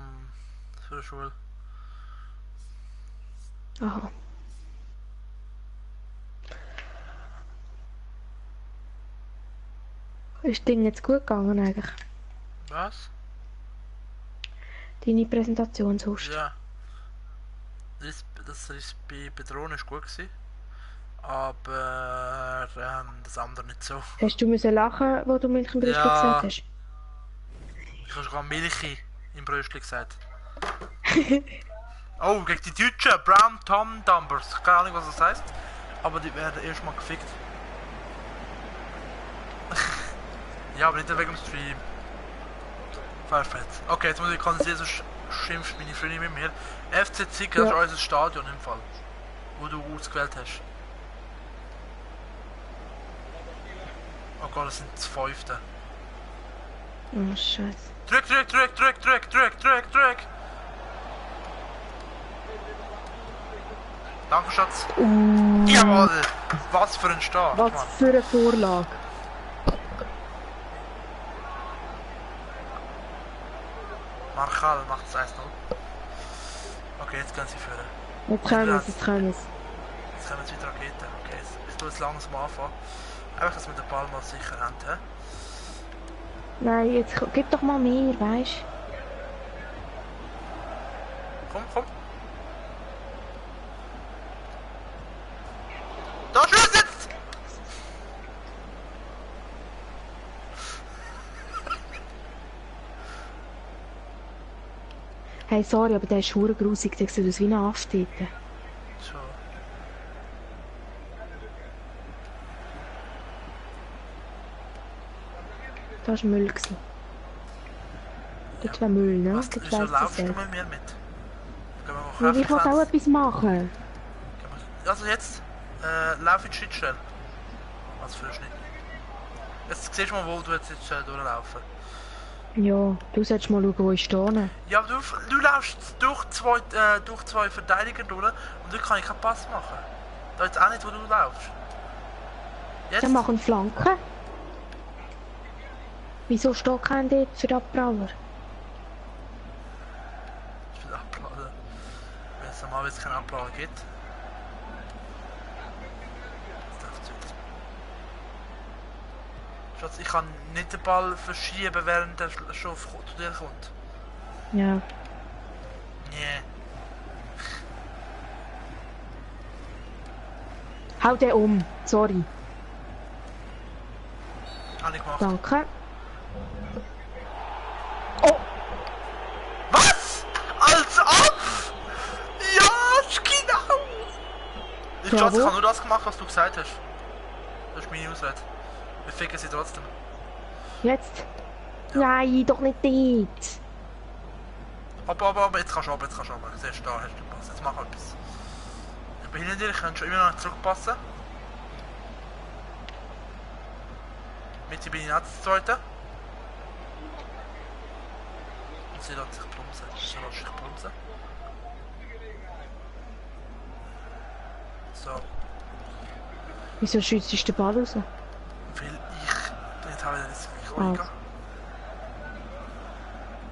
der Schule. Aha. Ist das Ding jetzt gut gegangen eigentlich? Was? Deine Präsentation sonst? Ja. Das ist bei Bedrohung ist gut gewesen. Aber das andere nicht so. Hast du müssen lachen, wo du Milch im Brüstchen gesagt hast? Ich habe sogar Milchi im Brüstchen gesagt. Oh, gegen die Deutschen, Brown Tom Dumbers. Keine Ahnung, was das heißt. Aber die werden erstmal gefickt. Ja, aber nicht wegen dem Stream. Perfekt. Okay, jetzt muss ich konzentrieren, sonst schimpft meine Freundin mit mir. FC Zig, das ist unser Stadion im Fall. Wo du ausgewählt hast. Oh Gott, das sind das 5. Oh, Scheiße. Drück! Danke, Schatz. Jawohl! Was für ein Start, Was Mann. für eine Vorlage. Marchal macht es 1-0. Okay, jetzt können sie führen. Jetzt können wir es, jetzt können wir es. Jetzt kommen jetzt wieder Raketen. Okay, jetzt tun wir langsam anfangen. Einfach, dass wir den Ball mal sicher haben, hä? Nein, jetzt gib doch mal mehr, weißt du? Komm. Da Schluss jetzt! Hey, sorry, aber der ist verdammt grusig, der sieht aus wie ein Affe dort. So. Das war Müll. Dort war Müll, ne? Was, Dort wieso weiss laufst du ich mit mir mit? Gehen wir mal ja, ich wollte auch Kräfte etwas machen. Also jetzt, lauf in die Schnittstelle. Was für ein Schnitt? Jetzt siehst du mal, wo du jetzt durchlaufen. Ja, du solltest mal schauen, wo ich stehe. Ja, aber du laufst durch zwei Verteidiger durch und dann kann ich keinen Pass machen. Da jetzt auch nicht, wo du laufst. Jetzt? Dann machen Flanken. Wieso steht kein dort für den Abpraller? Ich will abladen. Wenn es normalerweise keinen Ablader gibt. Jetzt läuft es wieder. Schatz, ich kann nicht den Ball verschieben, während der schon zu dir kommt. Ja. Nee. Hau den um, sorry. Habe ich gemacht. Danke. Oh! Was? Als ob! Ja, genau! Ich Schatz, ich habe nur das gemacht, was du gesagt hast. Das ist meine Ausrede. Wir ficken sie trotzdem. Jetzt? Ja. Nein, doch nicht dort. Aber jetzt kannst du runter, Siehst du, da hast du den Pass. Jetzt mach etwas. Ich bin hinter dir, ich kann schon immer noch zurückpassen. Mitte bin ich auch das zweite. Und sie lässt sich plumsen. Sie lässt sich plumsen. So. Wieso schießt du den Ball raus? Weil ich nicht habe das gleich Ah. eingehen.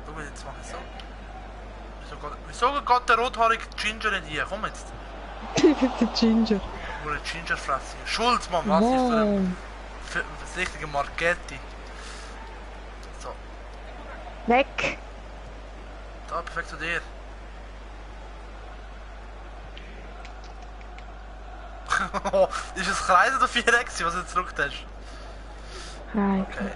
Schau, jetzt mache ich so. Wieso geht der rothaarige Ginger nicht hier? Komm jetzt. Der Ginger. Wo eine Gingerfresse. Schulz, Mann, was ist für ein richtiger Marchetti? So, Weg! da, perfekt zu dir. Ist es Kreis oder Viereck, was du jetzt gedrückt hast? Nein. Okay.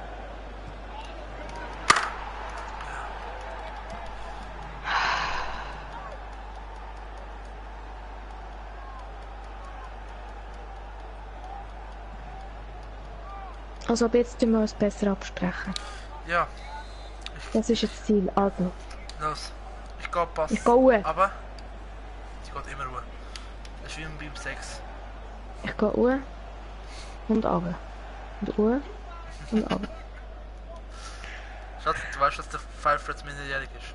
Also ab jetzt müssen wir uns besser absprechen. Ja, Das ist jetzt das Ziel. Also, los. Ich gehe Pass. ich gehe hoch. Aber sie geht immer hoch. Das ist wie beim Sex. Ich gehe hoch und runter. Und hoch und runter. Schatz, du weißt, dass der Pfeifer jetzt minderjährig ist.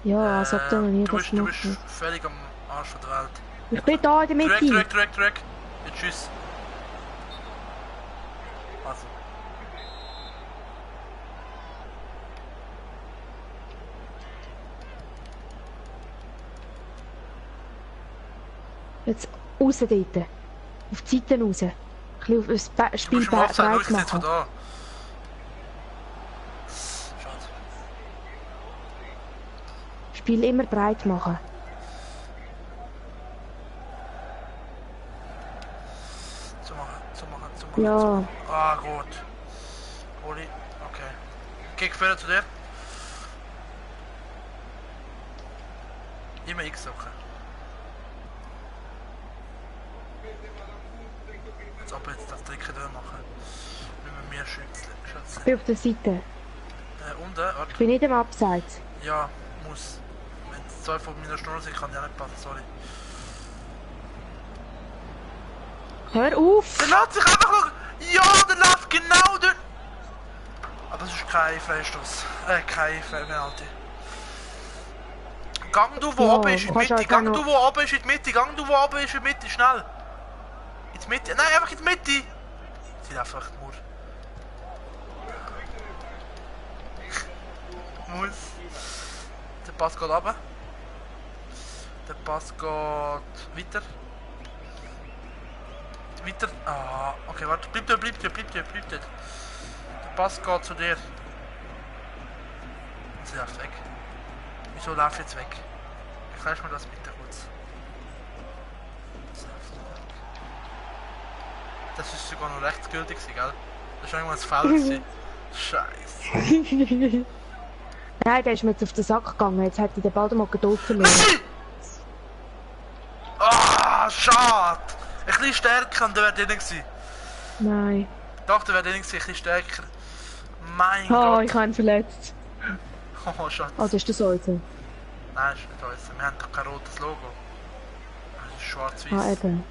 Ja, als ob der noch nie du das bist gemacht hat. völlig am Arsch von der Welt. Ich bin da in der Mitte. Zurück. Jetzt tschüss. Also. Jetzt raus dort. Auf die Seite raus. Ein bisschen auf das Du Spiel bist im Offside, schau breit ich jetzt von machen. da. Schade. Spiel immer breit machen. So machen. Ja. Ah, gut. Oli, okay. Kick vorher zu dir. Immer X suchen. Als ob jetzt das Trick machen. Nicht mehr mehr schützen. Ich bin auf der Seite. Unten, warte. Ich bin nicht im Abseits. Ja, muss. Wenn es 2 von meiner Schnur sind, kann ja nicht passen, sorry. Hör auf! Der lässt sich einfach noch... Ja, der läuft genau dort! Aber das ist kein Freistoß. Kein Penalty. Gang du, wo Ja, oben ist, in die kannst Mitte. halt Gang auch du, wo oben ist, in die Mitte. Gang du, wo oben ist, in die Mitte. Schnell. In die Mitte. Nein, einfach in die Mitte. Sie läuft einfach nur. Muss. Der Pass geht runter. Der Pass geht weiter. Weiter. Ah, okay, warte. Bleib dort. Der Pass geht zu dir. Sie läuft weg. Wieso läuft jetzt weg? Erklärst mir das bitte kurz. Sie läuft weg. Das ist sogar noch rechtsgültig, gell? Das war irgendwann ein Foul gewesen. Scheiße. Nein, der ist mir jetzt auf den Sack gegangen. Jetzt hätte ich den Ball mal Geduld verloren. Ah, schade! Ein bisschen stärker und der wäre drin gewesen. Nein. Doch, der wäre drin gewesen, ein bisschen stärker. Mein Oh, Gott. ich habe ihn verletzt. Oh, Schatz. Oh, das ist das heute. Nein, ist nicht uns. Wir haben doch kein rotes Logo. Das ist schwarz-weiß. Ah, eben.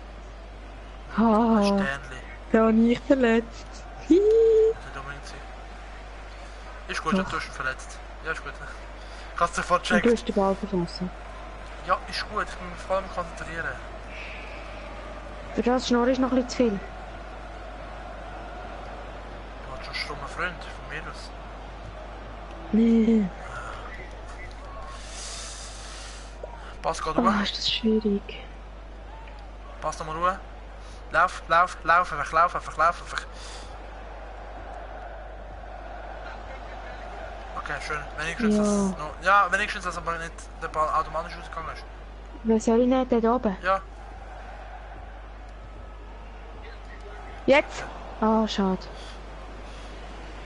Ein Ah, Sternli. da habe ich verletzt. Das ist nicht unbedingt sein. Ist gut, Doch. du hast ihn verletzt. Ja, ist gut. Kannst du sofort Und du checken. hast den Ball verschossen. Ja, ist gut. Ich muss mich vor allem konzentrieren. Für das Schnurr ist noch ein bisschen zu viel. Du hast schon einen stummen Freund von mir aus. Nee. Pass geht Oh, rüber. ist das schwierig. Pass nochmal rüber. Lauf einfach. Okay, schön. Wenigstens, Ja. dass es noch, ja, wenigstens, dass aber nicht der Ball automatisch ausgegangen ist. Wer soll ich nicht dort oben? Ja, Jetzt! Ah, schade.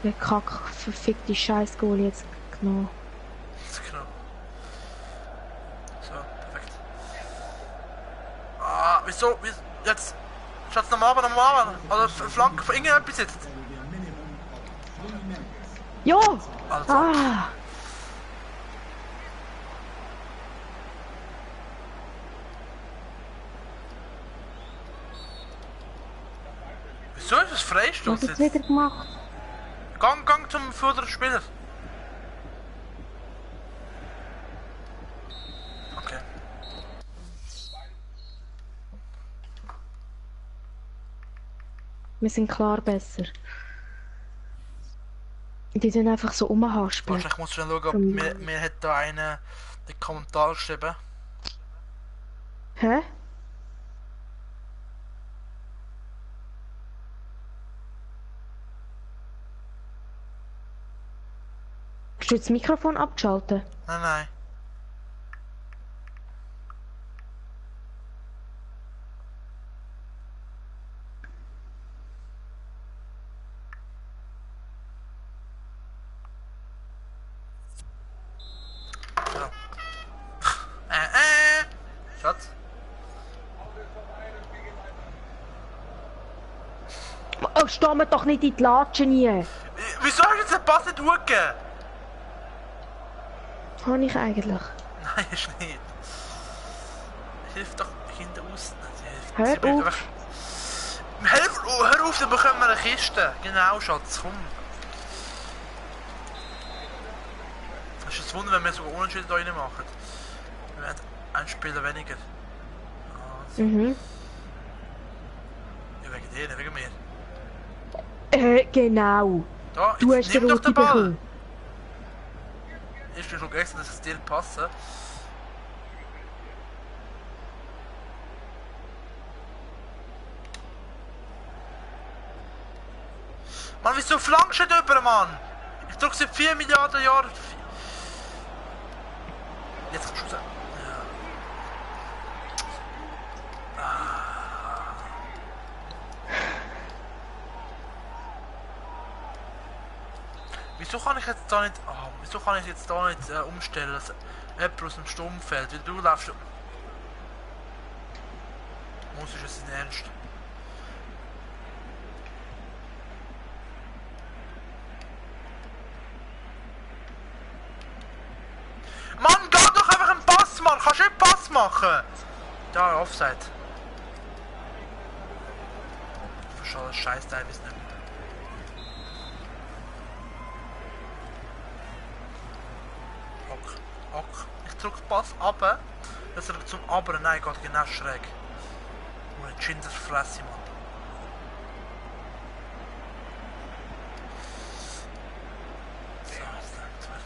Der Kack, verfickte Scheiß-Goal jetzt genommen. genau. So, perfekt. Ah, wieso? Jetzt. Schatz, nochmal. Oder Flanke von irgendetwas jetzt. Ja! Also, Ah! So ist es Freistoß Was hat jetzt. es wieder gemacht? Gang zum vorderen Spieler. Okay. Wir sind klar besser. Die tun einfach so rumhaspeln. Wahrscheinlich muss ich schnell schauen, ob mir hat da einer den Kommentar geschrieben. Hä? Hast du jetzt das Mikrofon abgeschaltet? Nein. So. Schatz? Oh, steh mir doch nicht in die Latschen rein! Wieso hast du jetzt den Pass nicht durchgegeben? Habe ich eigentlich? Nein, ist nicht. Hilf doch hinten außen. Hör Sie bringt auf. Hör auf, dann bekommen wir eine Kiste. Genau, Schatz, komm. Es ist ein Wunder, wenn wir sogar Unentschieden da rein machen. Wir haben einen Spieler weniger. Also, Mhm. ja, wegen dir, nicht wegen mir. Genau. Da, Du jetzt hast den nimm doch rote den Ball. bekommen. Ist mir schon extra, dass es dir passt. Mann, wieso flankst du nicht über, Mann? Ich drück seit 4 Milliarden Jahren. Jetzt kommst du raus. Wieso kann ich jetzt da nicht. Wieso kann ich jetzt da nicht umstellen, dass jemand aus dem Sturm fällt? Weil du läufst. Muss ich es in Ernst? Mann, geh doch einfach einen Pass, Mann! Kannst du nicht Pass machen? Da, Offside. Ich verstehe das scheiß teilweise nicht. Ok. Ich drück Pass ab, dass er zum Aber, nein, geht genau schräg. Und ein Schinderfresse, Mann. So, jetzt denkt er.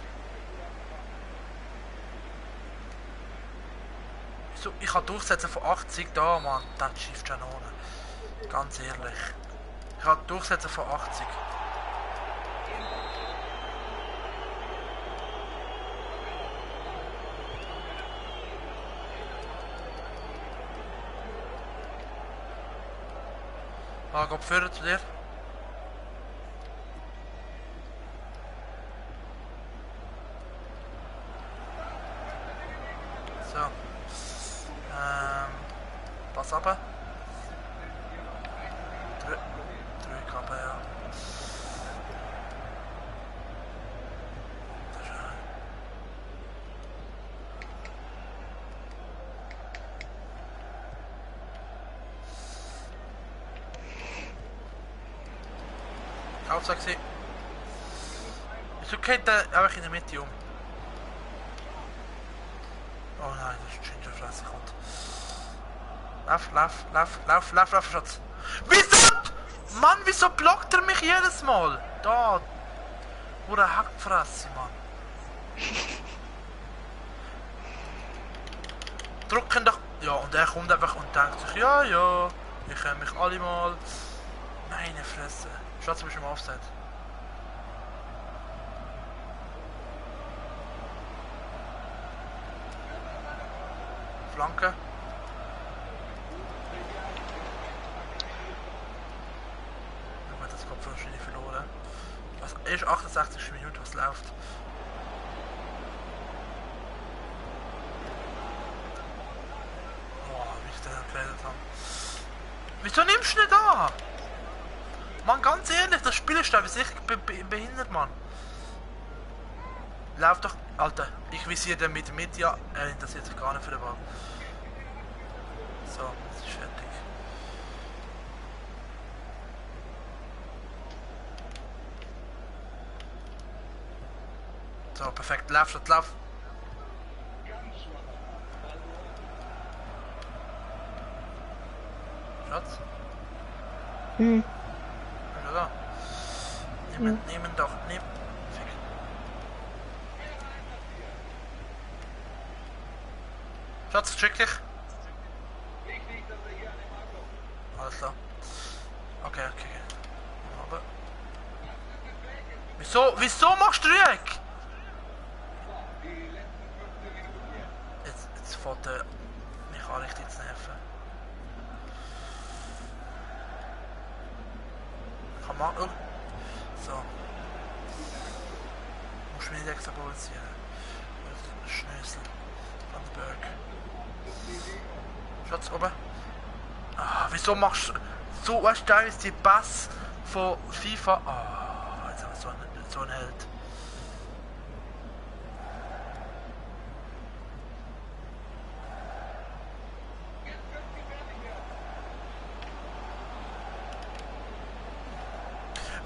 Wieso? Ich kann durchsetzen von 80 da, Mann. Das schießt schon ohne. Ganz ehrlich. Ich kann durchsetzen von 80. Geht vorher zu dir. So. Pass ab. Drück ab, ja. Aufsag sie. Wieso geht der einfach in der Mitte um? Oh nein, das ist Gingerfresse kommt. Lauf, Schatz. Wieso? Mann, wieso blockt er mich jedes Mal? Da. Hure Hackfresse, Mann. Drücken doch. Ja, und er kommt einfach und denkt sich, ja, ich kenne mich alle mal. Meine Fresse. Schatz, du bist im Offside. Flanke. Oh, das Kopf wahrscheinlich verloren. Was ist 68 Minuten, was läuft? Boah, wie ich den geredet habe. Wieso nimmst du nicht an? Mann, ganz ehrlich, das Spiel ist da wie sich behindert, Mann. Lauf doch, Alter, ich visiere den mit, ja, er interessiert sich gar nicht für den Ball. So, jetzt ist fertig. So, perfekt. Lauf, lauf. Schatz? Mhm. Ist er da? Nehmen doch. Nehmen. Fick. Schatz, schick dich. Alles klar. Okay. Aber... Wieso machst du Rück? Jetzt fährt er mich an, richtig zu nerven. Kann man... Oh. So. Musst mich nicht extra provozieren. Schnösel. Van den Berg. Schatz, oben. Ah, wieso machst du... So, weißt du, da ist die Pass von FIFA... Ah, jetzt haben wir so einen Held.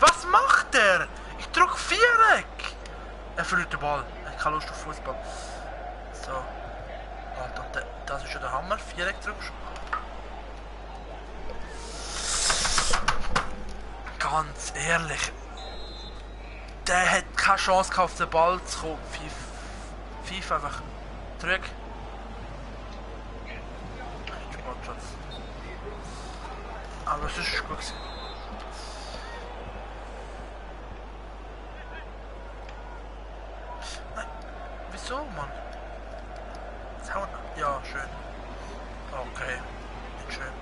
Was macht der? Ich drück Viereck! Er verliert den Ball. Er hat keine Lust auf Fußball. So. Alter, das ist ja der Hammer. Viereck drückst. Ganz ehrlich. Der hat keine Chance gehabt, auf den Ball zu kommen. FIFA einfach. Zurück. Aber es ist gut gewesen. Nein. Wieso, Mann? Jetzt hauen. Ja, schön. Okay. Nicht schön.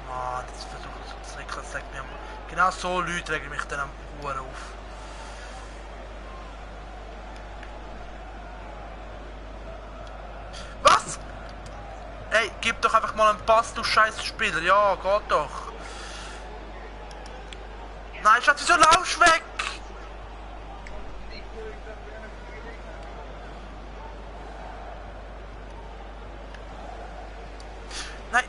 Mann, jetzt versuche ich zu tricken, das sagt mir. Genau so Leute regen mich dann am Uhr auf. Was? Ey, gib doch einfach mal einen Pass, du scheiß Spieler. Ja, geht doch. Nein, Schatz, wieso laufst du weg? Nein.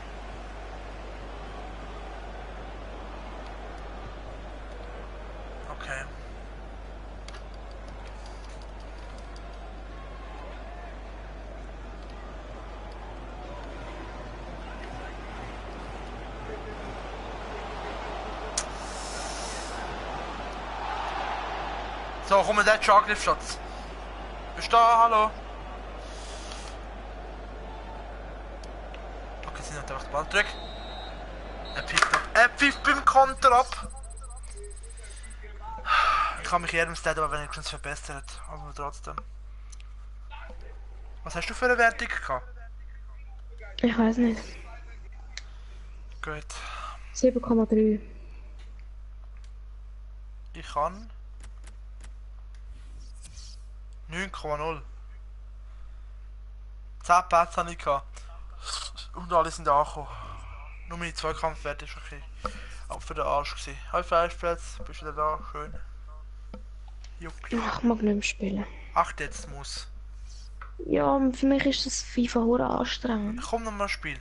Okay. So, komm, der Angriff, Schatz. Bist du da? Hallo? Okay, sie nimmt einfach den Ball zurück. Er pfeift beim Konter ab. Ich kann mich jedem Stat aber wenigstens verbessert. Aber trotzdem. Was hast du für eine Wertung gehabt? Ich weiß nicht. Gut. 7,3. Ich kann 9,0. 10 Pässe habe ich gehabt. Und alle sind angekommen. Nur meine Zweikampfwerte ist okay. Aber für den Arsch gewesen. Hi Fleischplatz, bist du wieder da? Schön. Juck. Ich mag nicht mehr spielen. Ach, jetzt muss. Ja, für mich ist das FIFA hure anstrengend. Komm noch mal Spiel.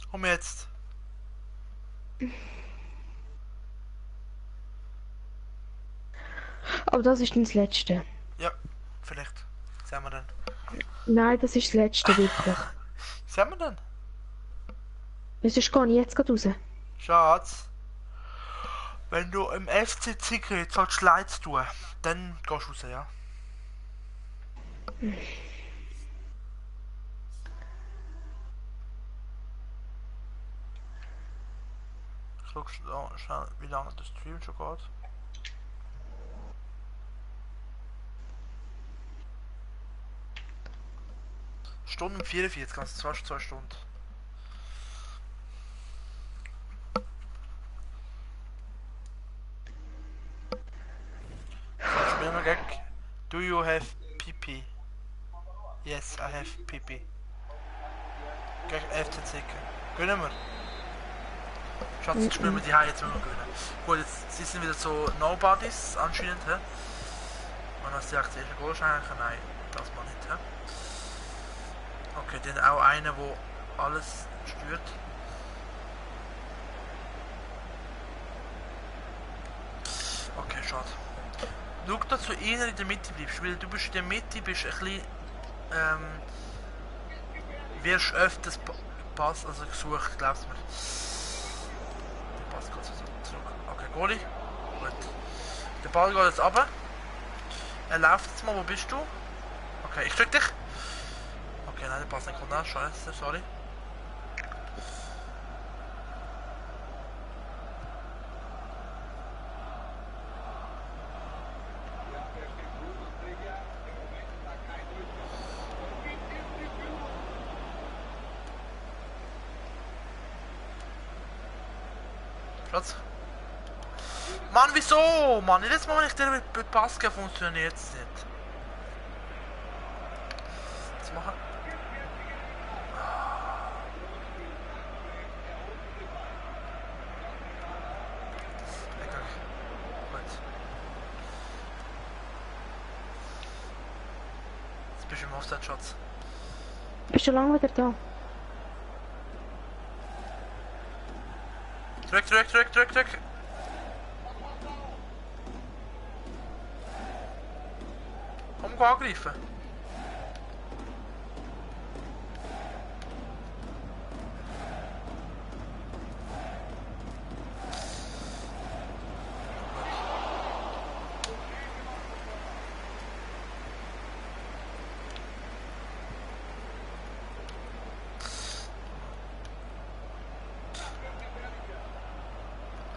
Komm jetzt. Aber das ist dann das Letzte. Ja, vielleicht. Sehen wir dann. Nein, das ist das Letzte, wirklich. Sehen wir dann. Sonst gehe ich jetzt gerade raus. Schatz. Wenn du im FC Ziegler sollst Leid tun, dann gehst du raus, ja? Ich schau schnell, wie lange der Stream schon geht. Stunden 44, ganz fast 2 Stunden. So, spielen wir gegen. Do you have PP? Yes, I have PP. Gegen FC Zicken. Gönnen wir. Schatz, jetzt spielen wir die Haie, jetzt müssen wir gewinnen. Gut, jetzt sie sind wieder so Nobodies anscheinend, hä? Und als die aktuelle Goal schenken, nein, das mal nicht, hä? Okay, dann auch einer, der alles stört. Okay, schade. Schau, dass du eher in der Mitte bleibst, weil du bist in der Mitte, bist ein bisschen, wirst öfters Pass, also gesucht, glaubst du mir. Der Pass geht so zurück. Okay, Goalie. Gut. Der Ball geht jetzt runter. Er läuft jetzt mal, wo bist du? Okay, ich drück dich. Okay, nein, der Pass nicht kommt nach, scheiße, sorry. Schatz. Mann, wieso? Mann, jedes Mal, wenn ich dir mit Pass gebe, funktioniert es nicht. Was machen? Okay. Gut. Jetzt bist du im Offset, Schatz. Bist du lange wieder da? Zurück. Komm, geh angreifen.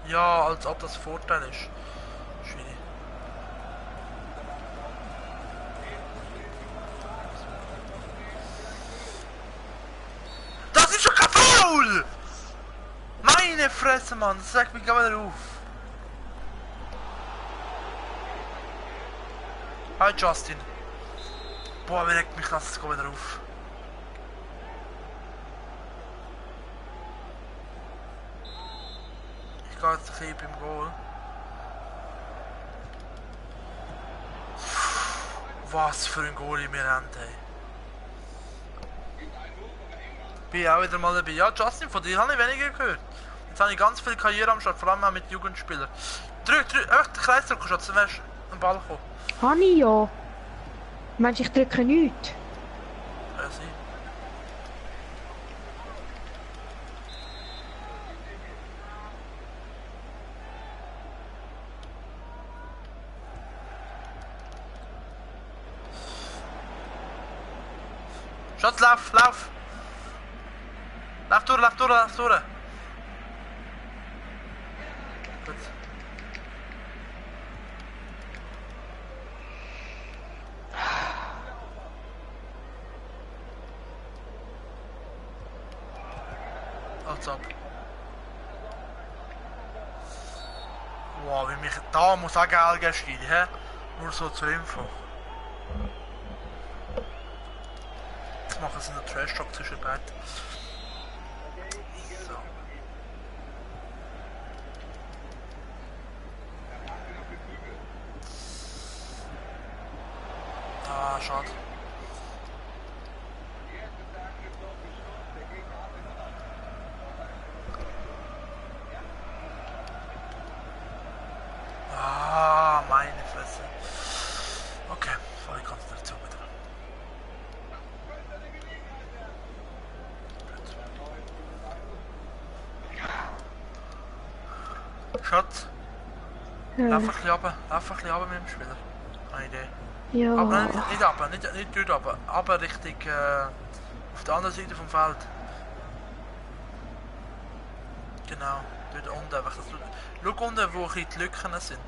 Ja, als ob das ein Vorteil ist. Schwierig. Das ist schon kein Foul! Meine Fresse, Mann, das sagt mich gerade wieder auf. Hi Justin. Boah, wie regt mich das wieder auf. Ich gehe jetzt ein bisschen beim Goal. Was für ein Goalie wir haben, ey. Bin auch wieder mal dabei. Ja, Justin, von dir habe ich weniger gehört. Jetzt habe ich ganz viel Karriere am Start, vor allem auch mit Jugendspielern. Drück, einfach den Kreis drücken, Schatz, dann wärst du am Ball gekommen. Habe ich ja. Meinst du, ich drücke nichts? Ja, sie. Schatz, lauf! Lauf durch! Gut. Als ob. Wow, wie mich da muss auch Geld geben, hä? Nur so zur Info. Jetzt machen sie einen Trash-Talk zwischen beiden. So. Ah, schade. Ah, meine Fresse. Okay, volle Konzentration wieder. Schatz, Ja. lauf ein bisschen runter mit dem Spieler. Eine Idee. Ja. Aber nein, nicht runter, nicht dort runter, aber Richtung auf der anderen Seite vom Feld. Genau, dort unten einfach. Schau unten, wo die Lücken sind.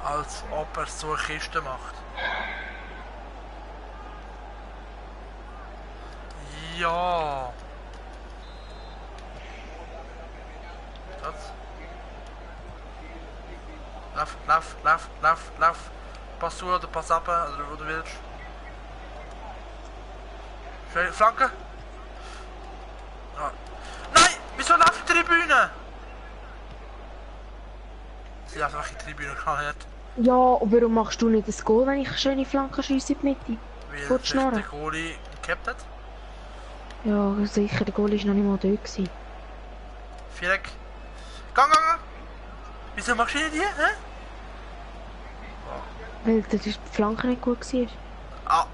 Als ob er so eine Kiste macht. Ja. Lauf. Pass zu oder pass ab, oder wo du willst. Schön, Flanke. Ah. Nein! Wieso läuft die Tribüne? Sie läuft einfach in die Tribüne knallhart. Ja, und warum machst du nicht das Goal, wenn ich schöne Flanken schiesse in die Mitte? Weil sich der Goalie gehabt hat. Ja, sicher, der Goal war noch nicht mal dort gewesen. Viereck. Gang! Wieso machst du nicht die, hä? Weil die Flanke nicht gut war.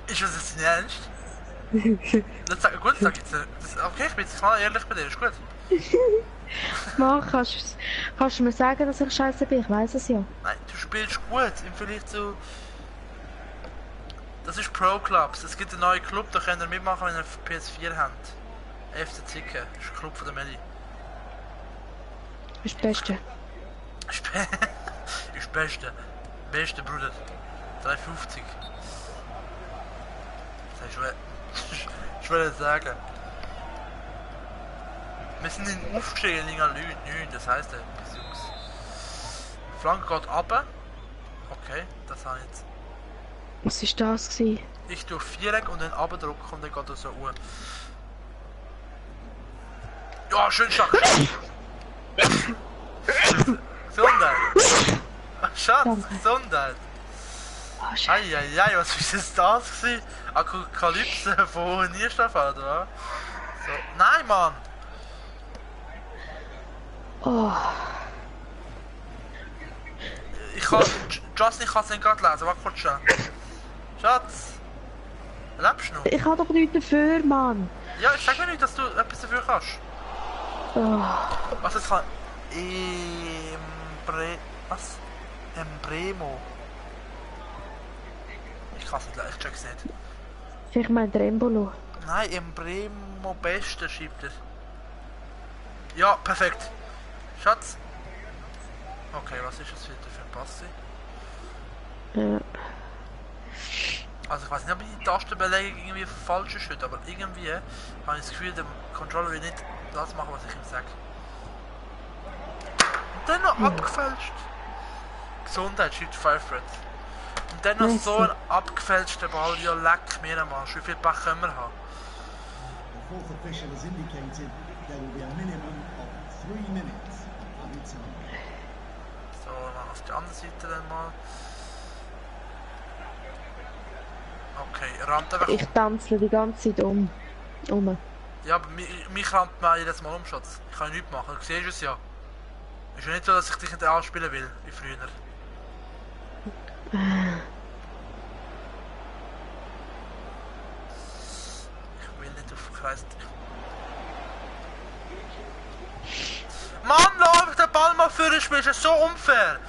Ist das jetzt nicht ernst? Gut, sag ich dir. Okay, ich bin jetzt mal ehrlich bei dir, ist gut. Mann, kannst du mir sagen, dass ich scheiße bin? Ich weiß es ja. Nein, du spielst gut im Vergleich zu... Das ist Pro Clubs. Es gibt einen neuen Club, da könnt ihr mitmachen, wenn ihr PS4 habt. FC Zicke, das ist ein Club von der Meli. Das ist das Beste. Ist das Beste. Beste Bruder. 3,50. Das soll ich will sagen. Wir sind in aufgestiegen in Liga 9, das heisst etwas, Jungs. Flanke geht runter. Okay, das habe ich jetzt. Was war das gewesen? Ich tue Viereck und dann runterdrücken und dann geht er so hoch. Ja, schön stark. Gesundheit. Schatz, Danke. Gesundheit. Oh, Scheiße. Eieiei, was ist das gewesen? Apokalypse von Nierstaffel, oder? So. Nein, Mann! Oh, Ich kann... Justin, ich kann es nicht gerade lesen, warte kurz schon. Schatz! Lebst du noch? ich habe doch nichts dafür, Mann. Ja, ich sag mir nicht, dass du etwas dafür kannst. Oh, Was es kann... Was? Embremo. Ich kann es nicht, ich check's nicht. ich meine Embolo. Nein, Embremo Beste schreibt er. Ja, perfekt. Schatz. Okay, was ist das wieder für ein Pass? Ja. Also ich weiß nicht, ob die Tastenbelegung irgendwie falsch ist heute, aber irgendwie habe ich das Gefühl, der Controller will nicht das machen, was ich ihm sage. Und dann noch abgefälscht. Gesundheit, schreibt Firefred. Und dann noch Merci. so ein abgefälschter Ball, ja leck mir am Arsch, wie viel Pech können wir haben? The fourth official has indicated there will be a minimum of 3 minutes of added time. So, dann auf die andere Seite dann mal. Okay, rammt einfach Ich tanze die ganze Zeit um. Ja, aber mich rammt man jedes Mal um, Schatz. Ich kann nichts machen, du siehst es ja. Ist ja nicht so, dass ich dich nicht anspielen will, wie früher. Ich will nicht auf Kreis. Mann, lauf den Ball mal für dich, das ist so unfair.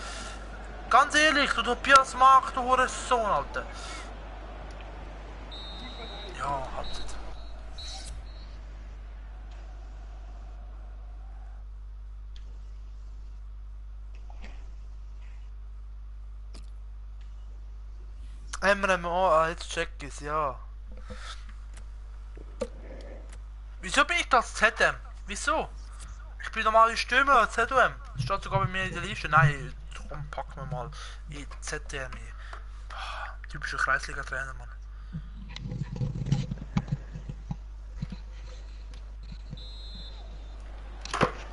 Ganz ehrlich, du Tobias Mark, du Hurensohn, Alter. Ja, Halbzeit. MMO, jetzt check ich's, ja. Wieso bin ich das ZM? Wieso? Ich bin normale Stürmer, ZM. Das steht sogar bei mir in der Liste. Nein, komm, packen wir mal in ZM. Boah, typischer Kreisliga-Trainer, Mann.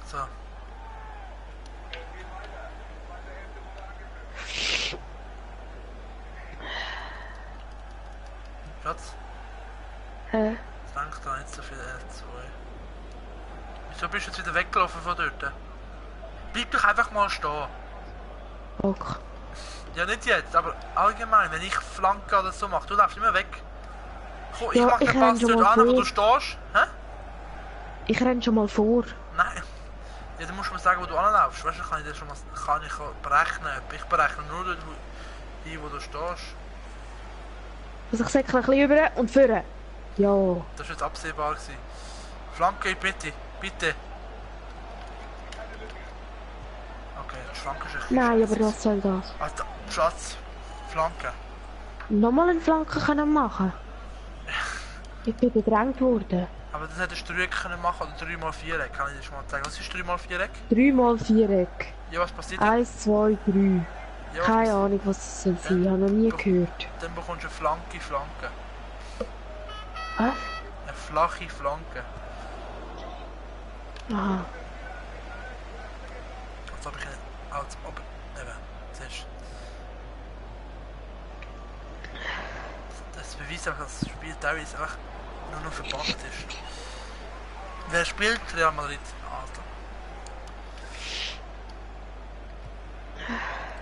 So. Schatz, Hä? danke da nicht so viel R2. Wieso bist du jetzt wieder weggelaufen von dort? Bleib doch einfach mal stehen. Okay. Ja, nicht jetzt, aber allgemein, wenn ich Flanke oder so mache, du darfst immer weg. Komm, ich Ja, mach ich den Pass renn schon dort mal an, wo vor. du stehst. Hä? Ich renn schon mal vor. Nein. Ja, dann musst du mir sagen, wo du anlaufst. Weißt du, kann ich das schon mal berechnen. Ich berechne nur dort, wo du stehst. Also ich säckle ein bisschen rüber und vorne. Ja. Das war jetzt absehbar gewesen. Flanke, bitte. Bitte. Okay, die Flanke ist ein bisschen Nein, scheiße. aber was soll das? Also, Schatz, Flanke. Nochmal eine Flanke können machen. Ich bin gedrängt worden. Aber das hättest du 3 können machen oder 3x4, kann ich dir schon mal zeigen. Was ist 3x4? 3 x Viereck. Ja, was passiert? 1, 2, 3. Ja, was Keine passiert? Ahnung, was das soll sein. Ich habe noch nie gehört. Dann bekommst du eine Flanke. Was? Eine flache Flanke. Aha. Als ob ich als ob eben, siehst du. Das beweist auch, dass das Spiel teilweise einfach nur noch verpackt ist. Wer spielt Real Madrid? Alter.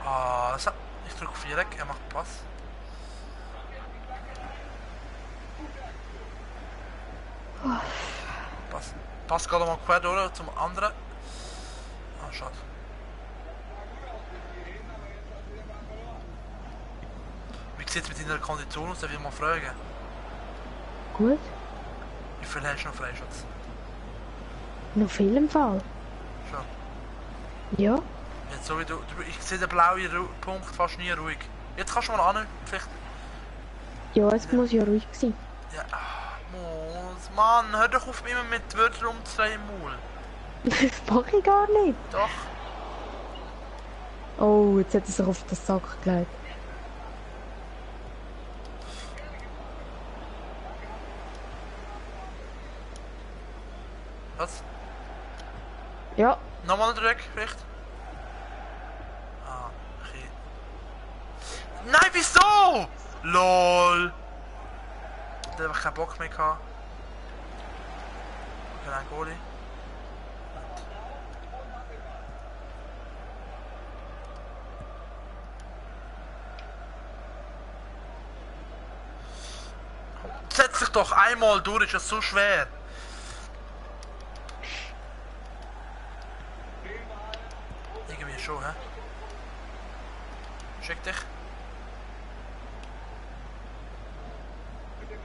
Also, ich drücke Viereck, er macht Pass. Pass geht mal quer durch zum anderen. Ah, schade. Wie sieht es mit deiner Kondition aus? Darf ich mal fragen? Gut. Wie viel hast du noch Freischutz? Noch viel im Fall. Schon. Ja. Jetzt so wie ich sehe den blauen Punkt fast nie ruhig. Jetzt kannst du mal an, vielleicht. Ja, es muss ja ruhig sein. Ja, muss. Mann, hör doch auf, immer mit Wörtern rumzudrehen im Maul. Das mache ich gar nicht. Doch. Oh, jetzt hat er sich auf den Sack gelegt. Was? Ja. Nochmal drück, vielleicht? Ah, okay. Nein, wieso? LOL! Da habe ich keinen Bock mehr gehabt. Okay, ein Goalie. Setz dich doch einmal durch, ist das so schwer. Irgendwie schon, hä? Schick dich.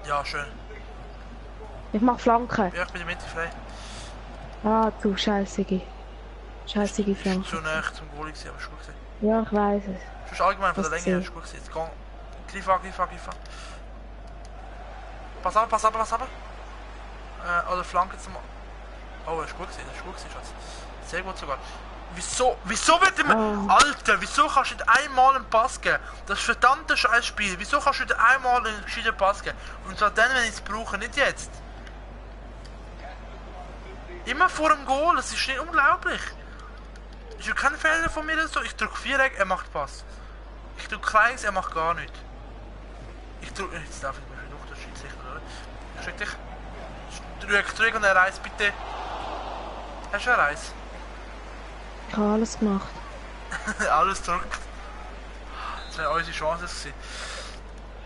Ja, schön. Ich mach Flanken. Ja, ich bin in der Mitte frei. Ah, du scheißige. Scheißige Ist zu Flanken. nah zum Goalie gewesen, aber ist gut gewesen. Ja, ich weiß es. Sonst allgemein von der Was Länge her zählt? ist gut gewesen. Jetzt gang. Greif an, greif an, greif an. Pass ab, pass ab, pass ab. Oder Flanke zum... Oh, das ist gut gewesen, das ist gut gewesen, Schatz. Sehr gut sogar. Wieso wird immer... Oh. Alter, wieso kannst du nicht einmal einen Pass geben? Das ist verdammte Scheißspiel. Wieso kannst du nicht einmal einen gescheiten Pass geben? Und zwar dann, wenn ich es brauche, nicht jetzt. Immer vor dem Goal, das ist nicht unglaublich. Ist ja kein Fehler von mir so. Ich drücke Viereck, er macht Pass. Ich drücke Kreis, er macht gar nichts. Ich drücke... Jetzt darf ich mich durch, das ist sicher, oder? Ich schick dich. Drück und er reist, bitte. Hast du einen Reis? Ich habe alles gemacht. Alles drückt. Das wäre unsere Chance gewesen.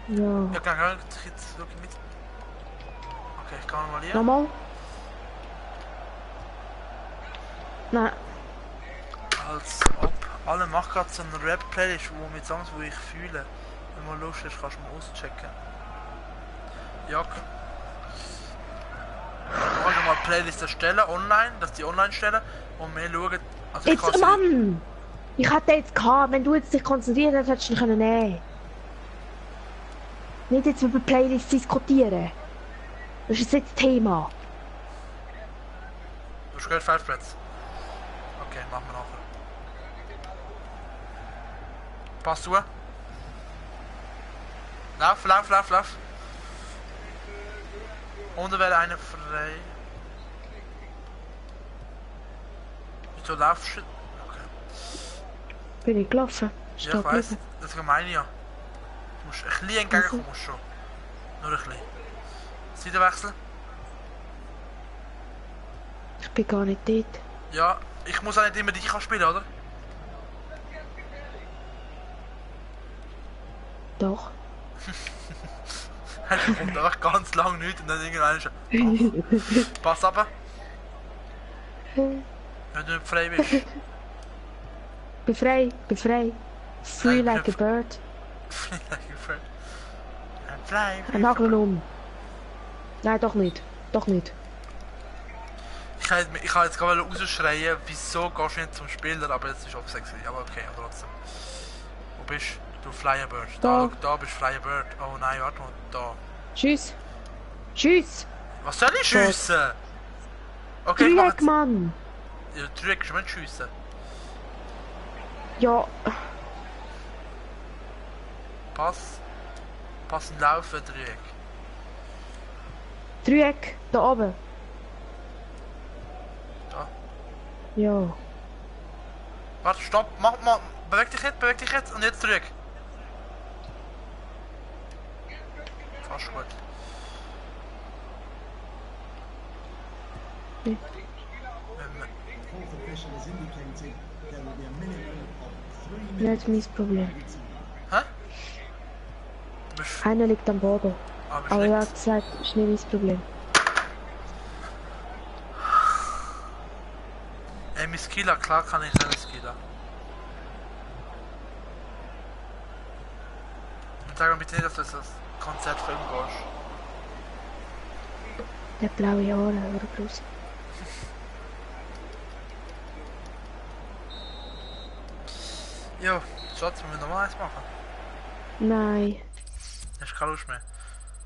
Ja. Ja, kann ich jetzt schau ich mit. Okay, ich kann mal hier. Nochmal? Nein. Als ob. Alle machen gerade so eine Rap-Playlist, wo mit Songs, die ich fühle. Wenn du Lust hast, kannst du mal auschecken. Ja. Du kannst mal Playlist erstellen, online, dass die online stellen und wir schauen. Also ich kann Jetzt, sie- Mann! Ich hatte jetzt gehabt, wenn du jetzt dich konzentriert hast, hättest du ihn können nehmen. Nicht jetzt über Playlists diskutieren. Das ist jetzt das Thema. Du hast gehört 5 Plätze. Okay, machen wir nachher. Pass zu. Lauf, lauf, lauf, lauf. Und da wäre einer frei. Wieso laufst du? Okay. Bin ich gelaufen? Ja, ich weiss. Das meine ich ja. Du musst ein bisschen entgegenkommen musst schon. Nur ein bisschen. Seitenwechsel. Ich bin gar nicht dort. Ja, ich muss auch nicht immer dich spielen, oder? Doch. Er kommt einfach ganz lang nicht und dann irgendwann schon. Pass ab. Wenn du nicht frei bist. Bin frei, bin frei. Free Nein, like a bird. Frei. Ein Nagel um. Nein, doch nicht. Doch nicht. Ich kann jetzt gerade rausschreien, wieso gehst du nicht zum Spieler, aber jetzt ist es offensichtlich. Aber okay, aber trotzdem. Wo bist du? Flyer Bird. Da. Da bist du Flyer Bird. Oh nein, warte mal, da. Tschüss. Tschüss. Was soll ich schiessen? Okay, ich mach Dreieck, jetzt... Mann. Ja, Dreieck ist nicht schiessen. Ja. Pass. Passen laufen, Dreieck. Dreieck, da oben. Da. Ja. Warte, stopp, mach mal. Beweg dich jetzt und jetzt Dreieck. Fast gut. Ja. Wenn wir- Fourth official official has indicated there will be a minimum of 3 Nicht minutes. mein Problem. Hä? Du bist... Einer liegt am Boden. Aber Aber er schlägt. hat gesagt, ist nicht mein Problem. Ey, mein Skiller, klar kann ich nicht Skiller. Und sag mir bitte nicht, dass du das Konzert filmen gehst. Der blaue Haare, oder groß. Jo, Schatz, wollen wir nochmal eins machen? Nein. Hast du keine Lust mehr?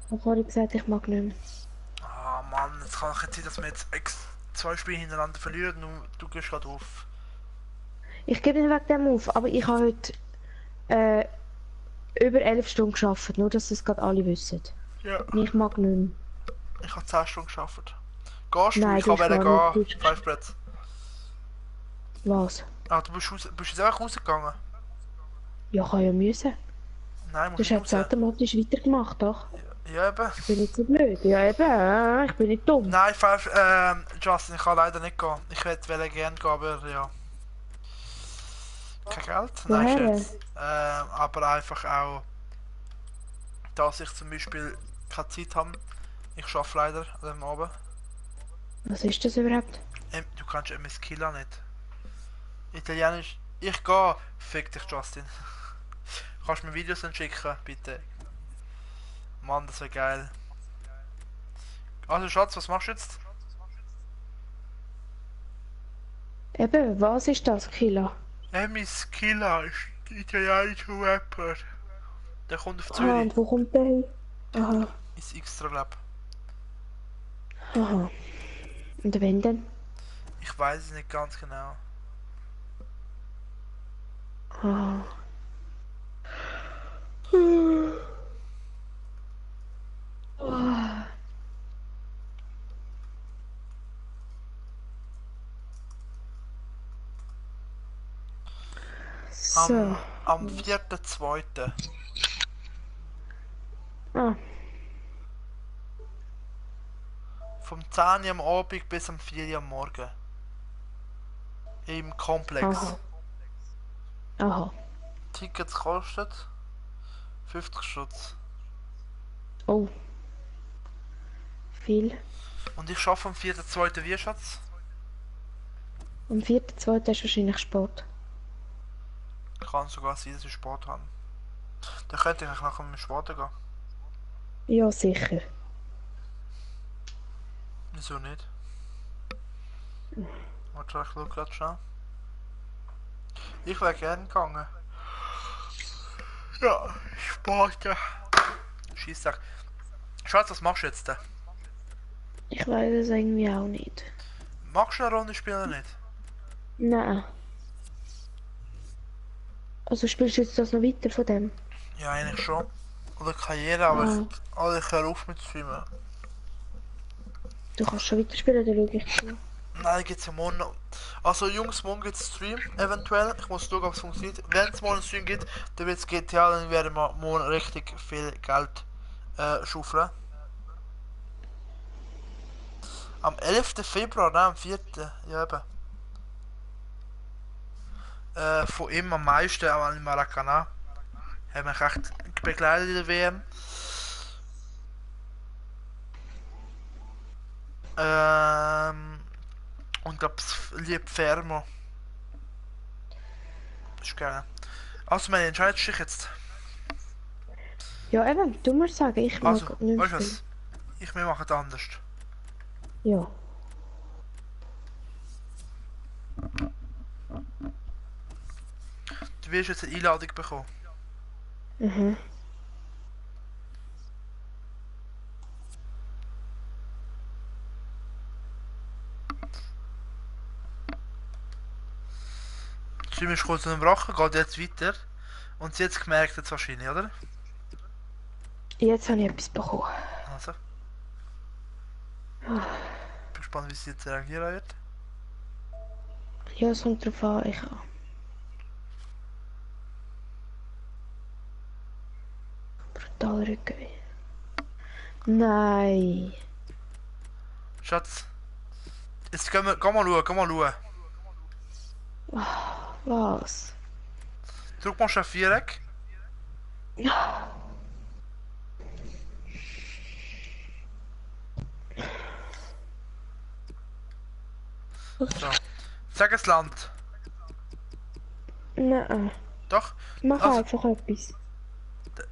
Ich habe vorhin gesagt, ich mag nicht mehr. Ah Mann, jetzt kann doch nicht sein, dass wir jetzt 2 Spiele hintereinander verlieren und du gehst gerade auf. Ich gebe nicht wegen dem auf, aber ich habe heute über 11 Stunden gearbeitet, nur dass das gerade alle wissen. Ja. Und ich mag nicht mehr. Ich habe 10 Stunden gearbeitet. Gehst du? Nein, Ich du kann hast gar gehen. nicht. 5 Plätze. Was? Ah, du bist jetzt einfach rausgegangen? Ja, kann ja müssen. Nein, Du musst hast nicht jetzt raus. automatisch weitergemacht, doch? Ja, eben. Ich bin nicht so blöd. Ja, eben, ich bin nicht dumm. Nein, Justin, ich kann leider nicht gehen. Ich hätte gerne gehen, aber ja. Kein Geld? Nein, Woher? Scherz. Aber einfach auch, dass ich zum Beispiel keine Zeit habe. Ich arbeite leider an dem Abend. Was ist das überhaupt? Du kannst mein Skilla nicht. Italienisch. Ich gehe. Fick dich, Justin. Kannst du mir Videos dann schicken, bitte? Mann, das wäre geil. Also Schatz, was machst du jetzt? Eben, was ist das, Killer? Mein Skilla ist ein italienischer Rapper. Der kommt auf Ah, Zürich. und wo kommt der hin? Aha, Ins Extra Lab. aha. Und wenn denn? Ich weiß es nicht ganz genau. Aha. So. Am 4.2. Ah, Vom 10 Uhr am Abend bis am 4 Uhr am Morgen. Im Komplex. aha. Aha. Tickets kostet 50 Stutz. Oh. Viel. Und ich arbeite am 4.2. wie, Schatz? Am 4.2. ist wahrscheinlich Sport. Kann sogar sein, dass ich Sport habe. Dann könnte ich eigentlich nachher mit dem Sport gehen. Ja, sicher. Wieso nicht? Warte, ich schau grad schnell. Ich wäre gerne gegangen. Ja, Sport. Scheisstag. Schatz, was machst du jetzt denn? Ich weiß es irgendwie auch nicht. Magst du eine Runde spielen oder nicht? Nein. Also spielst du jetzt das noch weiter von dem? Ja, eigentlich schon. Oder Karriere, aber ich höre auf mit Streamen. Du kannst schon weiterspielen, dann schau ich zu. Nein, gibt's ja morgen noch. Also Jungs, morgen gibt's Stream, eventuell. Ich muss schauen, ob es funktioniert. Wenn es morgen einen Stream gibt, dann wird's GTA, dann werden wir morgen richtig viel Geld schaufeln. Am 11. Februar, nein, am 4. Ja eben. Von ihm am meisten, auch in Maracanã. Haben mich echt begleitet in der WM. Und glaub's lieb Fermo. Das ist geil. Also meine entscheidest dich jetzt. Ja, eben, du musst sagen, ich mag Also, nicht weißt du spielen. was? Wir machen es anders. Ja. Du wirst jetzt eine Einladung bekommen. Mhm. Der Stream ist kurz unterbrochen, geht jetzt weiter. Und sie hat es gemerkt jetzt wahrscheinlich, oder? Jetzt habe ich etwas bekommen. Also. Bin gespannt, wie sie jetzt reagieren wird. Ja, es kommt drauf an, ich habe. Brutal Rückenweh. Nein. Schatz. Jetzt geh mal schauen, geh mal schauen. Was? Drück mal schon Viereck. So. Sag das Land. Nein. Doch. Mach Also- einfach etwas.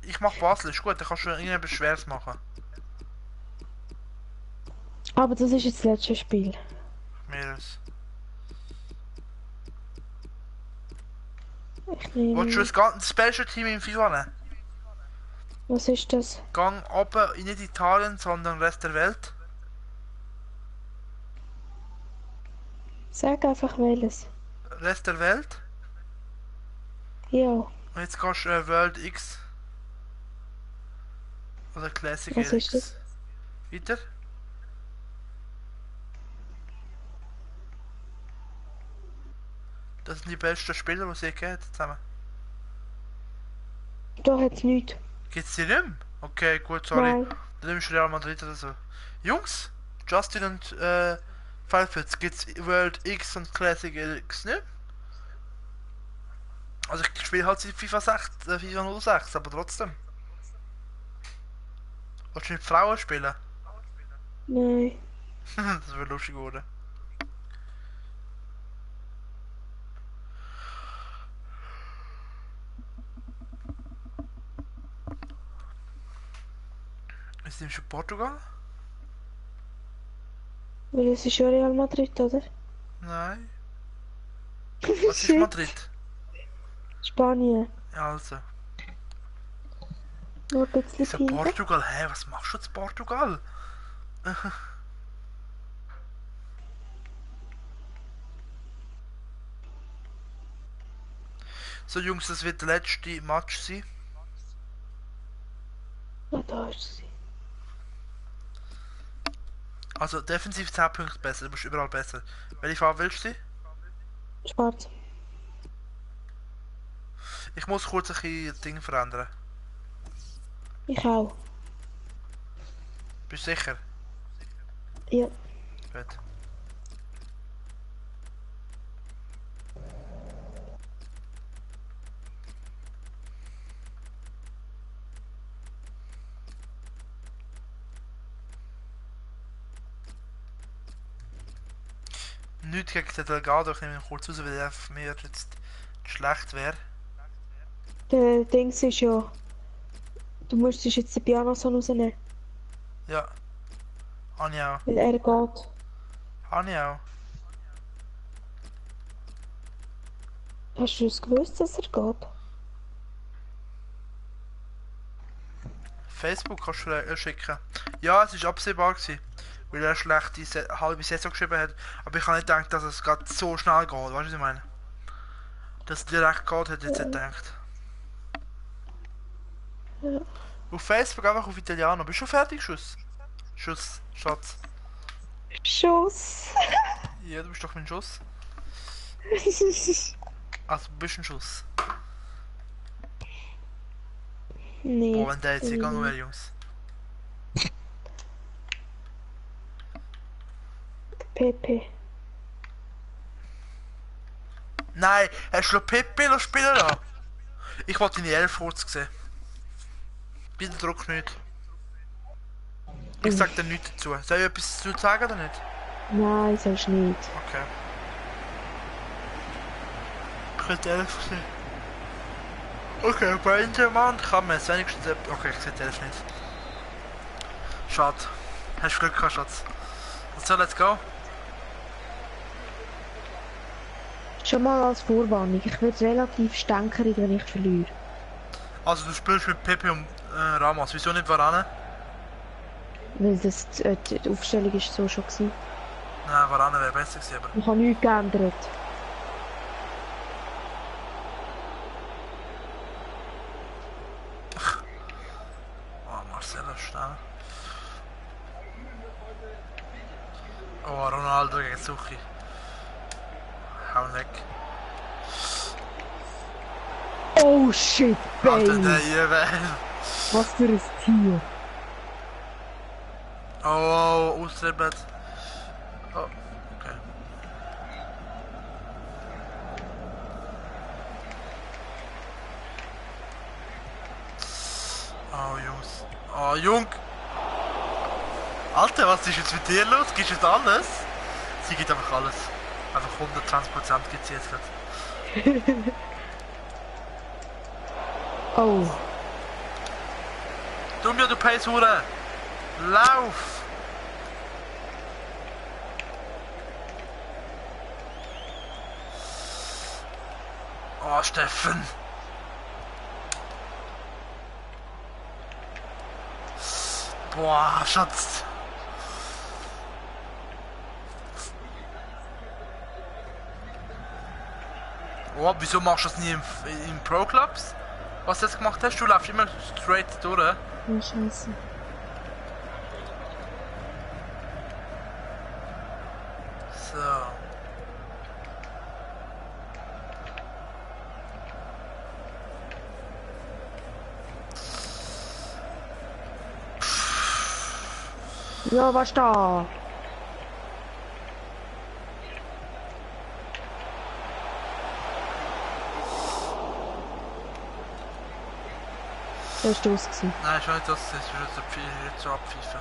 Ich mach Basel, ist gut, dann kannst du irgendetwas Schweres machen. Aber das ist jetzt das letzte Spiel. Meeres. Ich nehme... Willst du das ganze Special-Team im FIFA nehmen? Was ist das? Gang oben, nicht Italien, sondern Rest der Welt. Sag einfach welches. Rest der Welt. Ja. Und jetzt kannst du World X. Oder Classic Was X. ist das? Weiter. Das sind die besten Spieler, die es je gegeben hat zusammen. Da hat's nichts. Gibt's die nicht mehr? Okay, gut, sorry. Nein. Dann nimmst du Real Madrid oder so. Jungs, Justin und Falfitz, gibt's World X und Classic X nicht? Also ich spiele halt seit FIFA 06, aber trotzdem. Willst du mit Frauen spielen? Nein. Das wäre lustig geworden. Ist das schon Portugal? Weil es ist schon Real Madrid, oder? Nein. Was ist Madrid? Spanien. Ja, also. Nur ein bisschen Ist ja hinten. Portugal? Hä, was machst du jetzt Portugal? So Jungs, das wird der letzte Match sein. Ja, da ist sie. Also defensiv 10 Punkte besser, du bist überall besser. Welche Farbe willst du? Schwarz. Ich muss kurz ein bisschen Ding verändern. Ich auch. Bist du sicher? Ja. Gut. Nicht gegen den Delgado, ich nehme ihn kurz raus, weil er für mich jetzt schlecht wäre. Der Dings ist ja... Du musstest jetzt den Pianoson rausnehmen. Ja. Habe ich auch. Weil er geht. Habe ich auch. Hast du es gewusst, dass er geht? Facebook kannst du schicken. Ja, es war absehbar gewesen, weil er schlechte halbe Saison geschrieben hat. Aber ich habe nicht gedacht, dass es gerade so schnell geht. Weißt du, was ich meine? Dass es direkt geht, hätte ich jetzt nicht gedacht. Ja. Auf Facebook einfach auf Italiano. Bist du schon fertig, Schatz? Schuss! Ja, du bist doch mein Schuss. Also, du bist ein Schuss. Nee. Oh, wenn der jetzt hier gegangen wäre, Jungs. Pepe. Nein, hast du Pepe spielen lassen? Ich wollte deine 11 kurz sehen. Bitte druck nicht. Ich sag dir nichts dazu. Soll ich etwas dazu sagen oder nicht? Nein, sollst du nicht. Okay. Ich hätte 11 gesehen. Okay, Benjamin kann man es wenigstens... Okay, ich sehe 11 nicht. Schade. Hast du Glück gehabt, Schatz. So, let's go. Schon mal als Vorwarnung. Ich werde relativ stänkerig, wenn ich verliere. Also du spielst mit Pepe und Ramos. Wieso nicht Varane? Weil das, die Aufstellung ist so schon gewesen. Nein, Varane wäre besser gewesen, aber... Ich habe nichts geändert. Oh, Marcelo, schnell. Oh, Ronaldo gegen Suchi. Hau ihn weg. Oh shit, Alter, Bale! der hier wäre... Was für ein Tier! Oh, ausdribbelt. Oh, okay. Oh, Jungs. Oh, Jung! Alter, was ist jetzt mit dir los? Gibst du jetzt alles? Sie gibt einfach alles. Einfach 120% gibt sie jetzt gerade. Oh. Du mir, du Peishure! Lauf! Oh, Steffen! Boah, Schatz! Oh, wieso machst du das nie im Pro-Clubs? Was du jetzt gemacht hast? Du läufst immer straight durch. Oh, Scheiße. So. Ja, was da? Das war das. Nein, schon nicht, das ist wieder so abpfeifen.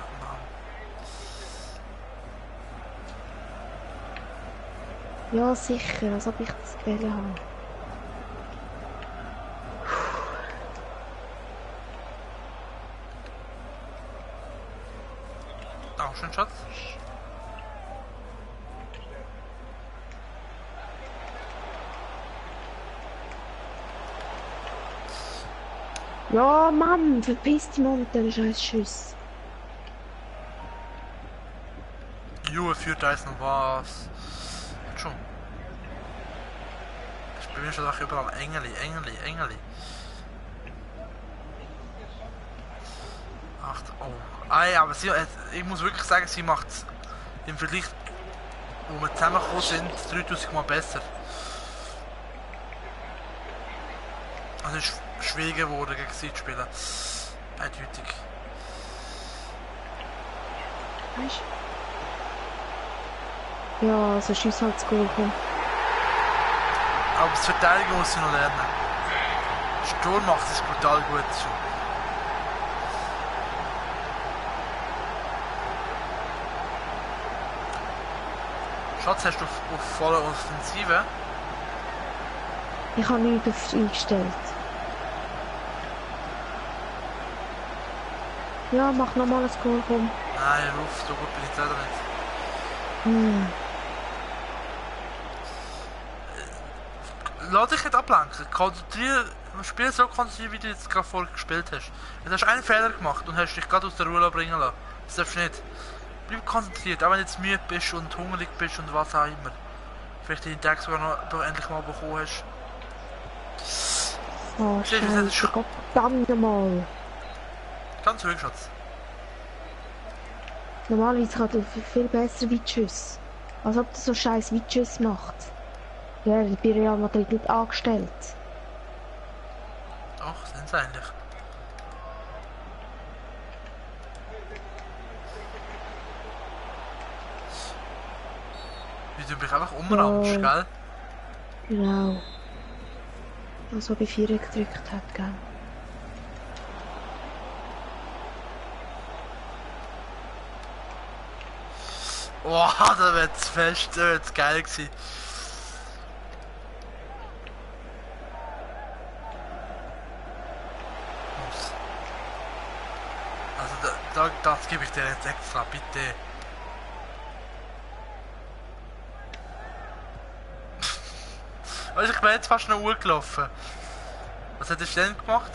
Ja, sicher, als ob ich das gewählt habe. Dankeschön, Schatz. Ja, Mann, verpiss dich mal mit dem scheiß Schuss. Juve führt da jetzt noch was. Schon. Ich bin mir schon auch überall Engeli. Ach, oh. Ey, aber sie, ich muss wirklich sagen, sie macht es im Vergleich, wo wir zusammengekommen sind, 3000 Mal besser. Also es ist schwieriger geworden, gegen sie zu spielen. Eindeutig. Weißt du? Ja, also Schuss halt zu Goal kommen. Aber das Verteidigung muss sie noch lernen. Sturm macht es brutal gut schon. Schatz, hast du auf volle Offensive? Ich habe nichts auf eingestellt. Ja, mach nochmal ein Goal, komm. Nein, ruf, so gut bin ich leider nicht. Lass dich nicht ablenken. Konzentriere, spiel so konzentriert, wie du jetzt gerade vorher gespielt hast. Du hast einen Fehler gemacht und hast dich gerade aus der Ruhe bringen lassen. Das darfst du nicht. Bleib konzentriert, auch wenn du jetzt müde bist und hungrig bist und was auch immer. Vielleicht den Tag sogar noch endlich mal bekommen hast. Oh, Scheiße, verdammt nochmal. Ganz ruhig, Schatz. Normalerweise hat er viel besser Weitschüsse. Als ob er so scheiß Weitschüsse macht. Ja, er ist bei Real Madrid nicht angestellt. Doch, sind sie eigentlich. Wie du mich einfach umrammst, gell? Genau. Als ob ich 4 gedrückt hat, gell? Wow, da wird's fest, da wird's geil gewesen. Also das gebe ich dir jetzt extra, bitte. Also ich bin jetzt fast eine Uhr gelaufen. Was hättest du denn gemacht?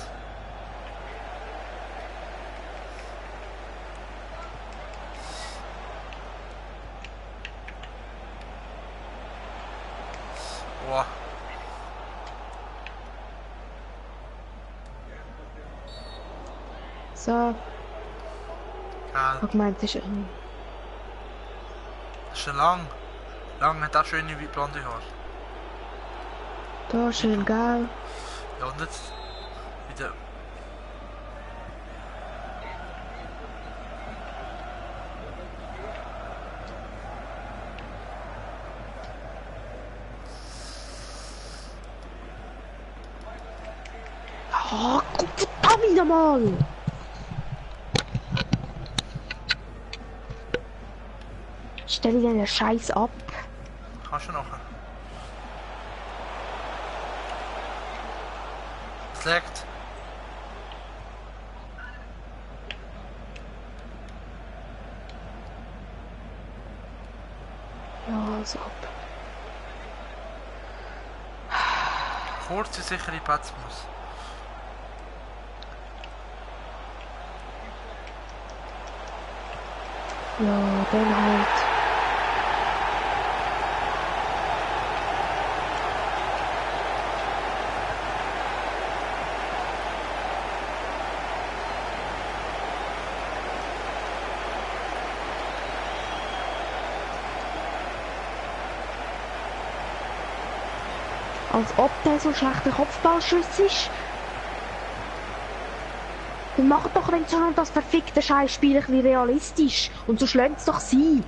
Boah. So, Ja, ich hab gemeint, das ist... das ist schon lang. Lang hat auch schöne wie blonde Haare. Da, schön, gell? Ja und jetzt wieder. Oh, Gott, verdammt nochmal! stelle ich den Scheiß ab. Kannst du nachher. Es liegt. Ja, also ab. Kurze, sichere Plätze muss. Ja, dann halt. Als ob der so schlechter Kopfballschuss ist. Dann macht doch wenn schon das verfickte Scheißspiel ein bisschen realistisch. Und so schlägt es doch sein.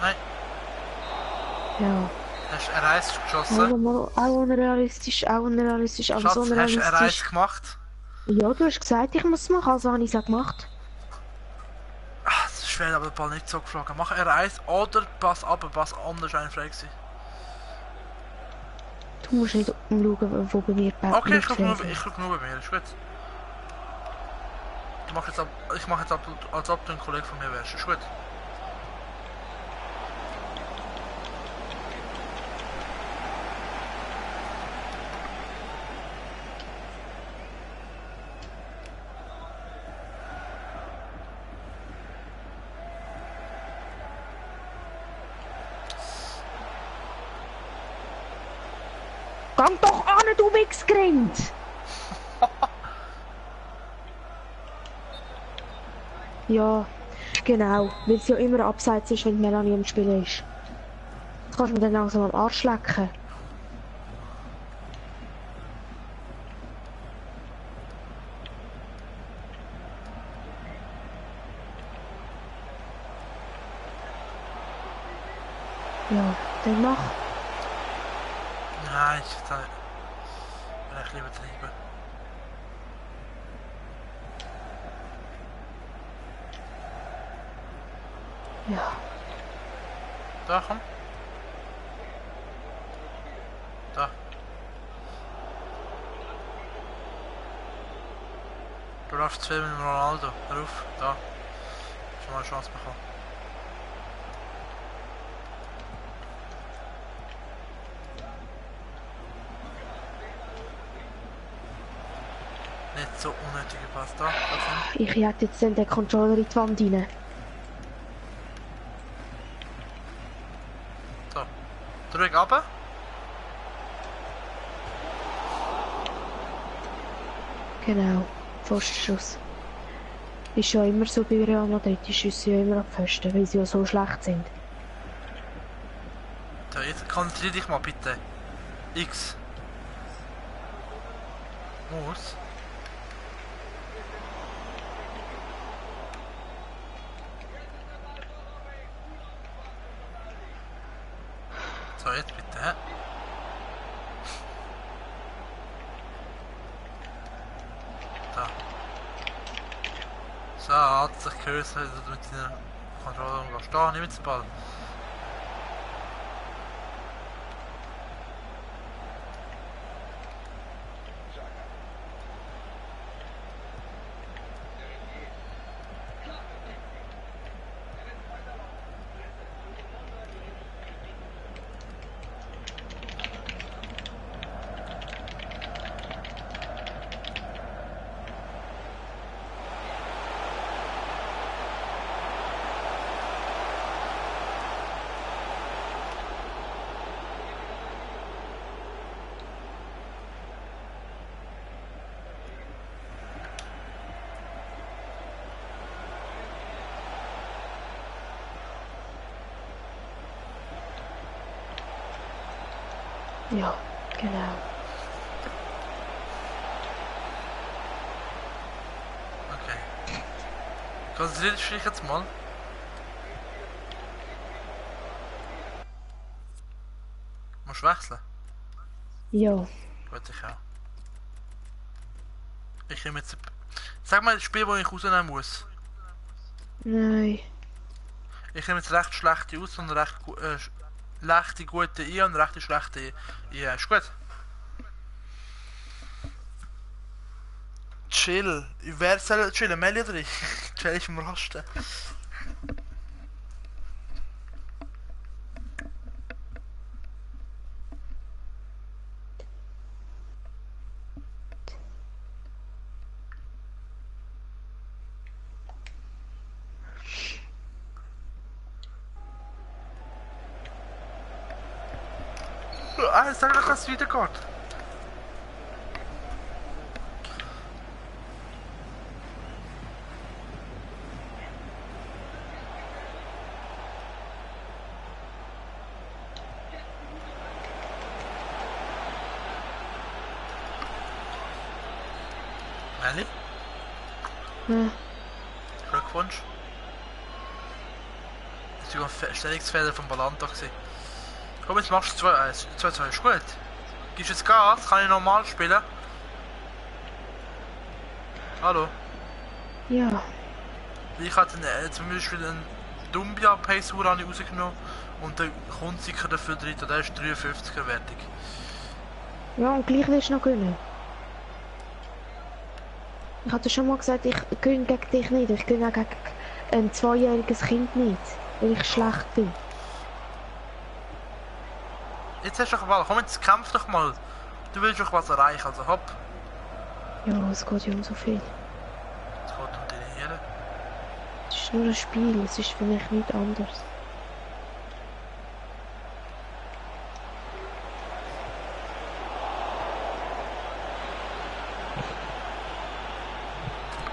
Nein, Ja. hast du eine Reis geschossen? Auch unrealistisch, aber Schatz, so hast du eine Reis unrealistisch. gemacht? Ja, du hast gesagt, ich muss es machen, also habe ich es auch gemacht. Ach, das ist schwer, aber der Ball nicht so geflogen. Mach eine Reis oder Pass ab, Pass anders ein frei gewesen. Du musst nicht umschauen, wo bei mir Okay, ich guck nur steht. bei mir, ist gut. Ich mach jetzt ab, als ob du ein Kollege von mir wärst, ist gut. Gang doch an, du Wichsgrind! Ja, genau, weil es ja immer abseits ist, wenn Melanie im Spiel ist. Jetzt kannst du mir dann langsam am Arsch lecken. Ja, dann mach. Nein, ich will ich lieber treiben. Ja. Da, komm. Da. Du läufst zu viel mit dem Ronaldo. Hör auf, da. Schon mal eine Chance bekommen. Nicht so unnötiger Pass da. Ich hätte jetzt dann den Controller in die Wand rein. So. Drück runter. Genau, Pfostenschuss. Ist ja immer so bei Real Madrid, die schiessen ja immer auf Pfosten, weil sie ja so schlecht sind. So, jetzt konzentrier dich mal bitte. X. Muss. So, jetzt bitte, hä? Da. So, hat sich gehört, dass du mit deiner Kontrolle umgehst. Da, nimm jetzt den Ball. Ja, genau. Okay. Konzentrier dich jetzt mal. Willst du wechseln? Ja. Gut, ich auch. Ich nehme jetzt... Sag mal das Spiel, das ich rausnehmen muss. Nein. Ich nehme jetzt recht schlechte aus und recht rechte gute ein und recht schlechte ein. Ist gut? Chill. Wer soll chillen? Melli oder ich? Chill ist im Rasten. Ah, sag doch, dass es wieder geht. Melli? Ja. Glückwunsch. Das war ein Stellungsfehler von Balanta. Komm, jetzt machst du 2-1. 2-2 ist gut. Gibst jetzt Gas? Kann ich normal spielen? Hallo? Ja. Ich hatte zum Beispiel einen Dumbia Pace rausgenommen und der Kunziker dafür drin, der ist 53er wertig. Ja, und gleich willst du noch gewinnen. Ich hatte schon mal gesagt, ich gewinne gegen dich nicht. Ich gewinne auch gegen ein 2-jähriges Kind nicht, weil ich schlecht bin. Jetzt hast du doch mal, komm jetzt kämpf doch mal. Du willst doch was erreichen, also hopp. Ja, es geht ja um so viel. Es geht um deine Hirn. Es ist nur ein Spiel, es ist für mich nichts anderes.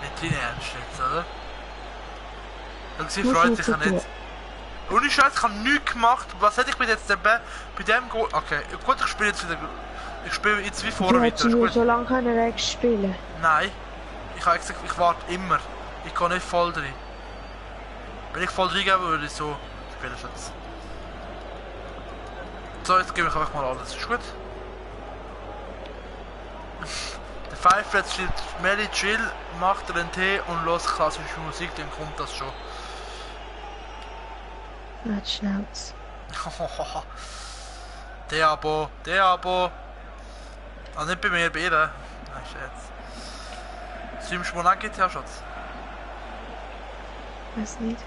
Nicht deine Ernst jetzt, oder? Und sie Muss freut nicht sich ja so nicht. Ohne Scheiß, ich habe nichts gemacht. Was hätte ich mir jetzt bei dem Goal... Okay, gut, ich spiele jetzt wieder... Ich spiele jetzt wie vorher Du weiter. hättest Ist nur gut. so lange können Rex spielen. Nein. Ich habe gesagt, ich warte immer. Ich kann nicht voll drin. Wenn ich voll reingeben würde, ich so spielen jetzt. So, jetzt gebe ich einfach mal alles. Ist gut? Der Pfeifer jetzt steht Melli chill, macht einen Tee und los klassische Musik, dann kommt das schon. Nicht Schnauz. Der Abo. Ah, nicht bei mir, bei ihr. Nein, Scherz. Siehst du mal GTA, Schatz? Weiß nicht.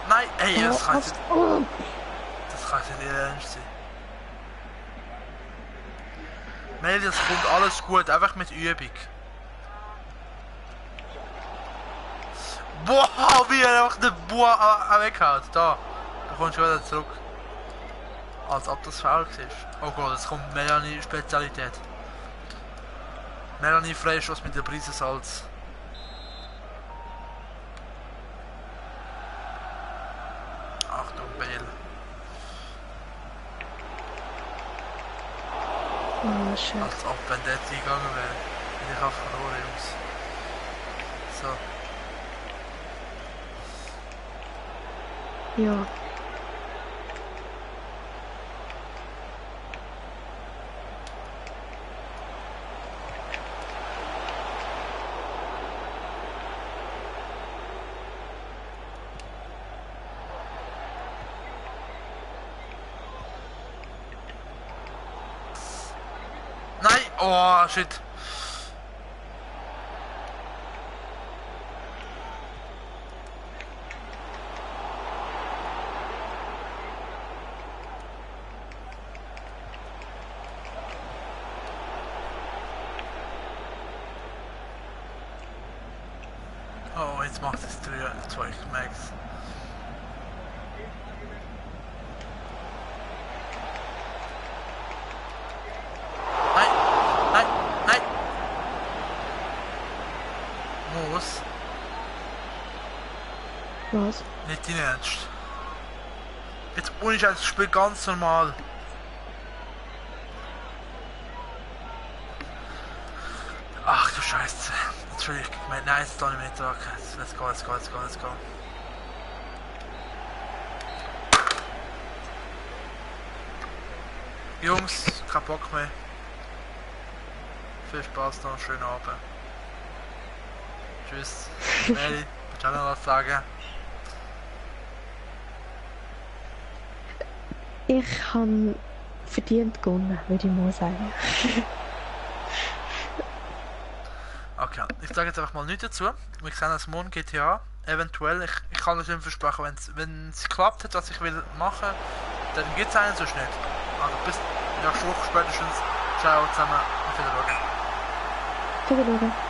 Nein, ey, das kann hast- nicht. Oh. Das kann nicht ernst sein. Melli, das kommt alles gut, einfach mit Übung. Boah, wie er einfach den Boah weghaut. Da kommst du wieder zurück. Als ob das faul war. Oh Gott, jetzt kommt Melanie Spezialität. Melanie Freischuss mit der Prise Salz. Achtung, Bale. Oh, shit. Als ob wenn der jetzt gegangen wäre. Ich habe verloren, Jungs. So. Ja. Nein! Oh, shit. Oh, jetzt macht es 3-2 Max. Nein! Nein! Nein! Muss. Was? Nicht dein Ernst. Jetzt ohne Scheiß, ich spiele ganz normal. Ach du Scheiße. Entschuldigung, nein, jetzt doch nicht mehr dran. Let's go. Jungs, kein Bock mehr. Viel Spaß noch, schönen Abend. Tschüss. Mary, willst du auch noch was sagen? Ich habe verdient gewonnen, würde ich mal sagen. Okay, ich sage jetzt einfach mal nichts dazu. Wir sehen uns morgen GTA. Eventuell, ich kann euch nicht versprechen, wenn es geklappt hat, was ich will machen, dann gibt es einen, sonst nicht. Also bis nächste Woche spätestens. Ciao zusammen, auf Wiedersehen. Wiedersehen.